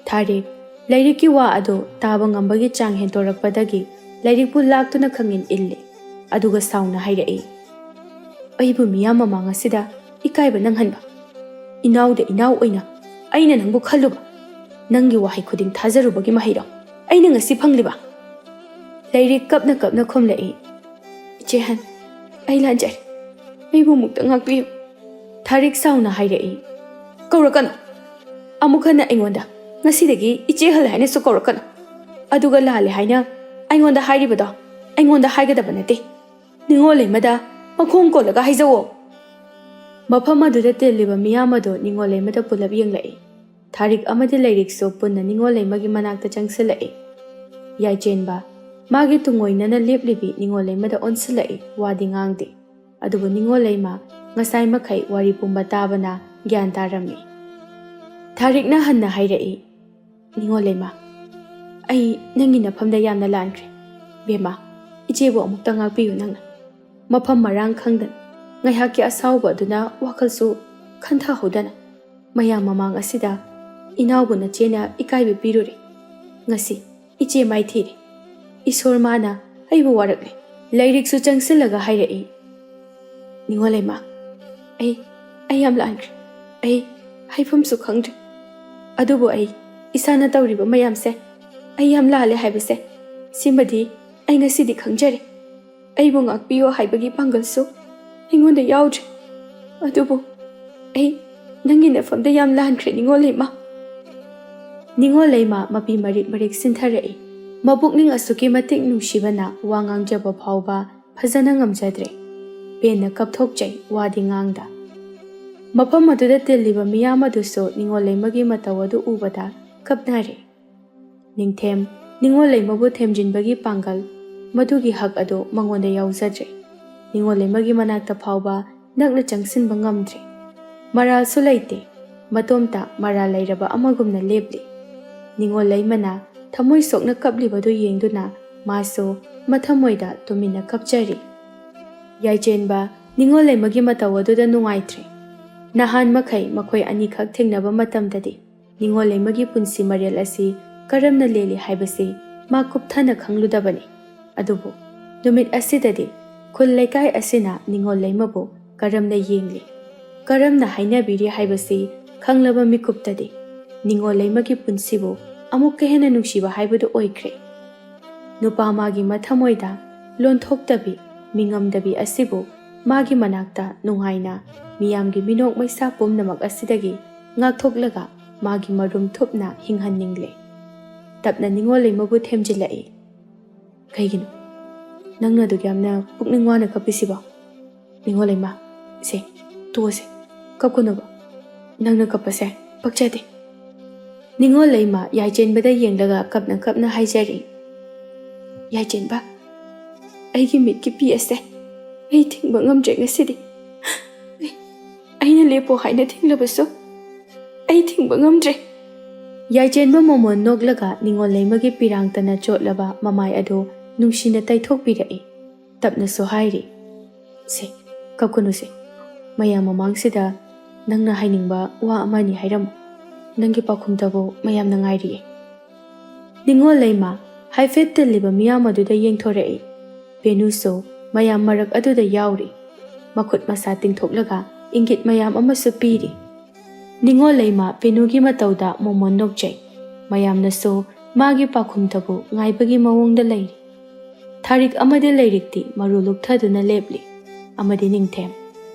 ꯊꯥꯔꯤꯛ ꯂꯩꯔꯤꯛꯀꯤ ꯋꯥ ꯑꯗꯨ ꯇꯥꯕ ꯉꯝꯕꯒꯤ ꯆꯥꯡ ꯍꯦꯟꯇꯣꯔꯛꯄꯗꯒꯤ ꯂꯩꯔꯤꯛꯄꯨ ꯂꯥꯛꯇꯨꯅ ꯈꯪꯏꯟ ꯏꯜꯂꯤ꯫ ꯑꯗꯨꯒ ꯁꯥꯎꯅ ꯍꯥꯏꯔꯛꯏ, "ꯑꯩꯕꯨ ꯃꯤꯌꯥꯝ ꯃꯃꯥꯡ ꯑꯁꯤꯗ ꯏꯀꯥꯏꯕ ꯅꯪꯍꯟꯕ, ꯏꯅꯥꯎꯗ ꯏꯅꯥꯎ ꯑꯣꯏꯅ ꯑꯩꯅ ꯅꯪꯕꯨ ꯈꯜꯂꯨꯕ, ꯅꯪꯒꯤ ꯋꯥꯍꯩ ꯈꯨꯗꯤꯡ ꯊꯥꯖꯔꯨꯕꯒꯤ ꯃꯍꯩꯔꯣ ꯑꯩꯅ ꯉꯁꯤ ꯐꯪꯂꯤꯕ?" ꯂꯩꯔꯤꯛ ꯀꯞꯅ ꯀꯞꯅ ꯈꯨꯝꯂꯛꯏ, "ꯏꯆꯦ ꯍꯟ, ꯑꯩ ꯂꯥꯟꯖꯔꯦ꯫ ꯑꯩꯕꯨ ꯑꯃꯨꯛꯇ ꯉꯥꯛꯄꯤꯌꯨ꯫" ꯊꯥꯔꯤꯛ ꯁꯥꯎꯅ ꯍꯥꯏꯔꯛꯏ, "ꯀꯧꯔꯛꯀꯅꯨ꯫ ꯑꯃꯨꯛ ꯍꯟꯅ ꯑꯩꯉꯣꯟꯗ ꯉꯁꯤꯗꯒꯤ ꯏꯆꯦ ꯍꯜ ꯍꯥꯏꯅꯁꯨ ꯀꯧꯔꯛꯀꯅꯨ꯫ ꯑꯗꯨꯒ ꯂꯥꯜꯂꯦ ꯍꯥꯏꯅ ꯑꯩꯉꯣꯟꯗ ꯍꯥꯏꯔꯤꯕꯗꯣ ꯑꯩꯉꯣꯟꯗ ꯍꯥꯏꯒꯗꯕ ꯅꯠꯇꯦ꯫ ꯅꯤꯉꯣꯜ ꯂꯩꯃꯗ ꯃꯈꯣꯡ ꯀꯣꯜꯂꯒ ꯍꯥꯏꯖꯧꯑꯣ꯫" ꯃꯐꯝ ꯑꯗꯨꯗ ꯇꯤꯜꯂꯤꯕ ꯃꯤꯌꯥꯝ ꯑꯗꯨ ꯅꯤꯉꯣꯜ ꯂꯩꯃꯗ ꯄꯨꯂꯞ ꯌꯦꯡꯂꯛꯏ꯫ ꯊꯥꯔꯤꯛ ꯑꯃꯗꯤ ꯂꯩꯔꯤꯛꯁꯨ ꯄꯨꯟꯅ ꯅꯤꯉꯣꯜ ꯂꯩꯃꯒꯤ ꯃꯅꯥꯛꯇ ꯆꯪꯁꯤꯜꯂꯛꯏ꯫ ꯌꯥꯏꯆꯦꯟꯕ ꯃꯥꯒꯤ ꯇꯨꯡꯑꯣꯏꯅꯅ ꯂꯦꯞꯂꯤꯕꯤ ꯅꯤꯉꯣꯜ ꯂꯩꯃꯗ ꯑꯣꯟꯁꯤꯜꯂꯛꯏ, ꯋꯥꯗꯤ ꯉꯥꯡꯗꯦ꯫ ꯑꯗꯨꯕꯨ ꯅꯤꯉꯣꯜ ꯂꯩꯃ ꯉꯁꯥꯏ ꯃꯈꯩ ꯋꯥꯔꯤ ꯄꯨꯝꯕ ꯇꯥꯕꯅ ꯒ꯭ꯌꯥꯟ ꯇꯥꯔꯝꯃꯤ꯫ ꯊꯥꯔꯤꯛꯅ ꯍꯟꯅ ꯍꯥꯏꯔꯛꯏ, "ꯅꯤꯉꯣꯜ ꯂꯩꯃ, ꯑꯩ ꯅꯪꯒꯤ ꯅꯐꯝꯗ ꯌꯥꯝꯅ ꯂꯥꯟꯈ꯭ꯔꯦ꯫ ꯕꯦꯝꯃ, ꯏꯆꯦꯕꯨ ꯑꯃꯨꯛꯇ ꯉꯥꯛꯄꯤꯌꯨ ꯅꯪꯅ꯫" ꯃꯐꯝ ꯃꯔꯥꯡ ꯈꯪꯗꯅ ꯉꯥꯏꯍꯥꯛꯀꯤ ꯑꯁꯥꯎꯕ ꯑꯗꯨꯅ ꯋꯥꯈꯜꯁꯨ ꯈꯟꯊꯍꯧꯗꯅ ꯃꯌꯥꯝ ꯃꯃꯥꯡ ꯑꯁꯤꯗ ꯏꯅꯥꯎꯕꯨ ꯅꯆꯦꯅ ꯏꯀꯥꯏꯕ ꯄꯤꯔꯨꯔꯦ꯫ ꯉꯁꯤ ꯏꯆꯦ ꯃꯥꯏꯊꯤꯔꯦ꯫ ꯏꯁꯣꯔ ꯃꯥꯅ ꯑꯩꯕꯨ ꯋꯥꯔꯛꯂꯦ꯫ ꯂꯩꯔꯤꯛꯁꯨ ꯆꯪꯁꯤꯜꯂꯒ ꯍꯥꯏꯔꯛꯏ, "ꯅꯤꯉꯣꯜ ꯂꯩꯃ, ꯑꯩ ꯑꯩ ꯌꯥꯝ ꯂꯥꯟꯈ꯭ꯔꯦ꯫ ꯑꯩ ꯍꯥꯏꯐꯝꯁꯨ ꯈꯪꯗ꯭ꯔꯦ꯫ ꯑꯗꯨꯕꯨ ꯑꯩ ꯏꯁꯥꯅ ꯇꯧꯔꯤꯕ ꯃꯌꯥꯝꯁꯦ ꯑꯩ ꯌꯥꯝ ꯂꯥꯜꯂꯦ ꯍꯥꯏꯕꯁꯦ, ꯁꯤꯃꯗꯤ ꯑꯩ ꯉꯁꯤꯗꯤ ꯈꯪꯖꯔꯦ꯫ ꯑꯩꯕꯨ ꯉꯥꯛꯄꯤꯌꯣ ꯍꯥꯏꯕꯒꯤ ꯄꯥꯡꯒꯜꯁꯨ ꯑꯩꯉꯣꯟꯗ ꯌꯥꯎꯗ꯭ꯔꯦ꯫ ꯑꯗꯨꯕꯨ ꯑꯩ ꯅꯪꯒꯤ ꯅꯐꯝꯗ ꯌꯥꯝ ꯂꯥꯟꯈ꯭ꯔꯦ, ꯅꯤꯉꯣꯜ ꯂꯩꯃ꯫ ꯅꯤꯉꯣꯜ ꯂꯩꯃ ꯃꯄꯤ ꯃꯔꯤꯛ ꯃꯔꯤꯛ ꯁꯤꯟꯊꯔꯛꯏ꯫ ꯃꯄꯨꯛꯅꯤꯡ ꯑꯁꯨꯛꯀꯤ ꯃꯇꯤꯛ ꯅꯨꯡꯁꯤꯕꯅ ꯋꯥ ꯉꯥꯡꯖꯕ ꯐꯥꯎꯕ ꯐꯖꯅ ꯉꯝꯖꯗ꯭ꯔꯦ꯫ ꯄꯦꯟꯅ ꯀꯞꯊꯣꯛꯆꯩ, ꯋꯥꯗꯤ ꯉꯥꯡꯗ꯫ ꯃꯐꯝ ꯑꯗꯨꯗ ꯇꯤꯜꯂꯤꯕ ꯃꯤꯌꯥꯝ ꯑꯗꯨꯁꯨ ꯅꯤꯉꯣꯜ ꯂꯩꯃꯒꯤ ꯃꯇꯧ ꯑꯗꯨ ꯎꯕꯗ ꯀꯞꯅꯔꯦ꯫ ꯅꯤꯡꯊꯦꯝ, ꯅꯤꯉꯣꯜ ꯂꯩꯃꯕꯨ ꯊꯦꯝꯖꯤꯟꯕꯒꯤ ꯄꯥꯡꯒꯜ, ꯃꯗꯨꯒꯤ ꯍꯛ ꯑꯗꯨ ꯃꯉꯣꯟꯗ ꯌꯥꯎꯖꯗ꯭ꯔꯦ꯫ ꯅꯤꯉꯣꯜ ꯂꯩꯃꯒꯤ ꯃꯅꯥꯛꯇ ꯐꯥꯎꯕ ꯅꯛꯅ ꯆꯪꯁꯤꯟꯕ ꯉꯝꯗ꯭ꯔꯦ꯫ ꯃꯔꯥꯜꯁꯨ ꯂꯩꯇꯦ, ꯃꯇꯣꯝꯇ ꯃꯔꯥꯜ ꯂꯩꯔꯕ ꯑꯃꯒꯨꯝꯅ ꯂꯦꯞꯂꯤ꯫ ꯅꯤꯉꯣꯜ ꯂꯩꯃꯅ ꯊꯃꯣꯏ ꯁꯣꯛꯅ ꯀꯞꯂꯤꯕꯗꯨ ꯌꯦꯡꯗꯨꯅ ꯃꯥꯁꯨ ꯃꯊꯃꯣꯏꯗ ꯇꯨꯃꯤꯟꯅ ꯀꯞꯆꯔꯤ꯫ ꯌꯥꯏꯆꯦꯟꯕ ꯅꯤꯉꯣꯜ ꯂꯩꯃꯒꯤ ꯃꯇꯧ ꯑꯗꯨꯗ ꯅꯨꯡꯉꯥꯏꯇ꯭ꯔꯦ꯫ ꯅꯍꯥꯟ ꯃꯈꯩ ꯃꯈꯣꯏ ꯑꯅꯤꯈꯛ ꯊꯦꯡꯅꯕ ꯃꯇꯝꯗꯗꯤ ꯅꯤꯉꯣꯜ ꯂꯩꯃꯒꯤ ꯄꯨꯟꯁꯤ ꯃꯔꯦꯜ ꯑꯁꯤ ꯀꯔꯝꯅ ꯂꯦꯜꯂꯤ ꯍꯥꯏꯕꯁꯤ ꯃꯥ ꯀꯨꯞꯊꯅ ꯈꯪꯂꯨꯗꯕꯅꯤ꯫ ꯑꯗꯨꯕꯨ ꯅꯨꯃꯤꯠ ꯑꯁꯤꯗꯗꯤ ꯈꯨꯜ ꯂꯩꯀꯥꯏ ꯑꯁꯤꯅ ꯅꯤꯉꯣꯜ ꯂꯩꯃꯕꯨ ꯀꯔꯝꯅ ꯌꯦꯡꯂꯤ, ꯀꯔꯝꯅ ꯍꯥꯏꯅꯕꯤꯔꯤ ꯍꯥꯏꯕꯁꯤ ꯈꯪꯂꯕ ꯃꯤꯀꯨꯞꯇꯗꯤ ꯅꯤꯉꯣꯜ ꯂꯩꯃꯒꯤ ꯄꯨꯟꯁꯤꯕꯨ ꯑꯃꯨꯛꯀ ꯍꯦꯟꯅ ꯅꯨꯡꯁꯤꯕ ꯍꯥꯏꯕꯗꯨ ꯑꯣꯏꯈ꯭ꯔꯦ꯫ ꯅꯨꯄꯥ ꯃꯥꯒꯤ ꯃꯊꯃꯣꯏꯗ ꯂꯣꯟꯊꯣꯛꯇꯕꯤ, ꯃꯤꯉꯝꯗꯕꯤ ꯑꯁꯤꯕꯨ ꯃꯥꯒꯤ ꯃꯅꯥꯛꯇ ꯅꯨꯡꯉꯥꯏꯅ ꯃꯤꯌꯥꯝꯒꯤ ꯃꯤꯅꯣꯛ ꯃꯩꯁꯥ ꯄꯨꯝꯅꯃꯛ ꯑꯁꯤꯗꯒꯤ ꯉꯥꯛꯊꯣꯛꯂꯒ ꯃꯥꯒꯤ ꯃꯔꯨꯝ ꯊꯨꯞꯅ ꯍꯤꯡꯍꯟꯅꯤꯡꯂꯦ꯫ ꯇꯞꯅ ꯅꯤꯉꯣꯜ ꯂꯩꯃꯕꯨ ꯊꯦꯝꯖꯤꯜꯂꯛꯏ꯫ "ꯀꯩꯒꯤꯅꯣ? ꯅꯪꯅ ꯑꯗꯨꯛ ꯌꯥꯝꯅ ꯄꯨꯛꯅꯤꯡ ꯋꯥꯅ ꯀꯞꯄꯤꯁꯤꯕꯣ? ꯅꯤꯉꯣꯜ ꯂꯩꯃ, ꯁꯦ, ꯇꯣꯛꯑꯁꯦ, ꯀꯞꯀꯅꯨꯕ꯫ ꯅꯪꯅ ꯀꯞꯄꯁꯦ ꯄꯛꯆꯗꯦ꯫" ꯅꯤꯉꯣꯜ ꯂꯩꯃ ꯌꯥꯏꯆꯦꯟꯕꯗ ꯌꯦꯡꯂꯒ ꯀꯞꯅ ꯀꯞꯅ ꯍꯥꯏꯖꯔꯤ꯫ "ꯌꯥꯏꯆꯦꯟꯕ, ꯑꯩꯒꯤ ꯃꯤꯠꯀꯤ ꯄꯤ ꯑꯁꯦ ꯑꯩ ꯊꯤꯡꯕ ꯉꯝꯗ꯭ꯔꯦ ꯉꯁꯤꯗꯤ꯫ ꯑꯩ, ꯑꯩꯅ ꯂꯦꯞꯄꯣ ꯍꯥꯏꯅ ꯊꯤꯡꯂꯕꯁꯨ ꯑꯩ ꯊꯤꯡꯕ ꯉꯝꯗ꯭ꯔꯦ꯫" ꯌꯥꯏꯆꯦꯟꯕ ꯃꯣꯃꯣꯟ ꯅꯣꯛꯂꯒ ꯅꯤꯉꯣꯜ ꯂꯩꯃꯒꯤ ꯄꯤꯔꯥꯡꯇꯅ ꯆꯣꯠꯂꯕ ꯃꯃꯥꯏ ꯑꯗꯨ ꯅꯨꯡꯁꯤꯅ ꯇꯩꯊꯣꯛꯄꯤꯔꯛꯏ꯫ ꯇꯞꯅꯁꯨ ꯍꯥꯏꯔꯤ, "ꯁꯦ, ꯀꯞꯀꯅꯨꯁꯦ꯫ ꯃꯌꯥꯝ ꯃꯃꯥꯡꯁꯤꯗ ꯅꯪꯅ ꯍꯥꯏꯅꯤꯡꯕ ꯋꯥ ꯑꯃ ꯑꯅꯤ ꯍꯥꯏꯔꯝꯃꯨ꯫ ꯅꯪꯒꯤ ꯄꯥꯎꯈꯨꯝꯇꯕꯨ ꯃꯌꯥꯝꯅ ꯉꯥꯏꯔꯤꯌꯦ꯫" ꯅꯤꯉꯣꯜ ꯂꯩꯃ ꯍꯥꯏꯐꯦꯠ ꯇꯤꯜꯂꯤꯕ ꯃꯤꯌꯥꯝ ꯑꯗꯨꯗ ꯌꯦꯡꯊꯣꯔꯛꯏ꯫ ꯕꯦꯅꯨꯁꯨ ꯃꯌꯥꯝ ꯃꯔꯛ ꯑꯗꯨꯗ ꯌꯥꯎꯔꯤ꯫ ꯃꯈꯨꯠ ꯃꯁꯥ ꯇꯤꯡꯊꯣꯛꯂꯒ ꯏꯪꯒꯤꯠ ꯃꯌꯥꯝ ꯑꯃꯁꯨ ꯄꯤꯔꯤ꯫ ꯅꯤꯉꯣꯜ ꯂꯩꯃ ꯄꯦꯅꯨꯒꯤ ꯃꯇꯧꯗ ꯃꯣꯃꯣꯟ ꯅꯣꯛꯆꯩ꯫ ꯃꯌꯥꯝꯅꯁꯨ ꯃꯥꯒꯤ ꯄꯥꯎꯈꯨꯝꯇꯕꯨ ꯉꯥꯏꯕꯒꯤ ꯃꯑꯣꯡꯗ ꯂꯩꯔꯤ꯫ ꯊꯥꯔꯤꯛ ꯑꯃꯗꯤ ꯂꯩꯔꯤꯛꯇꯤ ꯃꯔꯨ ꯂꯨꯛꯊꯗꯨꯅ ꯂꯦꯞꯂꯤ꯫ ꯑꯃꯗꯤ ꯅꯤꯡꯊꯦꯝ꯫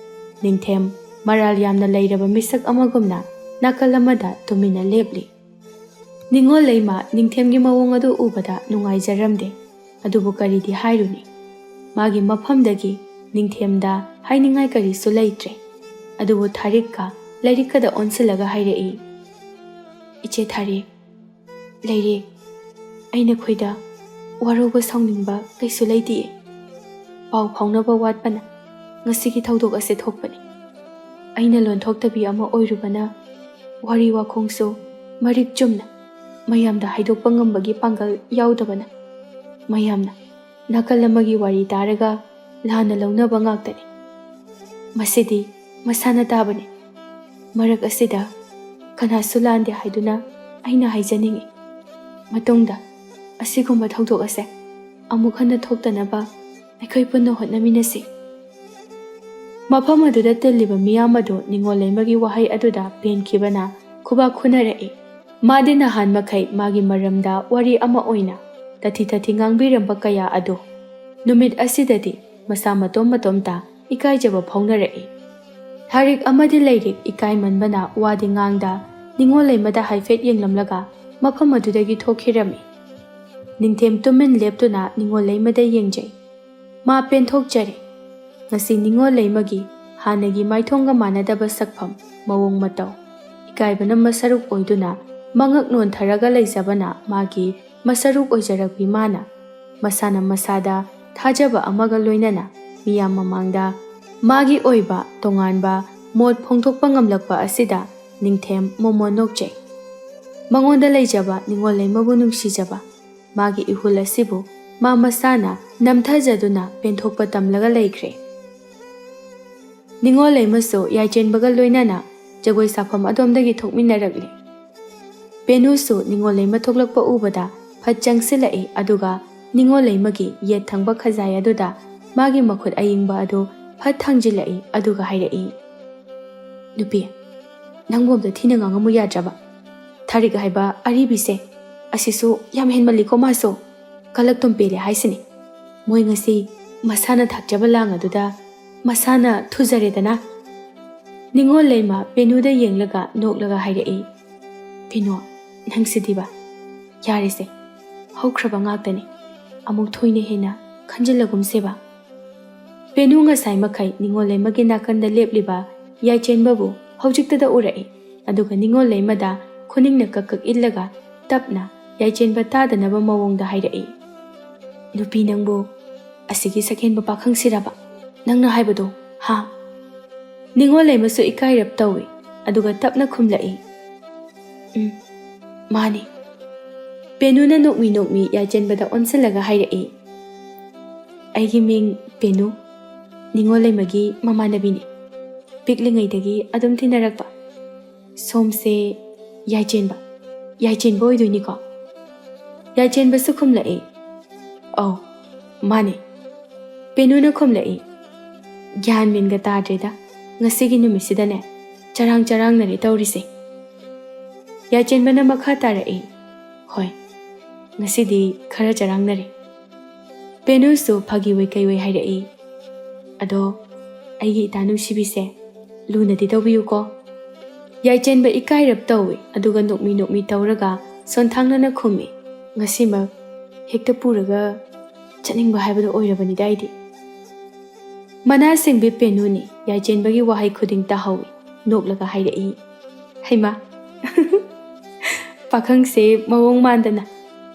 ꯅꯤꯡꯊꯦꯝ ꯃꯔꯥꯜ ꯌꯥꯝꯅ ꯂꯩꯔꯕ ꯃꯤꯁꯛ ꯑꯃꯒꯨꯝꯅ ꯅꯥꯀꯜ ꯑꯃꯗ ꯇꯨꯃꯤꯟꯅ ꯂꯦꯞꯂꯤ꯫ ꯅꯤꯉꯣꯜ ꯂꯩꯃ ꯅꯤꯡꯊꯦꯝꯒꯤ ꯃꯑꯣꯡ ꯑꯗꯨ ꯎꯕꯗ ꯅꯨꯡꯉꯥꯏꯖꯔꯝꯗꯦ꯫ ꯑꯗꯨꯕꯨ ꯀꯔꯤꯗꯤ ꯍꯥꯏꯔꯨꯅꯤ? ꯃꯥꯒꯤ ꯃꯐꯝꯗꯒꯤ ꯅꯤꯡꯊꯦꯝꯗ ꯍꯥꯏꯅꯤꯡꯉꯥꯏ ꯀꯔꯤꯁꯨ ꯂꯩꯇ꯭ꯔꯦ꯫ ꯑꯗꯨꯕꯨ ꯊꯥꯔꯤꯛꯀ ꯂꯩꯔꯤꯛꯀꯗ ꯑꯣꯟꯁꯤꯜꯂꯒ ꯍꯥꯏꯔꯛꯏ, "ꯏꯆꯦ ꯊꯥꯔꯤꯛ, ꯂꯩꯔꯤꯛ, ꯑꯩ ꯅꯈꯣꯏꯗ ꯋꯥꯔꯧꯕ ꯁꯥꯎꯅꯤꯡꯕ ꯀꯩꯁꯨ ꯂꯩꯇꯦ꯫ ꯄꯥꯎ ꯐꯥꯎꯅꯕ ꯋꯥꯠꯄꯅ ꯉꯁꯤꯒꯤ ꯊꯧꯗꯣꯛ ꯑꯁꯤ ꯊꯣꯛꯄꯅꯤ꯫ ꯑꯩꯅ ꯂꯣꯟꯊꯣꯛꯇꯕꯤ ꯑꯃ ꯑꯣꯏꯔꯨꯕꯅ ꯋꯥꯔꯤ ꯋꯥꯈꯣꯡꯁꯨ ꯃꯔꯤꯛ ꯆꯨꯝꯅ ꯃꯌꯥꯝꯗ ꯍꯥꯏꯗꯣꯛꯄ ꯉꯝꯕꯒꯤ ꯄꯥꯡꯒꯜ ꯌꯥꯎꯗꯕꯅ ꯃꯌꯥꯝꯅ ꯅꯥꯀꯜ ꯑꯃꯒꯤ ꯋꯥꯔꯤ ꯇꯥꯔꯒ ꯂꯥꯟꯅ ꯂꯧꯅꯕ ꯉꯥꯛꯇꯅꯤ꯫ ꯃꯁꯤꯗꯤ ꯃꯁꯥꯅ ꯇꯥꯕꯅꯤ꯫ ꯃꯔꯛ ꯑꯁꯤꯗ ꯀꯅꯥꯁꯨ ꯂꯥꯟꯗꯦ ꯍꯥꯏꯗꯨꯅ ꯑꯩꯅ ꯍꯥꯏꯖꯅꯤꯡꯏ꯫ ꯃꯇꯨꯡꯗ ꯑꯁꯤꯒꯨꯝꯕ ꯊꯧꯗꯣꯛ ꯑꯁꯦ ꯑꯃꯨꯛ ꯍꯟꯅ ꯊꯣꯛꯇꯅꯕ ꯑꯩꯈꯣꯏ ꯄꯨꯟꯅ ꯍꯣꯠꯅꯃꯤꯟꯅꯁꯤ꯫" ꯃꯐꯝ ꯑꯗꯨꯗ ꯇꯤꯜꯂꯤꯕ ꯃꯤꯌꯥꯝ ꯑꯗꯨ ꯅꯤꯉꯣꯜ ꯂꯩꯃꯒꯤ ꯋꯥꯍꯩ ꯑꯗꯨꯗ ꯄꯦꯟꯈꯤꯕꯅ ꯈꯨꯕꯥꯛ ꯈꯨꯅꯔꯛꯏ꯫ ꯃꯥꯗꯤ ꯅꯍꯥꯟ ꯃꯈꯩ ꯃꯥꯒꯤ ꯃꯔꯝꯗ ꯋꯥꯔꯤ ꯑꯃ ꯑꯣꯏꯅ ꯇꯊꯤ ꯇꯊꯤ ꯉꯥꯡꯕꯤꯔꯝꯕ ꯀꯌꯥ ꯑꯗꯨ ꯅꯨꯃꯤꯠ ꯑꯁꯤꯗꯗꯤ ꯃꯁꯥ ꯃꯇꯣꯝ ꯃꯇꯣꯝꯇ ꯏꯀꯥꯏꯖꯕ ꯐꯥꯎꯅꯔꯛꯏ꯫ ꯊꯥꯔꯤꯛ ꯑꯃꯗꯤ ꯂꯩꯔꯤꯛ ꯏꯀꯥꯏꯃꯟꯕꯅ ꯋꯥꯗꯤ ꯉꯥꯡꯗ ꯅꯤꯉꯣꯜ ꯂꯩꯃꯗ ꯍꯥꯏꯐꯦꯠ ꯌꯦꯡꯂꯝꯂꯒ ꯃꯐꯝ ꯑꯗꯨꯗꯒꯤ ꯊꯣꯛꯈꯤꯔꯝꯃꯤ꯫ ꯅꯤꯡꯊꯦꯝ ꯇꯨꯃꯤꯟ ꯂꯦꯞꯇꯨꯅ ꯅꯤꯉꯣꯜ ꯂꯩꯃꯗ ꯌꯦꯡꯖꯩ꯫ ꯃꯥ ꯄꯦꯟꯊꯣꯛꯆꯔꯦ꯫ ꯉꯁꯤ ꯅꯤꯉꯣꯜ ꯂꯩꯃꯒꯤ ꯍꯥꯟꯅꯒꯤ ꯃꯥꯏꯊꯣꯡꯒ ꯃꯥꯟꯅꯗꯕ ꯁꯛꯐꯝ, ꯃꯑꯣꯡ ꯃꯇꯧ, ꯏꯀꯥꯏꯕꯅ ꯃꯁꯔꯨꯛ ꯑꯣꯏꯗꯨꯅ ꯃꯉꯛ ꯅꯣꯟꯊꯔꯒ ꯂꯩꯖꯕꯅ ꯃꯥꯒꯤ ꯃꯁꯔꯨꯛ ꯑꯣꯏꯖꯔꯛꯄꯤ ꯃꯥꯅ ꯃꯁꯥꯅ ꯃꯁꯥꯗ ꯊꯥꯖꯕ ꯑꯃꯒ ꯂꯣꯏꯅꯅ ꯃꯤꯌꯥꯝ ꯃꯃꯥꯡꯗ ꯃꯥꯒꯤ ꯑꯣꯏꯕ ꯇꯣꯉꯥꯟꯕ ꯃꯣꯠ ꯐꯣꯡꯗꯣꯛꯄ ꯉꯝꯂꯛꯄ ꯑꯁꯤꯗ ꯅꯤꯡꯊꯦꯝ ꯃꯣꯃꯣꯟ ꯅꯣꯛꯆꯩ꯫ ꯃꯉꯣꯟꯗ ꯂꯩꯖꯕ ꯅꯤꯉꯣꯜ ꯂꯩꯃꯕꯨ ꯅꯨꯡꯁꯤꯖꯕ ꯃꯥꯒꯤ ꯏꯍꯨꯜ ꯑꯁꯤꯕꯨ ꯃꯥ ꯃꯁꯥꯅ ꯅꯝꯊꯖꯗꯨꯅ ꯄꯦꯟꯊꯣꯛꯄ ꯇꯝꯂꯒ ꯂꯩꯈ꯭ꯔꯦ꯫ ꯅꯤꯉꯣꯜ ꯂꯩꯃꯁꯨ ꯌꯥꯏꯆꯦꯟꯕꯒ ꯂꯣꯏꯅꯅ ꯖꯒꯣꯏ ꯁꯥꯐꯝ ꯑꯗꯣꯝꯗꯒꯤ ꯊꯣꯛꯃꯤꯟꯅꯔꯛꯂꯦ꯫ ꯄꯦꯅꯨꯁꯨ ꯅꯤꯉꯣꯜ ꯂꯩꯃ ꯊꯣꯛꯂꯛꯄ ꯎꯕꯗ ꯐꯠ ꯆꯪꯁꯤꯜꯂꯛꯏ, ꯑꯗꯨꯒ ꯅꯤꯉꯣꯜ ꯂꯩꯃꯒꯤ ꯌꯦꯠ ꯊꯪꯕ ꯈꯖꯥꯏ ꯑꯗꯨꯗ ꯃꯥꯒꯤ ꯃꯈꯨꯠ ꯑꯏꯪꯕ ꯑꯗꯨ ꯐꯠ ꯊꯥꯡꯖꯤꯜꯂꯛꯏ, ꯑꯗꯨꯒ ꯍꯥꯏꯔꯛꯏ, "ꯅꯨꯄꯤ, ꯅꯪꯕꯨ ꯑꯝꯇ ꯊꯤꯅ ꯉꯥꯡꯉꯝꯃꯨ ꯌꯥꯗ꯭ꯔꯕ? ꯊꯥꯔꯤꯛ ꯍꯥꯏꯕ ꯑꯔꯤꯕꯤꯁꯦ, ꯑꯁꯤꯁꯨ ꯌꯥꯝ ꯍꯦꯟꯃꯜꯂꯤꯀꯣ ꯃꯥꯁꯨ꯫ ꯀꯂꯛ ꯇꯨꯝ ꯄꯦꯜꯂꯦ ꯍꯥꯏꯁꯤꯅꯤ꯫ ꯃꯣꯏ ꯉꯁꯤ ꯃꯁꯥꯅ ꯊꯥꯛꯆꯕ ꯂꯥꯡ ꯑꯗꯨꯗ ꯃꯁꯥꯅ ꯊꯨꯖꯔꯦꯗꯅ?" ꯅꯤꯉꯣꯜ ꯂꯩꯃ ꯄꯦꯅꯨꯗ ꯌꯦꯡꯂꯒ ꯅꯣꯛꯂꯒ ꯍꯥꯏꯔꯛꯏ, "ꯄꯦꯅꯨ, ꯅꯪꯁꯤꯗꯤꯕ꯫ ꯌꯥꯔꯦꯁꯦ, ꯍꯧꯈ꯭ꯔꯕ ꯉꯥꯛꯇꯅꯤ꯫ ꯑꯃꯨꯛ ꯊꯣꯏꯅ ꯍꯦꯟꯅ ꯈꯟꯖꯤꯜꯂꯒꯨꯝꯁꯦꯕ꯫" ꯄꯦꯅꯨ ꯉꯁꯥꯏ ꯃꯈꯩ ꯅꯤꯉꯣꯜ ꯂꯩꯃꯒꯤ ꯅꯥꯀꯟꯗ ꯂꯦꯞꯂꯤꯕ ꯌꯥꯏꯆꯦꯟꯕꯕꯨ ꯍꯧꯖꯤꯛꯇꯗ ꯎꯔꯛꯏ꯫ ꯑꯗꯨꯒ ꯅꯤꯉꯣꯜ ꯂꯩꯃꯗ ꯈꯨꯅꯤꯡꯅ ꯀꯛ ꯀꯛ ꯏꯜꯂꯒ ꯇꯞꯅ ꯌꯥꯏꯆꯦꯟꯕ ꯇꯥꯗꯅꯕ ꯃꯑꯣꯡꯗ ꯍꯥꯏꯔꯛꯏ, "ꯅꯨꯄꯤ ꯅꯪꯕꯨ ꯑꯁꯤꯒꯤ ꯁꯛꯍꯦꯟꯕ ꯄꯥꯈꯪꯁꯤꯔꯕ ꯅꯪꯅ ꯍꯥꯏꯕꯗꯣ, ꯍꯥ?" ꯅꯤꯉꯣꯜ ꯂꯩꯃꯁꯨ ꯏꯀꯥꯏꯔꯞ ꯇꯧꯏ, ꯑꯗꯨꯒ ꯇꯞꯅ ꯈꯨꯝꯂꯛꯏ, "ꯎꯝ, ꯃꯥꯅꯤ꯫" ꯄꯦꯅꯨꯅ ꯅꯣꯛꯃꯤ ꯅꯣꯛꯃꯤ ꯌꯥꯏꯆꯦꯟꯕꯗ ꯑꯣꯟꯁꯤꯜꯂꯒ ꯍꯥꯏꯔꯛꯏ, "ꯑꯩꯒꯤ ꯃꯤꯡ ꯄꯦꯅꯨ, ꯅꯤꯉꯣꯜ ꯂꯩꯃꯒꯤ ꯃꯃꯥꯟꯅꯕꯤꯅꯤ꯫ ꯄꯤꯛꯂꯤꯉꯩꯗꯒꯤ ꯑꯗꯨꯝ ꯇꯤꯟꯅꯔꯛꯄ꯫ ꯁꯣꯝꯁꯦ ꯌꯥꯏꯆꯦꯟꯕ, ꯌꯥꯏꯆꯦꯟꯕ ꯑꯣꯏꯗꯣꯏꯅꯤꯀꯣ?" ꯌꯥꯏꯆꯦꯟꯕꯁꯨ ꯈꯨꯝꯂꯛꯏ, "ꯑꯧ, ꯃꯥꯅꯦ꯫" ꯄꯦꯅꯨꯅ ꯈꯨꯝꯂꯛꯏ, "ꯒ꯭ꯌꯥꯟ ꯃꯦꯟꯒ ꯇꯥꯗ꯭ꯔꯦꯗ, ꯉꯁꯤꯒꯤ ꯅꯨꯃꯤꯠꯁꯤꯗꯅꯦ ꯆꯔꯥꯡ ꯆꯔꯥꯡꯅꯔꯦ ꯇꯧꯔꯤꯁꯦ꯫" ꯌꯥꯏꯆꯦꯟꯕꯅ ꯃꯈꯥ ꯇꯥꯔꯛꯏ, "ꯍꯣꯏ, ꯉꯁꯤꯗꯤ ꯈꯔ ꯆꯔꯥꯡꯅꯔꯦ꯫" ꯄꯦꯅꯨꯁꯨ ꯐꯥꯒꯤ ꯑꯣꯏ ꯀꯩ ꯑꯣꯏ ꯍꯥꯏꯔꯛꯏ, "ꯑꯗꯣ ꯑꯩꯒꯤ ꯏꯇꯥ ꯅꯨꯡꯁꯤꯕꯤꯁꯦ, ꯂꯨꯅꯗꯤ ꯇꯧꯕꯤꯌꯨꯀꯣ꯫" ꯌꯥꯏꯆꯦꯟꯕ ꯏꯀꯥꯏꯔꯞ ꯇꯧꯏ, ꯑꯗꯨꯒ ꯅꯣꯛꯃꯤ ꯅꯣꯛꯃꯤ ꯇꯧꯔꯒ ꯁꯣꯟꯊꯥꯡꯅꯅ ꯈꯨꯝꯃꯤ, "ꯉꯁꯤꯃꯛ ꯍꯦꯛꯇ ꯄꯨꯔꯒ ꯆꯠꯅꯤꯡꯕ ꯍꯥꯏꯕꯗꯣ ꯑꯣꯏꯔꯕꯅꯤꯗ ꯑꯩꯗꯤ꯫" ꯃꯅꯥ ꯁꯦꯡꯕꯤ ꯄꯦꯅꯨꯅꯤ ꯌꯥꯏꯆꯦꯟꯕꯒꯤ ꯋꯥꯍꯩ ꯈꯨꯗꯤꯡ ꯇꯥꯍꯧꯏ, ꯅꯣꯛꯂꯒ ꯍꯥꯏꯔꯛꯏ, "ꯍꯩꯃꯥ, ꯄꯥꯈꯪꯁꯦ ꯃꯑꯣꯡ ꯃꯥꯟꯗꯅ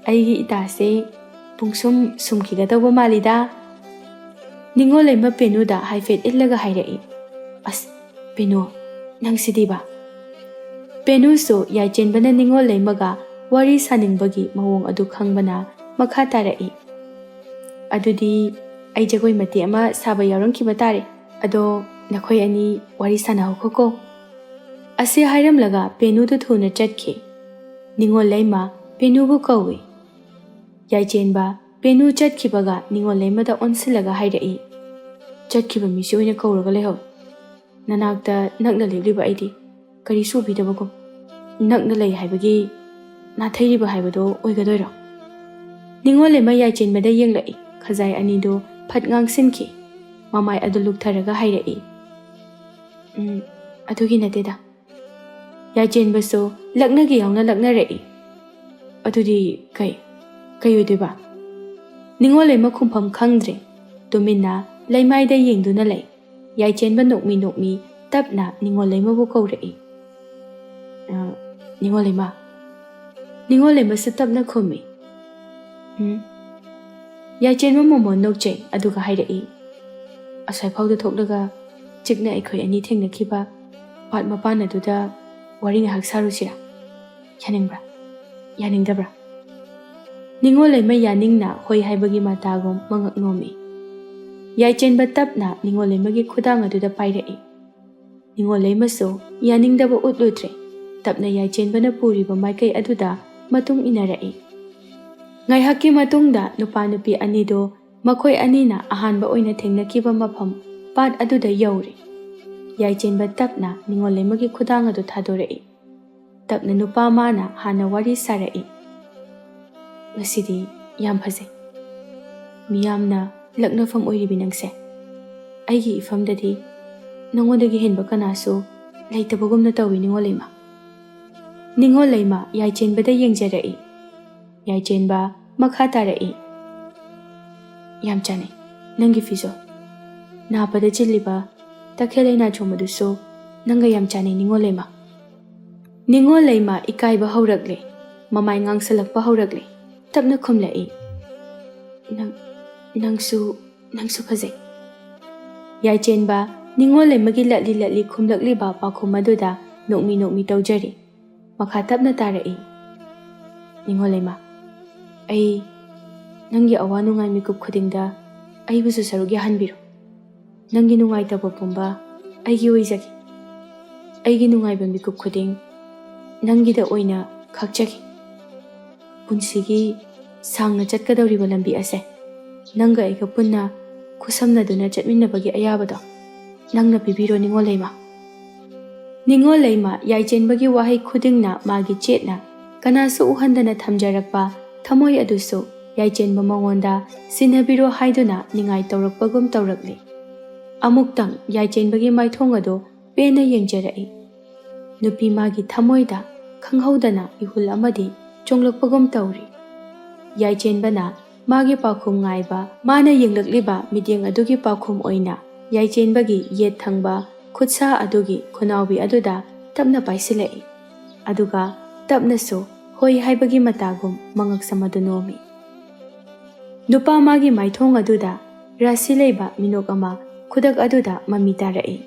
ꯑꯩꯒꯤ ꯏꯇꯥꯁꯦ ꯄꯨꯡꯁꯨꯝ ꯁꯨꯝꯈꯤꯒꯗꯧꯕ ꯃꯥꯜꯂꯤꯗ꯫" ꯅꯤꯉꯣꯜ ꯂꯩꯃ ꯄꯦꯅꯨꯗ ꯍꯥꯏꯐꯦꯠ ꯏꯜꯂꯒ ꯍꯥꯏꯔꯛꯏ, "ꯑꯁ, ꯄꯦꯅꯨ, ꯅꯪꯁꯤꯗꯤꯕ꯫" ꯄꯦꯅꯨꯁꯨ ꯌꯥꯏꯆꯦꯟꯕꯅ ꯅꯤꯉꯣꯜ ꯂꯩꯃꯒ ꯋꯥꯔꯤ ꯁꯥꯅꯤꯡꯕꯒꯤ ꯃꯑꯣꯡ ꯑꯗꯨ ꯈꯪꯕꯅ ꯃꯈꯥ ꯇꯥꯔꯛꯏ, "ꯑꯗꯨꯗꯤ ꯑꯩ ꯖꯒꯣꯏ ꯃꯇꯦꯛ ꯑꯃ ꯁꯥꯕ ꯌꯥꯎꯔꯝꯈꯤꯕ ꯇꯥꯔꯦ꯫ ꯑꯗꯣ ꯅꯈꯣꯏ ꯑꯅꯤ ꯋꯥꯔꯤ ꯁꯥꯟꯅꯍꯧꯈꯣꯀꯣ꯫" ꯑꯁꯤ ꯍꯥꯏꯔꯝꯂꯒ ꯄꯦꯅꯨꯗꯨ ꯊꯨꯅ ꯆꯠꯈꯤ꯫ ꯅꯤꯉꯣꯜ ꯂꯩꯃ ꯄꯦꯅꯨꯕꯨ ꯀꯧꯏ꯫ ꯌꯥꯏꯆꯦꯟꯕ ꯄꯦꯅꯨ ꯆꯠꯈꯤꯕꯒ ꯅꯤꯉꯣꯜ ꯂꯩꯃꯗ ꯑꯣꯟꯁꯤꯜꯂꯒ ꯍꯥꯏꯔꯛꯏ, "ꯆꯠꯈꯤꯕ ꯃꯤꯁꯤ ꯑꯣꯏꯅ ꯀꯧꯔꯒ ꯂꯩꯍꯧ꯫" ꯅꯅꯥꯛꯇ ꯅꯛꯅ ꯂꯦꯞꯂꯤꯕ ꯑꯩꯗꯤ ꯀꯔꯤꯁꯨ ꯎꯕꯤꯗꯕꯒꯨꯝ꯫ ꯅꯛꯅ ꯂꯩ ꯍꯥꯏꯕꯒꯤ ꯅꯥꯊꯩꯔꯤꯕ ꯍꯥꯏꯕꯗꯣ ꯑꯣꯏꯒꯗꯣꯏꯔꯣ? ꯅꯤꯉꯣꯜ ꯂꯩꯃ ꯌꯥꯏꯆꯦꯟꯕꯗ ꯌꯦꯡꯂꯛꯏ꯫ ꯈꯖꯥꯏ ꯑꯅꯤꯗꯨ ꯐꯠ ꯉꯥꯡꯁꯤꯟꯈꯤ꯫ ꯃꯃꯥꯏ ꯑꯗꯨ ꯂꯨꯛꯊꯔꯒ ꯍꯥꯏꯔꯛꯏ, "ꯎꯝ, ꯑꯗꯨꯒꯤ ꯅꯠꯇꯦꯗ꯫" ꯌꯥꯏꯆꯦꯟꯕꯁꯨ ꯂꯛꯅꯒꯦ ꯌꯥꯎꯅ ꯂꯛꯅꯔꯛꯏ꯫ "ꯑꯗꯨꯗꯤ ꯀꯩ, ꯀꯩ ꯑꯣꯏꯗꯣꯏꯕ?" ꯅꯤꯉꯣꯜ ꯂꯩꯃ ꯈꯨꯝꯐꯝ ꯈꯪꯗ꯭ꯔꯦ꯫ ꯇꯨꯃꯤꯟꯅ ꯂꯩꯃꯥꯏꯗ ꯌꯦꯡꯗꯨꯅ ꯂꯩ꯫ ꯌꯥꯏꯆꯦꯟꯕ ꯅꯣꯛꯃꯤ ꯅꯣꯛꯃꯤ ꯇꯞꯅ ꯅꯤꯉꯣꯜ ꯂꯩꯃꯕꯨ ꯀꯧꯔꯛꯏ꯫ "ꯑ, ꯅꯤꯉꯣꯜ ꯂꯩꯃ꯫" ꯅꯤꯉꯣꯜ ꯂꯩꯃꯁꯨ ꯇꯞꯅ ꯈꯨꯝꯃꯤ꯫ "ꯎꯝ?" ꯌꯥꯏꯆꯦꯟꯕ ꯃꯣꯃꯣꯟ ꯅꯣꯛꯆꯩ, ꯑꯗꯨꯒ ꯍꯥꯏꯔꯛꯏ, "ꯑꯁ꯭ꯋꯥꯏꯐꯥꯎꯗ ꯊꯣꯛꯂꯒ ꯆꯤꯛꯅ ꯑꯩꯈꯣꯏ ꯑꯅꯤ ꯊꯦꯡꯅꯈꯤꯕ ꯄꯥꯠ ꯃꯄꯥꯟ ꯑꯗꯨꯗ ꯋꯥꯔꯤ ꯉꯥꯏꯍꯥꯛ ꯁꯥꯔꯨꯁꯤꯔꯥ? ꯌꯥꯅꯤꯡꯕ꯭ꯔꯥ? ꯌꯥꯅꯤꯡꯗꯕ꯭ꯔꯥ?" ꯅꯤꯉꯣꯜ ꯂꯩꯃ ꯌꯥꯅꯤꯡꯅ ꯍꯣꯏ ꯍꯥꯏꯕꯒꯤ ꯃꯇꯥꯒꯨꯝ ꯃꯉꯛ ꯅꯣꯝꯃꯤ꯫ ꯌꯥꯏꯆꯦꯟꯕ ꯇꯞꯅ ꯅꯤꯉꯣꯜ ꯂꯩꯃꯒꯤ ꯈꯨꯗꯥꯡ ꯑꯗꯨꯗ ꯄꯥꯏꯔꯛꯏ꯫ ꯅꯤꯉꯣꯜ ꯂꯩꯃꯁꯨ ꯌꯥꯅꯤꯡꯗꯕ ꯎꯠꯂꯨꯗ꯭ꯔꯦ꯫ ꯇꯞꯅ ꯌꯥꯏꯆꯦꯟꯕꯅ ꯄꯨꯔꯤꯕ ꯃꯥꯏꯀꯩ ꯑꯗꯨꯗ ꯃꯇꯨꯡ ꯏꯟꯅꯔꯛꯏ꯫ ꯉꯥꯏꯍꯥꯛꯀꯤ ꯃꯇꯨꯡꯗ ꯅꯨꯄꯥ ꯅꯨꯄꯤ ꯑꯅꯤꯗꯨ ꯃꯈꯣꯏ ꯑꯅꯤꯅ ꯑꯍꯥꯟꯕ ꯑꯣꯏꯅ ꯊꯦꯡꯅꯈꯤꯕ ꯃꯐꯝ ꯄꯥꯠ ꯑꯗꯨꯗ ꯌꯧꯔꯦ꯫ ꯌꯥꯏꯆꯦꯟꯕ ꯇꯞꯅ ꯅꯤꯉꯣꯜ ꯂꯩꯃꯒꯤ ꯈꯨꯗꯥꯡ ꯑꯗꯨ ꯊꯥꯗꯣꯔꯛꯏ꯫ ꯇꯞꯅ ꯅꯨꯄꯥ ꯃꯥꯅ ꯍꯥꯟꯅ ꯋꯥꯔꯤ ꯁꯥꯔꯛꯏ꯫ "ꯉꯁꯤꯗꯤ ꯌꯥꯝ ꯐꯖꯩ꯫ ꯃꯤꯌꯥꯝꯅ ꯂꯛꯅꯐꯝ ꯑꯣꯏꯔꯤꯕꯤ ꯅꯪꯁꯦ꯫ ꯑꯩꯒꯤ ꯏꯐꯝꯗꯗꯤ ꯅꯉꯣꯟꯗꯒꯤ ꯍꯦꯟꯕ ꯀꯅꯥꯁꯨ ꯂꯩꯇꯕꯒꯨꯝꯅ ꯇꯧꯏ, ꯅꯤꯉꯣꯜ ꯂꯩꯃ꯫" ꯅꯤꯉꯣꯜ ꯂꯩꯃ ꯌꯥꯏꯆꯦꯟꯕꯗ ꯌꯦꯡꯖꯔꯛꯏ꯫ ꯌꯥꯏꯆꯦꯟꯕ ꯃꯈꯥ ꯇꯥꯔꯛꯏ꯫ "ꯌꯥꯝ ꯆꯥꯅꯩ ꯅꯪꯒꯤ ꯐꯤꯖꯣꯜ꯫ ꯅꯥꯄꯗ ꯆꯤꯜꯂꯤꯕ ꯇꯈꯦꯜ ꯂꯩꯅꯥꯆꯣꯝ ꯑꯗꯨꯁꯨ ꯅꯪꯒ ꯌꯥꯝ ꯆꯥꯅꯩ, ꯅꯤꯉꯣꯜ ꯂꯩꯃ꯫" ꯅꯤꯉꯣꯜ ꯂꯩꯃ ꯏꯀꯥꯏꯕ ꯍꯧꯔꯛꯂꯦ꯫ ꯃꯃꯥꯏ ꯉꯥꯡꯁꯜꯂꯛꯄ ꯍꯧꯔꯛꯂꯦ꯫ ꯇꯞꯅ ꯈꯨꯝꯂꯛꯏ, "ꯅꯪ, ꯅꯪꯁꯨ, ꯅꯪꯁꯨ ꯐꯖꯩ꯫" ꯌꯥꯏꯆꯦꯟꯕ ꯅꯤꯉꯣꯜ ꯂꯩꯃꯒꯤ ꯂꯠꯂꯤ ꯂꯠꯂꯤ ꯈꯨꯝꯂꯛꯂꯤꯕ ꯄꯥꯎꯈꯨꯝ ꯑꯗꯨꯗ ꯅꯣꯛꯃꯤ ꯅꯣꯛꯃꯤ ꯇꯧꯖꯔꯤ꯫ ꯃꯈꯥ ꯇꯞꯅ ꯇꯥꯔꯛꯏ, "ꯅꯤꯉꯣꯜ ꯂꯩꯃ, ꯑꯩ ꯅꯪꯒꯤ ꯑꯋꯥ ꯅꯨꯡꯉꯥꯏ ꯃꯤꯀꯨꯞ ꯈꯨꯗꯤꯡꯗ ꯑꯩꯕꯨꯁꯨ ꯁꯔꯨꯛ ꯌꯥꯍꯟꯕꯤꯔꯣ꯫ ꯅꯪꯒꯤ ꯅꯨꯡꯉꯥꯏꯇꯕ ꯄꯨꯝꯕ ꯑꯩꯒꯤ ꯑꯣꯏꯖꯒꯦ꯫ ꯑꯩꯒꯤ ꯅꯨꯡꯉꯥꯏꯕ ꯃꯤꯀꯨꯞ ꯈꯨꯗꯤꯡ ꯅꯪꯒꯤꯗ ꯑꯣꯏꯅ ꯈꯥꯛꯆꯒꯦ꯫ ꯄꯨꯟꯁꯤꯒꯤ ꯁꯥꯡꯅ ꯆꯠꯀꯗꯧꯔꯤꯕ ꯂꯝꯕꯤ ꯑꯁꯦ ꯅꯪꯒ ꯑꯩꯒ ꯄꯨꯟꯅ ꯈꯨꯠꯁꯝꯅꯗꯨꯅ ꯆꯠꯃꯤꯟꯅꯕꯒꯤ ꯑꯌꯥꯕꯗꯣ ꯅꯪꯅ ꯄꯤꯕꯤꯔꯣ, ꯅꯤꯉꯣꯜ ꯂꯩꯃ꯫ ꯅꯤꯉꯣꯜ ꯂꯩꯃ ꯌꯥꯏꯆꯦꯟꯕꯒꯤ ꯋꯥꯍꯩ ꯈꯨꯗꯤꯡꯅ ꯃꯥꯒꯤ ꯆꯦꯠꯅ, ꯀꯅꯥꯁꯨ ꯎꯍꯟꯗꯅ ꯊꯝꯖꯔꯛꯄ ꯊꯃꯣꯏ ꯑꯗꯨꯁꯨ ꯌꯥꯏꯆꯦꯟꯕ ꯃꯉꯣꯟꯗ ꯁꯤꯟꯅꯕꯤꯔꯣ ꯍꯥꯏꯗꯨꯅ ꯅꯤꯡꯉꯥꯏ ꯇꯧꯔꯛꯄꯒꯨꯝ ꯇꯧꯔꯛꯂꯤ꯫ ꯑꯃꯨꯛꯇꯪ ꯌꯥꯏꯆꯦꯟꯕꯒꯤ ꯃꯥꯏꯊꯣꯡ ꯑꯗꯨ ꯄꯦꯟꯅ ꯌꯦꯡꯖꯔꯛꯏ꯫ ꯅꯨꯄꯤ ꯃꯥꯒꯤ ꯊꯃꯣꯏꯗ ꯈꯪꯍꯧꯗꯅ ꯏꯍꯨꯜ ꯑꯃꯗꯤ ꯆꯣꯡꯂꯛꯄꯒꯨꯝ ꯇꯧꯔꯤ꯫ ꯌꯥꯏꯆꯦꯟꯕꯅ ꯃꯥꯒꯤ ꯄꯥꯎꯈꯨꯝ ꯉꯥꯏꯕ, ꯃꯥꯅ ꯌꯦꯡꯂꯛꯂꯤꯕ ꯃꯤꯠꯌꯦꯡ ꯑꯗꯨꯒꯤ ꯄꯥꯎꯈꯨꯝ ꯑꯣꯏꯅ ꯌꯥꯏꯆꯦꯟꯕꯒꯤ ꯌꯦꯠ ꯊꯪꯕ ꯈꯨꯠꯁꯥ ꯑꯗꯨꯒꯤ ꯈꯨꯅꯥꯎꯕꯤ ꯑꯗꯨꯗ ꯇꯞꯅ ꯄꯥꯏꯁꯤꯜꯂꯛꯏ꯫ ꯑꯗꯨꯒ ꯇꯞꯅꯁꯨ ꯍꯣꯏ ꯍꯥꯏꯕꯒꯤ ꯃꯇꯥꯒꯨꯝ ꯃꯉꯛꯁꯝ ꯑꯗꯨ ꯅꯣꯝꯃꯤ꯫ ꯅꯨꯄꯥ ꯃꯥꯒꯤ ꯃꯥꯏꯊꯣꯡ ꯑꯗꯨꯗ ꯔꯥꯁꯤ ꯂꯩꯕ ꯃꯤꯅꯣꯛ ꯑꯃ ꯈꯨꯗꯛ ꯑꯗꯨꯗ ꯃꯃꯤ ꯇꯥꯔꯛꯏ꯫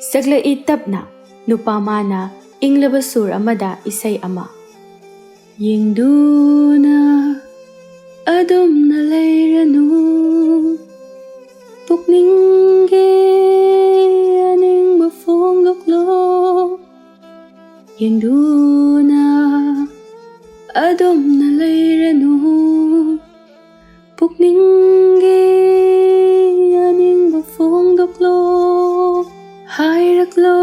ꯁꯛꯂꯛꯏ ꯇꯞꯅ, ꯅꯨꯄꯥ ꯃꯥꯅ ꯏꯪꯂꯕ ꯁꯨꯔ ꯑꯃꯗ ꯏꯁꯩ ꯑꯃ꯫ ꯌꯦꯡꯗꯨꯅ ꯑꯗꯨꯝꯅ ꯂꯩꯔꯅꯨ, ꯄꯨꯛꯅꯤꯡꯒꯤ ꯑꯅꯤꯡꯕ ꯐꯣꯡꯗꯣꯛꯂꯣ꯫ ꯌꯦꯡꯗꯨꯅ ꯑꯗꯨꯝꯅ ꯂꯩꯔꯅꯨ, ꯄꯨꯛꯅꯤꯡꯒꯤ ꯑꯅꯤꯡꯕ ꯐꯣꯡꯗꯣꯛꯂꯣ꯫ ꯍꯥꯏꯔꯛꯂꯣ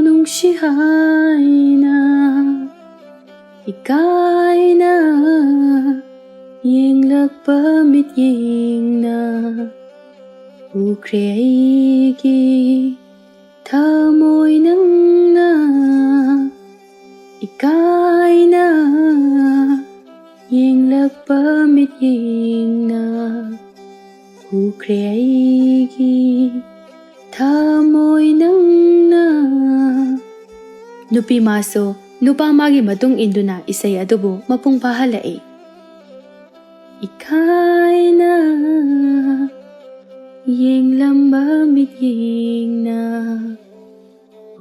ꯅꯨꯡꯁꯤ ꯍꯥꯏꯅ, ꯏꯀꯥꯏꯅ ꯌꯦꯡꯂꯛꯄ ꯃꯤꯠꯌꯦꯡꯅ ꯎꯈ꯭ꯔꯦ ꯑꯩꯒꯤ ꯊꯃꯣꯏ ꯅꯪꯅ꯫ ꯏꯀꯥꯏꯅ ꯌꯦꯡꯂꯛꯄ ꯃꯤꯠꯌꯦꯡꯅ ꯎꯈ꯭ꯔꯦ ꯑꯩꯒꯤ ꯊꯃꯣꯏ ꯅꯪꯅ꯫ ꯅꯨꯄꯤ ꯃꯥꯁꯨ ꯅꯨꯄꯥ ꯃꯥꯒꯤ ꯃꯇꯨꯡ ꯏꯟꯗꯨꯅ ꯏꯁꯩ ꯑꯗꯨꯕꯨ ꯃꯄꯨꯡ ꯐꯥꯍꯜꯂꯛꯏ꯫ ꯏꯀꯥꯏꯅ ꯌꯦꯡꯂꯝꯕ ꯃꯤꯠꯌꯦꯡꯅ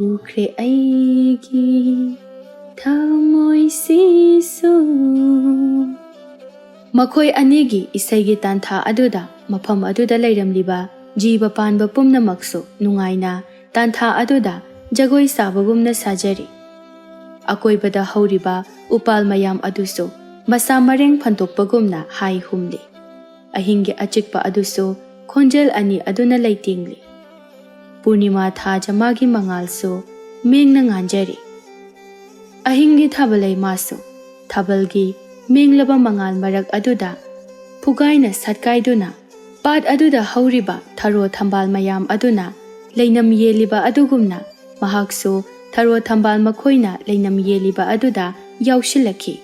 ꯎꯈ꯭ꯔꯦ ꯑꯩꯒꯤ ꯊꯃꯣꯏꯁꯤꯁꯨ꯫ ꯃꯈꯣꯏ ꯑꯅꯤꯒꯤ ꯏꯁꯩꯒꯤ ꯇꯥꯟꯊꯥ ꯑꯗꯨꯗ ꯃꯐꯝ ꯑꯗꯨꯗ ꯂꯩꯔꯝꯂꯤꯕ ꯖꯤꯕ ꯄꯥꯟꯕ ꯄꯨꯝꯅꯃꯛꯁꯨ ꯅꯨꯡꯉꯥꯏꯅ ꯇꯥꯟꯊꯥ ꯑꯗꯨꯗ ꯖꯒꯣꯏ ꯁꯥꯕꯒꯨꯝꯅ ꯁꯥꯖꯔꯤ꯫ ꯑꯀꯣꯏꯕꯗ ꯍꯧꯔꯤꯕ ꯎꯄꯥꯜ ꯃꯌꯥꯝ ꯑꯗꯨꯁꯨ ꯃꯁꯥ ꯃꯔꯦꯡ ꯐꯟꯗꯣꯛꯄꯒꯨꯝꯅ ꯍꯥꯏ ꯍꯨꯝꯂꯤ꯫ ꯑꯍꯤꯡꯒꯤ ꯑꯆꯤꯛꯄ ꯑꯗꯨꯁꯨ ꯈꯣꯟꯖꯦꯜ ꯑꯅꯤ ꯑꯗꯨꯅ ꯂꯩꯇꯦꯡꯂꯤ꯫ ꯄꯨꯔꯅꯤꯃꯥ ꯊꯥꯖ ꯃꯥꯒꯤ ꯃꯉꯥꯜꯁꯨ ꯃꯦꯡꯅ ꯉꯥꯟꯖꯔꯤ꯫ ꯑꯍꯤꯡꯒꯤ ꯊꯥꯕꯜ ꯂꯩꯃꯥꯁꯨ ꯊꯥꯕꯜꯒꯤ ꯃꯦꯡꯂꯕ ꯃꯉꯥꯜ ꯃꯔꯛ ꯑꯗꯨꯗ ꯐꯨꯒꯥꯏꯅ ꯁꯠꯀꯥꯏꯗꯨꯅ ꯄꯥꯠ ꯑꯗꯨꯗ ꯍꯧꯔꯤꯕ ꯊꯔꯣ ꯊꯝꯕꯥꯜ ꯃꯌꯥꯝ ꯑꯗꯨꯅ ꯂꯩꯅꯝ ꯌꯦꯜꯂꯤꯕ ꯑꯗꯨꯒꯨꯝꯅ ꯃꯍꯥꯛꯁꯨ ꯊꯔꯣ ꯊꯝꯕꯥꯜ ꯃꯈꯣꯏꯅ ꯂꯩꯅꯝ ꯌꯦꯜꯂꯤꯕ ꯑꯗꯨꯗ ꯌꯥꯎꯁꯤꯜꯂꯛꯈꯤ꯫